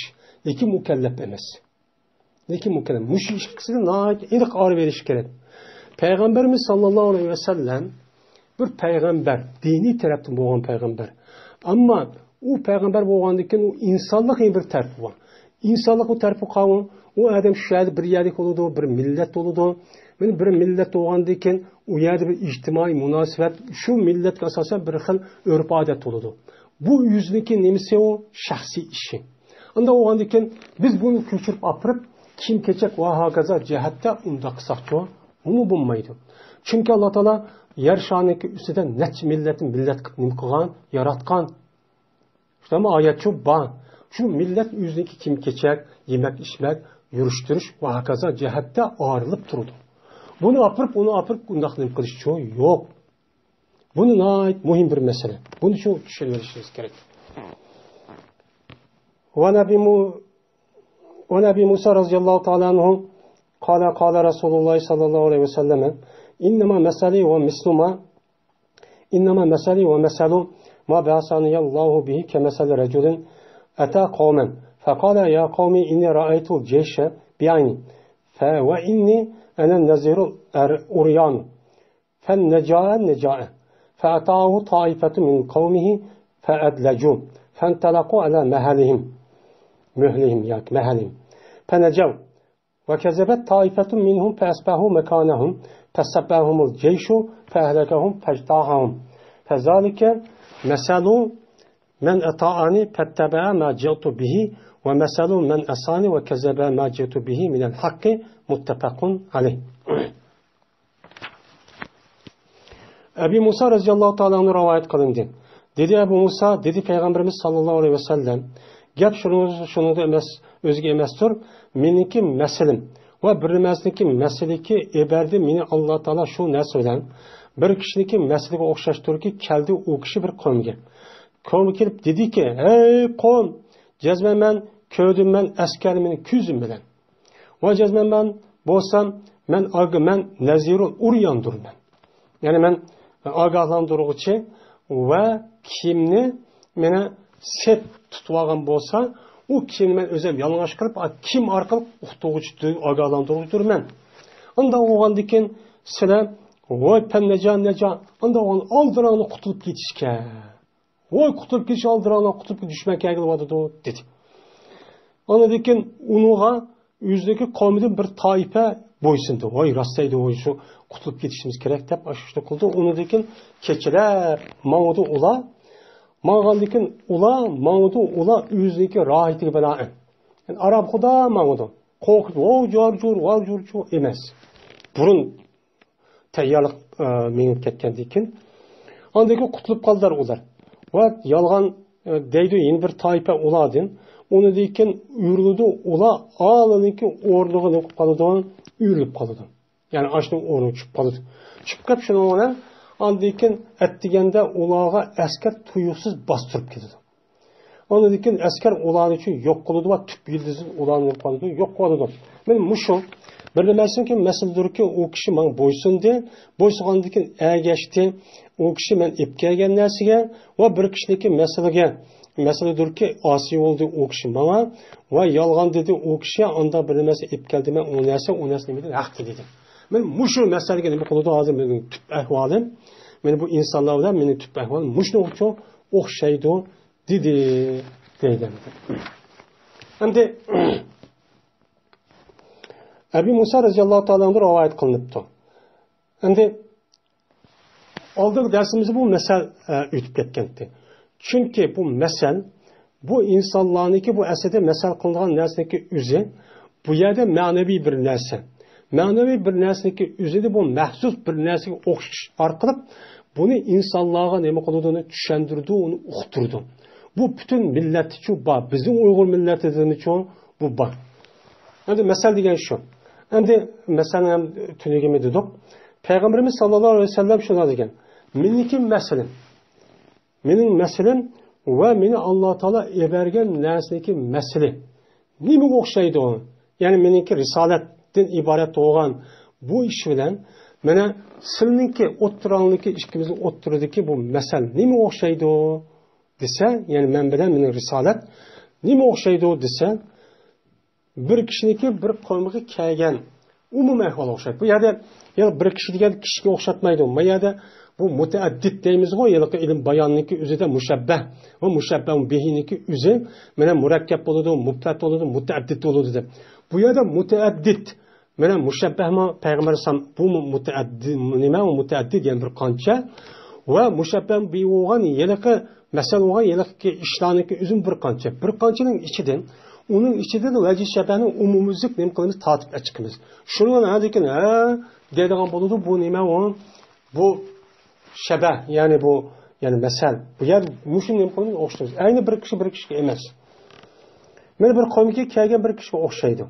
لېكىن مۇكەللەپ ئەمەس. لېكىن مۇكەللەپ. مۇشۇ ئىككىسىنى ناھايىتى ئېنىق ئايرىۋېلىش كېرەك. پەيغەمبىرىمىز ساللاللاھۇ ئەلەيھى ۋەسەللەم بىر پەيغەمبەر، دىنىي تەرەپتىن بولغان پەيغەمبەر. ئەمما ئۇ پەيغەمبەر بولغاندىن كېيىن ئۇ ئىنسانلىقنىڭ بىر تەرىپى بار. ئىنسانلىق بۇ تەرىپى قاۋۇ، ئۇ ئادەم شۇ يەردە بىر يەرلىك بولىدۇ، بىر مىللەت بولىدۇ. مانا بىر مىللەت بولغاندىن كېيىن ئۇ يەردە بىر ئىجتىمائىي مۇناسىۋەت، شۇ مىللەتكە ئاساسەن بىر خىل ئۆرپ-ئادەت بولىدۇ. بۇ ئۆزىنىڭكى نېمىسى ئۇ؟ شەخسىي ئىشى. ئۇنداق بولغاندىن كېيىن بىز بۇنى كۆچۈرۈپ ئاپىرىپ، كىيىم-كېچەك ۋە ھاكازا جەھەتتە ئۇنداق قىلساقچۇ، بۇمۇ بولمايدۇ. چۈنكى ئاللا تائالا يەر شارىنىڭكى ئۈستىدە نەچچە مىللەتنى مىللەت قىلىپ نېمە قىلغان؟ ياراتقان. شۇنداقمۇ؟ ئايەتچۇ بار. شۇ مىللەت ئۆزىنىڭكى كىيىم-كېچەك، يېمەك-ئىچمەك، يۈرۈش-تۇرۇش ۋە ھاكازا جەھەتتە ئايرىلىپ تۇرىدۇ. بۇنى ئاپىرىپ، ئۇنى ئاپىرىپ، ئۇنداق نېمە قىلىشچۇ؟ يوق. بۇنى ناھايىتى مۇھىم بىر مەسىلە. بۇنى شۇ چۈشىنىۋېلىشىمىز كېرەك. وعن أبي مو-، وعن أبي موسى رضي الله تعالى عنه قال: قال رسول الله صلى الله عليه وسلم: إنما مثلي ومثل ما، إنما مثلي ومثل ما بعثني الله به كمثل رجل أتى قوما فقال: يا قوم، إني رأيت الجيش بعيني، ف-، وإني أنا النذير العريان، فالنجاء النجاء، فأتاءه طائفة من قومه فأدلجوا، فانطلقوا على مهلهم، مهلهم، يعني مهلهم، فنجوا، وكذبت طائفة منهم فأصبحوا مكانهم، فسبهم الجيش فأهلكهم فاجتاحهم، فذلك مثل من أطاعني فاتبع ما جئت به، ومثل من عصاني وكذب ما جئت به من الحق، متفق عليه. ئەبى مۇسا رەزىياللاھۇ تائالا ئەنھۇ رىۋايەت قىلىندى. دېدى ئەبۇ مۇسا، دېدى پەيغەمبىرىمىز ساللاللاھۇ ئەلەيھى ۋەسەللەم، گەپ شۇنىڭ، شۇنىڭدا ئەمەس، ئۆزىگە ئەمەستۇر. مېنىڭكى مەسىلىم ۋە بىر نەرسىنىڭكى مەسىلىكى ئېبەردى مېنى ئاللا تائالا شۇ نەرسە بىلەن. بىر كىشىنىڭكى مەسىلىگە ئوخشاشتۇركى، كەلدى ئۇ كىشى بىر قومغا. قومغا كېلىپ دېدىكى، ھەي قوم، جەزمەن مەن كۆردۈم مەن ئەسكەرنى مېنىڭ كۆزۈم بىلەن. ۋە جەزمەن مەن بولسام، مەن ئاگا-، مەن نەزىرۇل ئۇرياندۇرمەن. يەنى مەن ئاگاھلاندۇرغۇچى ۋە كىمنى مېنى سەت تۇتۇۋالغان بولسا، ئۇ كىشىنى مەن ئۆزۈم يالىڭاچ قىلىپ، كىم ئارقىلىق ئۇقتۇرغۇچى، ئاگاھلاندۇرغۇچىدۇرمەن. ئۇنداق بولغاندىكىن سىلەر، ۋاي پەننەجا نەجا، ئۇنداق بولغان ئالدىراڭنى قۇتۇلۇپ كېتىشكە. ۋاي، قۇتۇلۇپ كېتىش ئالدىراڭلار، قۇتۇلۇپ كېتىش دۈشمەن كەلگىلى بارىدۇ، دېدى. ئاندىن كېيىن ئۇنىڭغا ئۆزىنىڭكى قومىدىن بىر تائىپە بويسۇندى. ۋاي، راست دەيدۇ، ۋاي، شۇ قۇتۇلۇپ كېتىشىمىز كېرەك، دەپ ئاشۇ ئىشنى قىلدى. ئۇنىڭدىن كېيىن كېچىلەپ ماڭىدۇ ئۇلار. ماڭغاندىن كېيىن ئۇلار ماڭىدۇ، ئۇلار ئۆزىنىڭكى راھىتىگە بىنائەن. يەنى ئارام خۇدا ماڭىدۇ. قورقۇپ، ۋاۋ جار جۇر، ۋاۋ جۇر جۇر ئەمەس. بۇرۇن تەييارلىق، ئە، مېڭىپ كەتكەندىن كېيىن، ئاندىن كېيىن قۇتۇلۇپ قالدىلار ئۇلار. ۋە يالغان، ئە، دەيدۇ يەنە بىر تائىپە ئۇلاردىن. ئۇنىڭدىن كېيىن ئۆرۈلىدۇ، ئۇلار ئالىنىڭكى ئورنىغا نېمە قىلىپ قالىدۇ؟ ئۆرۈلۈپ قالىدۇ. يەنى ئاشۇنىڭ ئورنىغا چۈشۈپ قالىدۇ. چۈشۈپ قېلىپ شۇنىڭ بىلەن ئاندىن كېيىن ئەتىگەندە ئۇلارغا ئەسكەر تۇيۇقسىز باستۇرۇپ كېتىدۇ. ئاندىن كېيىن ئەسكەر ئۇلارنى شۇ يوق قىلىدۇ ۋە تۈپ يىلتىزىدىن ئۇلارنى يوق قىلىدۇ، يوق قىلىدۇ. مانا مۇشۇ بىر نېمىسىكى مەسىلىدۇركى، ئۇ كىشى ماڭا بويسۇندى، بويسۇنغاندىن كېيىن ئەگەشتى، ئۇ كىشى مەن ئېلىپ كەلگەن نەرسىگە ۋە بىر كىشىنىڭكى مەسىلىگە، مەسىلىدۇركى ئاسىي بولدى ئۇ كىشى ماڭا ۋە يالغان دېدى ئۇ كىشى، ئانداق بىر نېمىسى ئېلىپ كەلدى مەن ئۇ نەرسە، ئۇ نەرسە نېمىدىن ھەقتە دېدى. مانا مۇشۇ مەسىلىگە نېمە قىلىدۇ ھازىر مېنىڭ تۈپ ئەھۋالىم، مانا بۇ ئىنسانلار بىلەن مېنىڭ تۈپ ئەھۋالىم مۇشۇنىڭ ئۈچۈن ئوخشايدۇ. دېدى، دەيدۇ. ئەمدى ئەبى مۇسا رەزىياللاھۇ تائالا ئەنھۇ رىۋايەت قىلىنىپتۇ. ئەمدى ئالدىنقى دەرسىمىزدە بۇ مەسەل، ئە، ئۆتۈپ كەتكەنتى. چۈنكى بۇ مەسەل، بۇ ئىنسانلارنىڭكى بۇ ئەسلىدە مەسەل قىلىنغان نەرسىنىڭكى ئۆزى، بۇ يەردە مەنىۋى بىر نەرسە. مەنىۋى بىر نەرسىنىڭكى ئۆزىدە بۇ مەھسۇس بىر نەرسىگە ئوخشىتىش ئارقىلىق بۇنى ئىنسانلارغا نېمە قىلىدۇ، ئۇنى چۈشەندۈرىدۇ، ئۇنى ئۇقتۇرىدۇ. بۇ پۈتۈن مىللەتتىچۇ بار، بىزنىڭ ئۇيغۇر مىللىتىدىمۇچۇ بۇ بار. ئەمدى مەسەل دېگەن شۇ. ئەمدى مەسەلنى ھەم تۈنۈگۈنمۇ دېدۇق. پەيغەمبىرىمىز ساللاللاھۇ ئەلەيھى ۋەسەللەم شۇنداق دېگەن، مېنىڭكى مەسىلەم، مېنىڭ مەسىلەم ۋە مېنى ئاللا تائالا ئېبەرگەن نەرسىنىڭكى مەسىلى نېمىگە ئوخشايدۇ؟ يەنى مېنىڭكى رىسالەتتىن ئىبارەت بولغان بۇ ئىش بىلەن مانا سىلىنىڭكى ئوتتۇراڭلىكى، ئىككىمىزنىڭ ئوتتۇرىدىكى بۇ مەسەل نېمىگە ئوخشايدۇ دېسە، يەنى مەن بىلەن مېنىڭ رىسالەت نېمىگە ئوخشايدۇ دېسە، بىر كىشىنىڭكى بىر قومىغا كەلگەن ئومۇمىي ئەھۋال ئوخشايدۇ. بۇ يەردە يەنە بىر كىشى دېگەن كىشىگە ئوخشاتمايدۇ. بۇ يەردە بۇ مۇتەئەددىت دەيمىزغۇ، ھېلىقى ئىلىم باياننىڭكى ئۆزىدە مۇشەببەھ ۋە مۇشەببەھ بىھىنىڭكى ئۆزى مانا مۇرەككەپ بولىدۇ، مۇپرەت بولىدۇ، مۇتەئەددىت بولىدۇ دەپ. بۇ يەردە مۇتەئەددىت مانا مۇشەببەھمۇ پەيغەمبەر ئەلەيھىسسالام بۇمۇ مۇتەئەددىت، نېمە ئۇ مۇتەئەددىت، يەنە بىر قانچە ۋە مۇشەببەھ بىھى بولغان ھېلىقى مەسەل بولغان ھېلىقى ئىشلارنىڭكى ئۆزىمۇ بىر قانچە. بىر قانچىنىڭ ئىچىدىن، ئۇنىڭ ئىچىدىن ۋەجھى شەبەھنى ئومۇميۈزلۈك نېمە قىلىمىز؟ تارتىپ ئەچىقىمىز. شۇنىڭ ھەدىكىن ھە دەيدىغان بولىدۇ. بۇ نېمە ئۇ؟ بۇ شەبەھ، يەنى بۇ، يەنى مەسەل. بۇ يەر مۇشۇ نېمە قىلىمىز؟ ئوخشايمىز. ئەينى بىر كىشى بىر كىشىگە ئەمەس. مانا بىر قومغا كەلگەن بىر كىشىگە ئوخشايدۇ.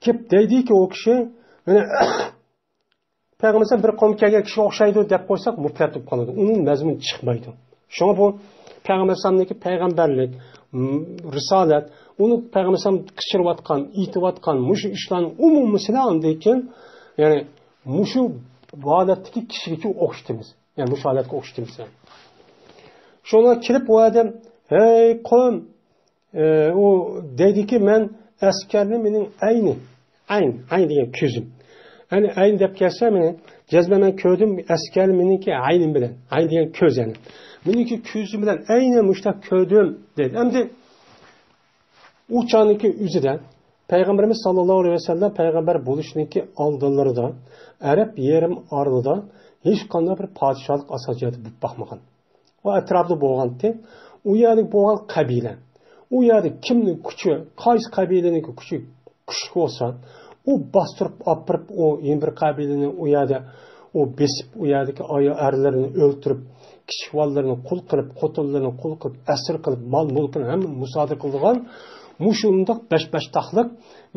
كېلىپ دەيدىكى ئۇ كىشى، مانا، پەيغەمبەر بىر قومغا كەلگەن كىشىگە ئوخشايدۇ دەپ قويساق، مۇپرەت بولۇپ قالىدۇ. ئۇنىڭ مەزمۇنى چىقمايدۇ. شۇڭا بۇ پەيغەمبەر ئەلەيھىسسالامنىڭكى پەيغەمبەرلىك، م، رىسالەت، ئۇنى پەيغەمبەر ئەلەيھىسسالام قىچىرىۋاتقان، ئېيتىۋاتقان مۇشۇ ئىشلارنىڭ ئومۇمىسىنى ئاندىن كېيىن، يەنى مۇشۇ ھالەتتىكى كىشىگىچە ئوخشىتىمىز. يەنى مۇشۇ ھالەتكە ئوخشىتىمىز. شۇڭا كېلىپ ئۇ ئادەم، ھەي قوم، ئە، ئۇ دەيدىكى، مەن ئەسكەرنى مېنىڭ ئەينى، ئەين، ئەين دېگەن كۆزۈم. يەنى ئەين دەپ كەلسە، مېنى جەزمەن مەن كۆردۈم، ئەسكەرنى مېنىڭكى ئەينىم بىلەن، ئەين دېگەن كۆز يەنى. مېنىڭكى كۆزۈم بىلەن ئەينى مۇشۇنداق كۆردۈم دەيدۇ. ئەمدى ئۇ چاغنىڭكى ئۆزىدە پەيغەمبىرىمىز ساللاللاھۇ ئەلەيھى ۋەسەللەم پەيغەمبەر بولۇشنىڭكى ئالدىلىرىدا ئەرەب يېرىم ئارىلىدا ھېچقانداق بىر پادىشاھلىق ئاساسىيەتتە بولۇپ باقمىغان. ئۇ ئەتراپىدا بولغانتى. ئۇ يەردە بولغان قەبىلە، ئۇ يەردە كىمنىڭ كۈچى، قايسى قەبىلىنىڭكى كۈچى كۈچلۈك بولسا، ئۇ باستۇرۇپ ئاپىرىپ، ئۇ يەنە بىر قەبىلىنى ئۇ يەردە ئۇ بېسىپ، ئۇ يەردىكى ئايال ئەرلىرىنى ئۆلتۈرۈپ، كىچىك بالىلىرىنى قۇل قىلىپ، خوتۇنلىرىنى قۇل قىلىپ، ئەسىر قىلىپ، مال مۈلكىنى ھەممىنى مۇسادىرە قىلىدىغان مۇشۇنداق بەشباشتاقلىق،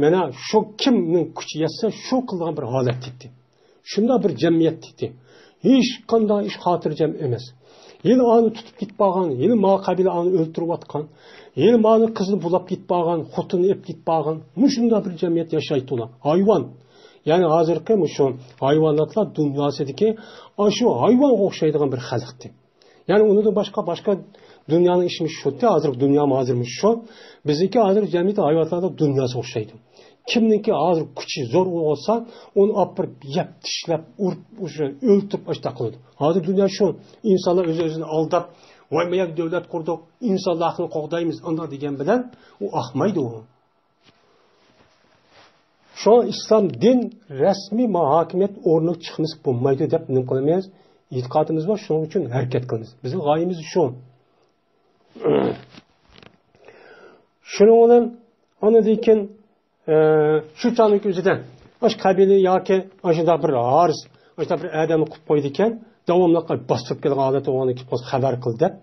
مانا شۇ كىمنىڭ كۈچى يەتسە، شۇ قىلىدىغان بىر ھالەت ئىدى. شۇنداق بىر جەمئىيەت ئىدى. ھېچقانداق ئىش خاتىرجەم ئەمەس. ھېلى ئانى تۇتۇپ كېتىپ بارغان، ھېلى ما قەبىلە ئانى ئۆلتۈرۈۋاتقان، ھېلى مانى قىزىنى بۇلاپ كېتىپ بارغان، خوتۇنىنى ئېلىپ كېتىپ بارغان، مۇشۇنداق بىر جەمئىيەت ياشايتتى ئۇلار. ھايۋان. يەنى ھازىرقى مۇشۇ ھايۋاناتلار دۇنياسىدىكى ئاشۇ ھايۋانغا ئوخشايدىغان بىر خەلقتى. يەنى ئۇنىڭدىن باشقا، باشقا دۇنيانىڭ ئىشى مۇشۇ شۇتى، ھازىر دۇنيا ھازىر مۇشۇ شۇ. بىزنىڭكى ھازىر جەمئىيەت ھايۋاناتلاردا دۇنياسى ئوخشايدۇ. كىمنىڭكى ھازىر كۈچى زور بولسا، ئۇنى ئاپىرىپ يەپ، چىشلەپ، ئۇرۇپ، ئۇشۇ ئۆلتۈرۈپ، ئاشۇنداق قىلىدۇ. ھازىر دۇنيا شۇ. ئىنسانلار ئۆز-ئۆزىنى ئالداپ، ۋاي، ما يەردە دۆلەت قۇردۇق، ئىنسانلار ھەققىنى قوغدايمىز، ئانداق دېگەن بىلەن ئۇ ئاقمايدۇ. شۇڭا ئىسلام دىن رەسمىي ما ھاكىمىيەت ئورنىغا چىقمىسا بولمايدۇ دەپ نېمە قىلىمىز؟ ئېتىقادىمىز بار، شۇنىڭ ئۈچۈن ھەرىكەت قىلىمىز. بىزنىڭ غايىمىز شۇ. شۇنىڭ بىلەن ئاندىن كېيىن، ئە، شۇ چاغنىڭ ئۆزىدە ئاشۇ قەبىلە ياكى ئاشۇنداق بىر ھارىس، ئاشۇنداق بىر ئادەمنى قىلىپ قويىدىكەن، داۋاملىق باستۇرۇپ كېلىدىغان ھالەت بولغاندىن كېيىن خەۋەر قىل دەپ.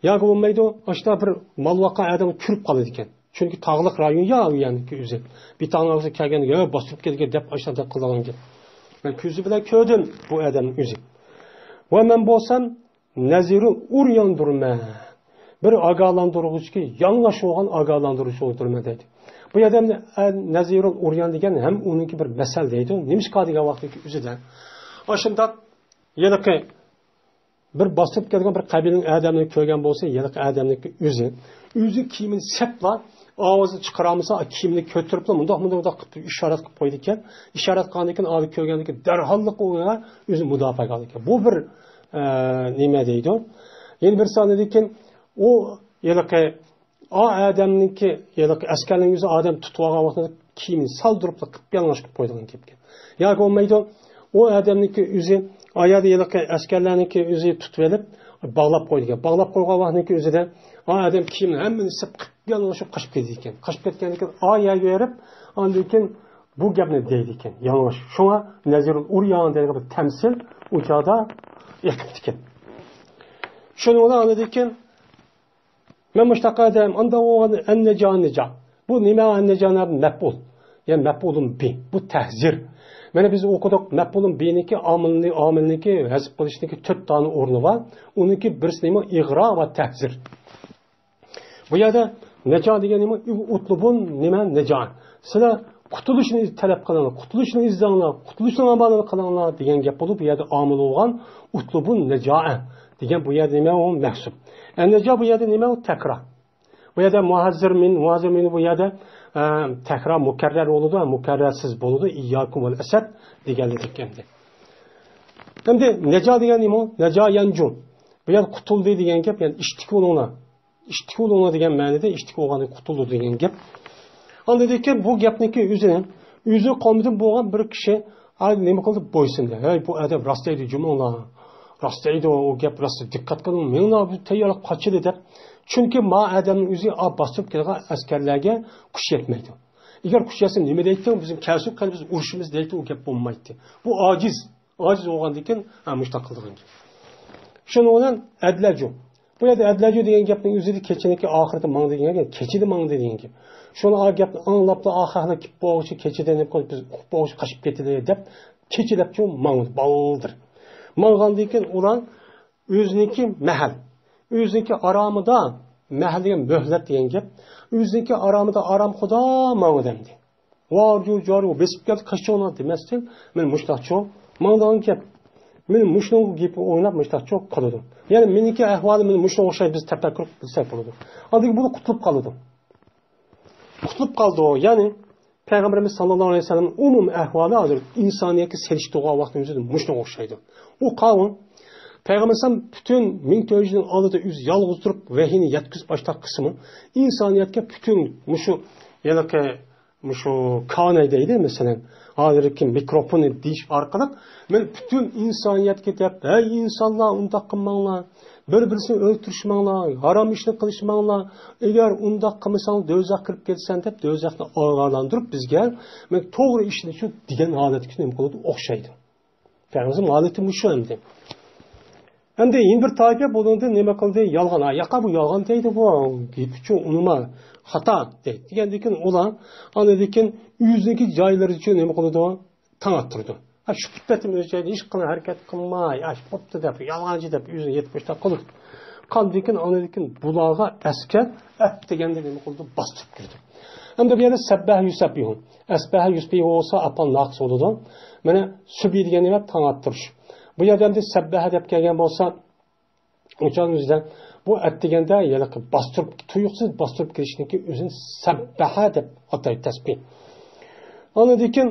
ياكى بولمايدۇ، ئاشۇنداق بىر مال باققان ئادەمنى كۆرۈپ قالىدىكەن. چۈنكى تاغلىق رايون يا ئۇ يەرنىڭكى ئۆزى. بىر تاغنىڭ ئۆزىگە كەلگەندە، يا باستۇرۇپ كەلگەن دەپ ئاشۇنداق قىلىدىغان گەپ. مەن كۆزۈم بىلەن كۆردۈم بۇ ئادەمنىڭ ئۆزى. ۋە مەن بولسام نەزىرۇل ئۇرياندۇرمەن. بىر ئاگاھلاندۇرغۇچى، ياڭاش بولغان ئاگاھلاندۇرغۇچىدۇرمەن دەيدۇ. بۇ يەردە ئە، نەزىرۇل ئۇريان دېگەن ھەم ئۇنىڭكى بىر مەسەل دەيدۇ. نېمىشقا دېگەن ۋاقىتتىكى ئۆزىدە ئاشۇنداق ھېلىقى بىر باستۇرۇپ كەلگەن بىر قەبىلىنىڭ ئادەمنى كۆرگەن بولسا، ھېلىقى ئادەمنىڭكى ئۆزى، ئۆزى كىيىمىنى سەپلا، ئاۋازىنى چىقىرالمىسا، كىيىمىنى كۆتۈرۈپلا مۇنداق، مۇنداق، مۇنداق قىلىپ ئىشارەت قىلىپ قويىدىكەن. ئىشارەت قىلغاندىن كېيىن، ئادەم كۆرگەندىن كېيىن دەرھاللىق ئۇ ئۆزىنى مۇداپىئەگە ئالىدىكەن. بۇ بىر، ئە، نېمە دەيدۇ. يەنە بىرسى ئاندىن كېيىن ئۇ ھېلىقى ئا ئادەمنىڭكى، ھېلىقى ئەسكەرنىڭ ئۆزى ئادەم تۇتۇۋالغان ۋاقتىدا كىيىمىنى سالدۇرۇپلا قىپيالىڭاچ قىلىپ قويىدىغان گەپكەن. ياكى بولمايدۇ، ئۇ ئادەمنىڭكى ئۆزى، ئايالى ھېلىقى ئەسكەرلەرنىڭكى ئۆزى تۇتۇۋېلىپ باغلاپ قويىدىكەن. باغلاپ قويغان ۋاقتىنىڭكى ئۆزىدە ئا ئادەم كىيىمىنى ھەممىنى سىپ قىپيالىڭاچ قىلىپ قاچىپ كېتىدىكەن. قاچىپ كەتكەندىن كېيىن ئا يەرگە بېرىپ، ئاندىن كېيىن بۇ گەپنى دەيدىكەن. ياڭاش. شۇڭا نەزىرۇل ئۇريان دەيدىغان بىر تەمسىل ئۇ چاغدا ئېقىپتىكەن. شۇنىڭ بىلەن ئاندىن كېيىن مەن مۇشۇنداق دەيمەن، ئاندىن ئۇ ئەننەجا، ئەننەجا. بۇ نېمە ئەننەجا؟ مەپئۇل. يەنى مەپئۇلۇن بى. بۇ تەھزىر. مانا بىز ئوقۇدۇق، مەپئۇلۇن بىنىڭكى ئامىلنى، ئامىلنىڭكى ھەزپ قىلىشنىڭكى تۆت دانە ئورنى بار. ئۇنىڭكى بىرسى نېمە؟ ئىغرا ۋە تەھزىر. بۇ يەردە نەجا دېگەن نېمە؟ ئۇتلۇبۇن نېمە؟ نەجا. سىلەر قۇتۇلۇشنى تەلەپ قىلىڭلار، قۇتۇلۇشنى ئىزدەڭلار، قۇتۇلۇشنىڭ ئامالىنى قىلىڭلار دېگەن گەپ بولۇپ، بۇ يەردە ئامىل بولغان ئۇتلۇبۇن نەجائە دېگەن بۇ يەردە نېمە؟ ئۇ مەھسۇپ. ئەننەجا بۇ يەردە نېمە؟ ئۇ تەكرار. بۇ يەردە مۇھەززىر مىن، مۇھەززىر مىن بۇ يەردە ئە، تەكرار مۇكەررەر بولىدۇ، مۇكەررەرسىز بولىدۇ. ئىيياكۇم ۋەل ئەسەد دېگەنلىك ئەمدى. ئەمدى نەجا دېگەن نېمە؟ نەجا يەنجۇ. بۇ يەردە قۇتۇلدى دېگەن گەپ، يەنى ئىشتىكى بولۇڭلار. ئىشتىكى بولۇڭلار دېگەن مەنىدە ئىشتىكى بولغاندىن قۇتۇلدى دېگەن گەپ. ئاندىن كېيىن بۇ گەپنىڭكى ئۆزىنى، ئۆزى قومىدىن بولغان بىر كىشى، ھە، نېمە قىلدى؟ بويسۇندى. ھەي، بۇ ئادەم راست دەيدۇ، جۇمۇڭلار. راست دەيدۇ، ئۇ گەپ راست، دىققەت قىلىڭ، مېڭىڭلار، بۇ تەييارلىق قاچىلى دەپ. چۈنكى ما ئادەمنىڭ ئۆزى ئا باستۇرۇپ كېلىدىغان ئەسكەرلەرگە كۈچ يەتمەيدۇ. ئەگەر كۈچ يەتسە نېمە دەيتتىڭ؟ بىزنى كەلسۇن قېنى، بىز ئۇرۇشىمىز دەيتتى، ئۇ گەپ بولمايتتى. بۇ ئاجىز. ئاجىز بولغاندىن كېيىن، ھە، مۇشۇنداق قىلىدىغان گەپ. شۇنىڭ بىلەن ئەدلەجۇ. بۇ يەردە ئەدلەجۇ دېگەن گەپنىڭ ئۆزىدە كېچىنىڭكى ئاخىرىدا ماڭدى دېگەن گەپ، كېچىدە ماڭدى دېگەن گەپ. شۇنىڭ ئا گەپنى ئاڭلاپلا ئا خەقلەر كېلىپ بولغۇچە كېچىدە نېمە قىلىپ بىز ئۇقۇپ بولغۇچە قاچىپ كېتىلى دەپ كېچىلەپچۇ ماڭدى بالدۇر. ماڭغاندىن كېيىن ئۇلار ئۆزىنىڭكى مەھەل، ئۆزىنىڭكى ئارامىدا، مەھەل دېگەن مۆھلەت دېگەن گەپ، ئۆزىنىڭكى ئارامىدا ئارامخۇدا ماڭىدۇ ئەمدى. ۋارجۇ جارۇ بېسىپ كەلدى، قېچىڭلار دېمەستىن، مەن مۇشتاقچۇ ماڭىدىغان گەپ. مەن مۇشۇنىڭ گېپى ئويناپ مۇشتاقچۇ قالىدۇ. يەنى مېنىڭكى ئەھۋالىم مۇشۇنىڭغا ئوخشايدۇ، بىز تەپەككۇر قىلساق بولىدۇ. ئاندىن كېيىن بۇ قۇتۇلۇپ قالىدۇ. قۇتۇلۇپ قالىدۇ. يەنى پەيغەمبىرىمىز ساللاللاھۇ ئەلەيھى ۋەسەللەم ئومۇمىي ئەھۋالى ھازىر ئىنسانىيەتكە سېلىشتۇرغان ۋاقتىمىزدا مۇشۇنىڭغا ئوخشايدۇ. ئۇ قاۋۇم پەيغەمبەر ئەلەيھىسسالام پۈتۈن مىڭ تۆت يۈز يىلنىڭ ئالدىدا ئۆزى يالغۇز تۇرۇپ ۋەھىينى يەتكۈزۈپ باشلاپ قىسمى ئىنسانىيەتكە پۈتۈن مۇشۇ ھېلىقى مۇشۇ كاناي دەيدۇ، مەسىلەن، ھازىرقى مىكروفون دېيىش ئارقىلىق مەن پۈتۈن ئىنسانىيەتكە دەپ، ھەي ئىنسانلار، ئۇنداق قىلماڭلار، بىر-بىرسىنى ئۆلتۈرۈشمەڭلار، ھارام ئىشنى قىلىشماڭلار، ئەگەر ئۇنداق قىلمىساڭ دوزاخقا كىرىپ كېتىسەن دەپ دوزاخنى ئاگاھلاندۇرۇپ بىزگە، مەن توغرا ئىشنى شۇ دېگەن ھالەتكە نېمە قىلىدۇ؟ ئوخشايدۇ. پەيغەمبىرىمىزنىڭ ھالىتى مۇشۇ ئەمدى. ئەمدى يەنە بىر تائىپە بۇنىڭدىن نېمە قىلدى؟ يالغان. ھە، ياقا بۇ يالغان دەيدۇ، بۇ گېپىچۇ ئۇنىما خاتا دەيدۇ. دېگەندىن كېيىن ئۇلار ئاندىن كېيىن ئۆزىنىڭكى جايلىرىچۇ نېمە قىلىدۇ؟ تاڭ ئاتتۇرىدۇ. ھە، شۇ پېتىم ئۆز جايىدا ھېچقانداق ھەرىكەت قىلماي، ھە، شۇ بوپتۇ دەپ، يالغانچى دەپ ئۆزىنى يېتىپ مۇشتاق قىلىدۇ. قاندىن كېيىن ئاندىن كېيىن بۇلارغا ئەسكەر ئەت دېگەندە نېمە قىلىدۇ؟ باستۇرۇپ كىرىدۇ. ئەمدى بۇ يەردە سەببەھە يۇسەببىھۇ. ئەسبەھە يۇسبىھۇ بولسا ئەپئال ناقىس بولىدۇ. مانا سۇبھى دېگەن نېمە؟ تاڭ ئاتتۇرۇش. بۇ يەردە ئەمدى سەببەھە دەپ كەلگەن بولسا، ئۇ چاغنىڭ ئۆزىدە بۇ ئەت دېگەندە ھېلىقى باستۇرۇپ، تۇيۇقسىز باستۇرۇپ كىرىشنىڭكى ئۆزىنى سەببەھە دەپ ئاتايدۇ، تەسبىھ. ئاندىن كېيىن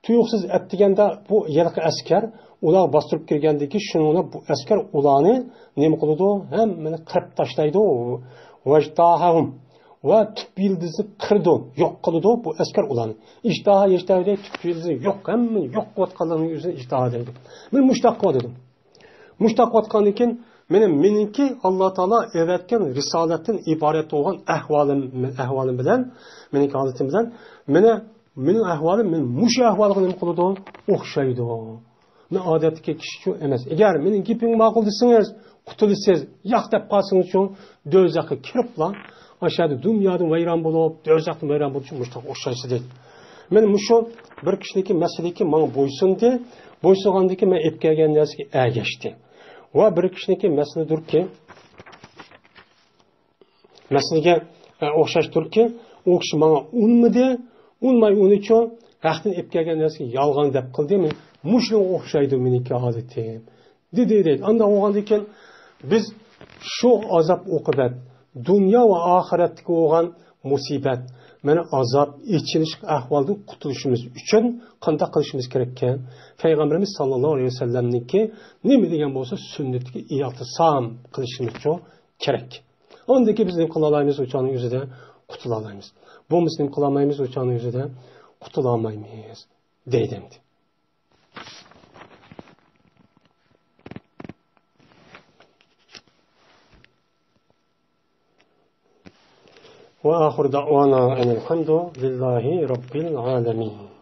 تۇيۇقسىز ئەت دېگەندە بۇ ھېلىقى ئەسكەر ئۇلارغا باستۇرۇپ كىرگەندىن كېيىن شۇنىڭ بىلەن بۇ ئەسكەر ئۇلارنى نېمە قىلىدۇ؟ ھەممىنى قىرىپ تاشلايدۇ. ۋەجتاھەھۇم. ۋە تۈپ يىلدىزنى قىرىدۇ، يوق قىلىدۇ بۇ ئەسكەر ئۇلارنى. ئىجتاھا يەجتاھۇ دەيدۇ، تۈپ يىلدىزنى يوق، ھەممىنى يوق قىلىۋاتقانلىقنىڭ ئۆزىنى ئىجتاھا دەيدۇ. مەن مۇشتاق قىلىۋاتىدۇ. مۇشتاق قىلىۋاتقاندىن كېيىن مېنىڭ، مېنىڭكى ئاللا تائالا ئەۋەتكەن رىسالەتتىن ئىبارەت بولغان ئەھۋالىم، ئەھۋالىم بىلەن، مېنىڭكى ھالىتىم بىلەن، مېنى، مېنىڭ ئەھۋالىم، مېنى مۇشۇ ئەھۋالغا نېمە قىلىدۇ؟ ئوخشايدۇ. مەن ئادەتتىكى كىشىچۇ ئەمەس. ئەگەر مېنىڭ گېپىمگە ماقۇل دېسىڭىز، قۇتۇلىسىز، ياق دەپ قالسىڭىزچۇ، دوزاخقا كىرىپلا، ئاشۇ يەردە دۇنيادىن ۋەيران بولۇپ، دوزاختىن ۋەيران بولۇشقا مۇشۇنداق ئوخشايسىز دېدى. مانا مۇشۇ بىر كىشىنىڭكى مەسىلىكى ماڭا بويسۇندى، بويسۇنغاندىن كېيىن مەن ئېلىپ كەلگەن نەرسىگە ئەگەشتى. ۋە بىر كىشىنىڭكى مەسىلىدۇركى، مەسىلىگە، ئە، ئوخشاشتۇركى، ئۇ كىشى ماڭا ئۇنمىدى، ئۇنماي ئۇنىچۇ، ھەقتىن ئېلىپ كەلگەن نەرسىگە يالغان دەپ قىلدى. مانا مۇشۇنىڭغا ئوخشايدۇ مېنىڭكى ھالىتىم. دېدى، دەيدۇ. ئانداق بولغاندىن كېيىن بىز شۇ ئازاب ئوقۇبەت، دۇنيا ۋە ئاخىرەتتىكى بولغان مۇسىبەت، مانا ئازاب، ئېچىنىش ئەھۋالدىن قۇتۇلۇشىمىز ئۈچۈن قانداق قىلىشىمىز كېرەككەن؟ پەيغەمبىرىمىز ساللاللاھۇ ئەلەيھى ۋەسەللەمنىڭكى نېمە دېگەن بولسا سۈننىتىگە ئىئتىسام قىلىشىمىزچۇ كېرەك. ئاندىن كېيىن بىز نېمە قىلالايمىز؟ ئۇ چاغنىڭ ئۆزىدە قۇتۇلالايمىز. بولمىسا نېمە قىلالمايمىز؟ ئۇ چاغنىڭ ئۆزىدە قۇتۇلالمايمىز دەيدۇ ئەمدى. وآخر دعوانا أن الحمد لله رب العالمين.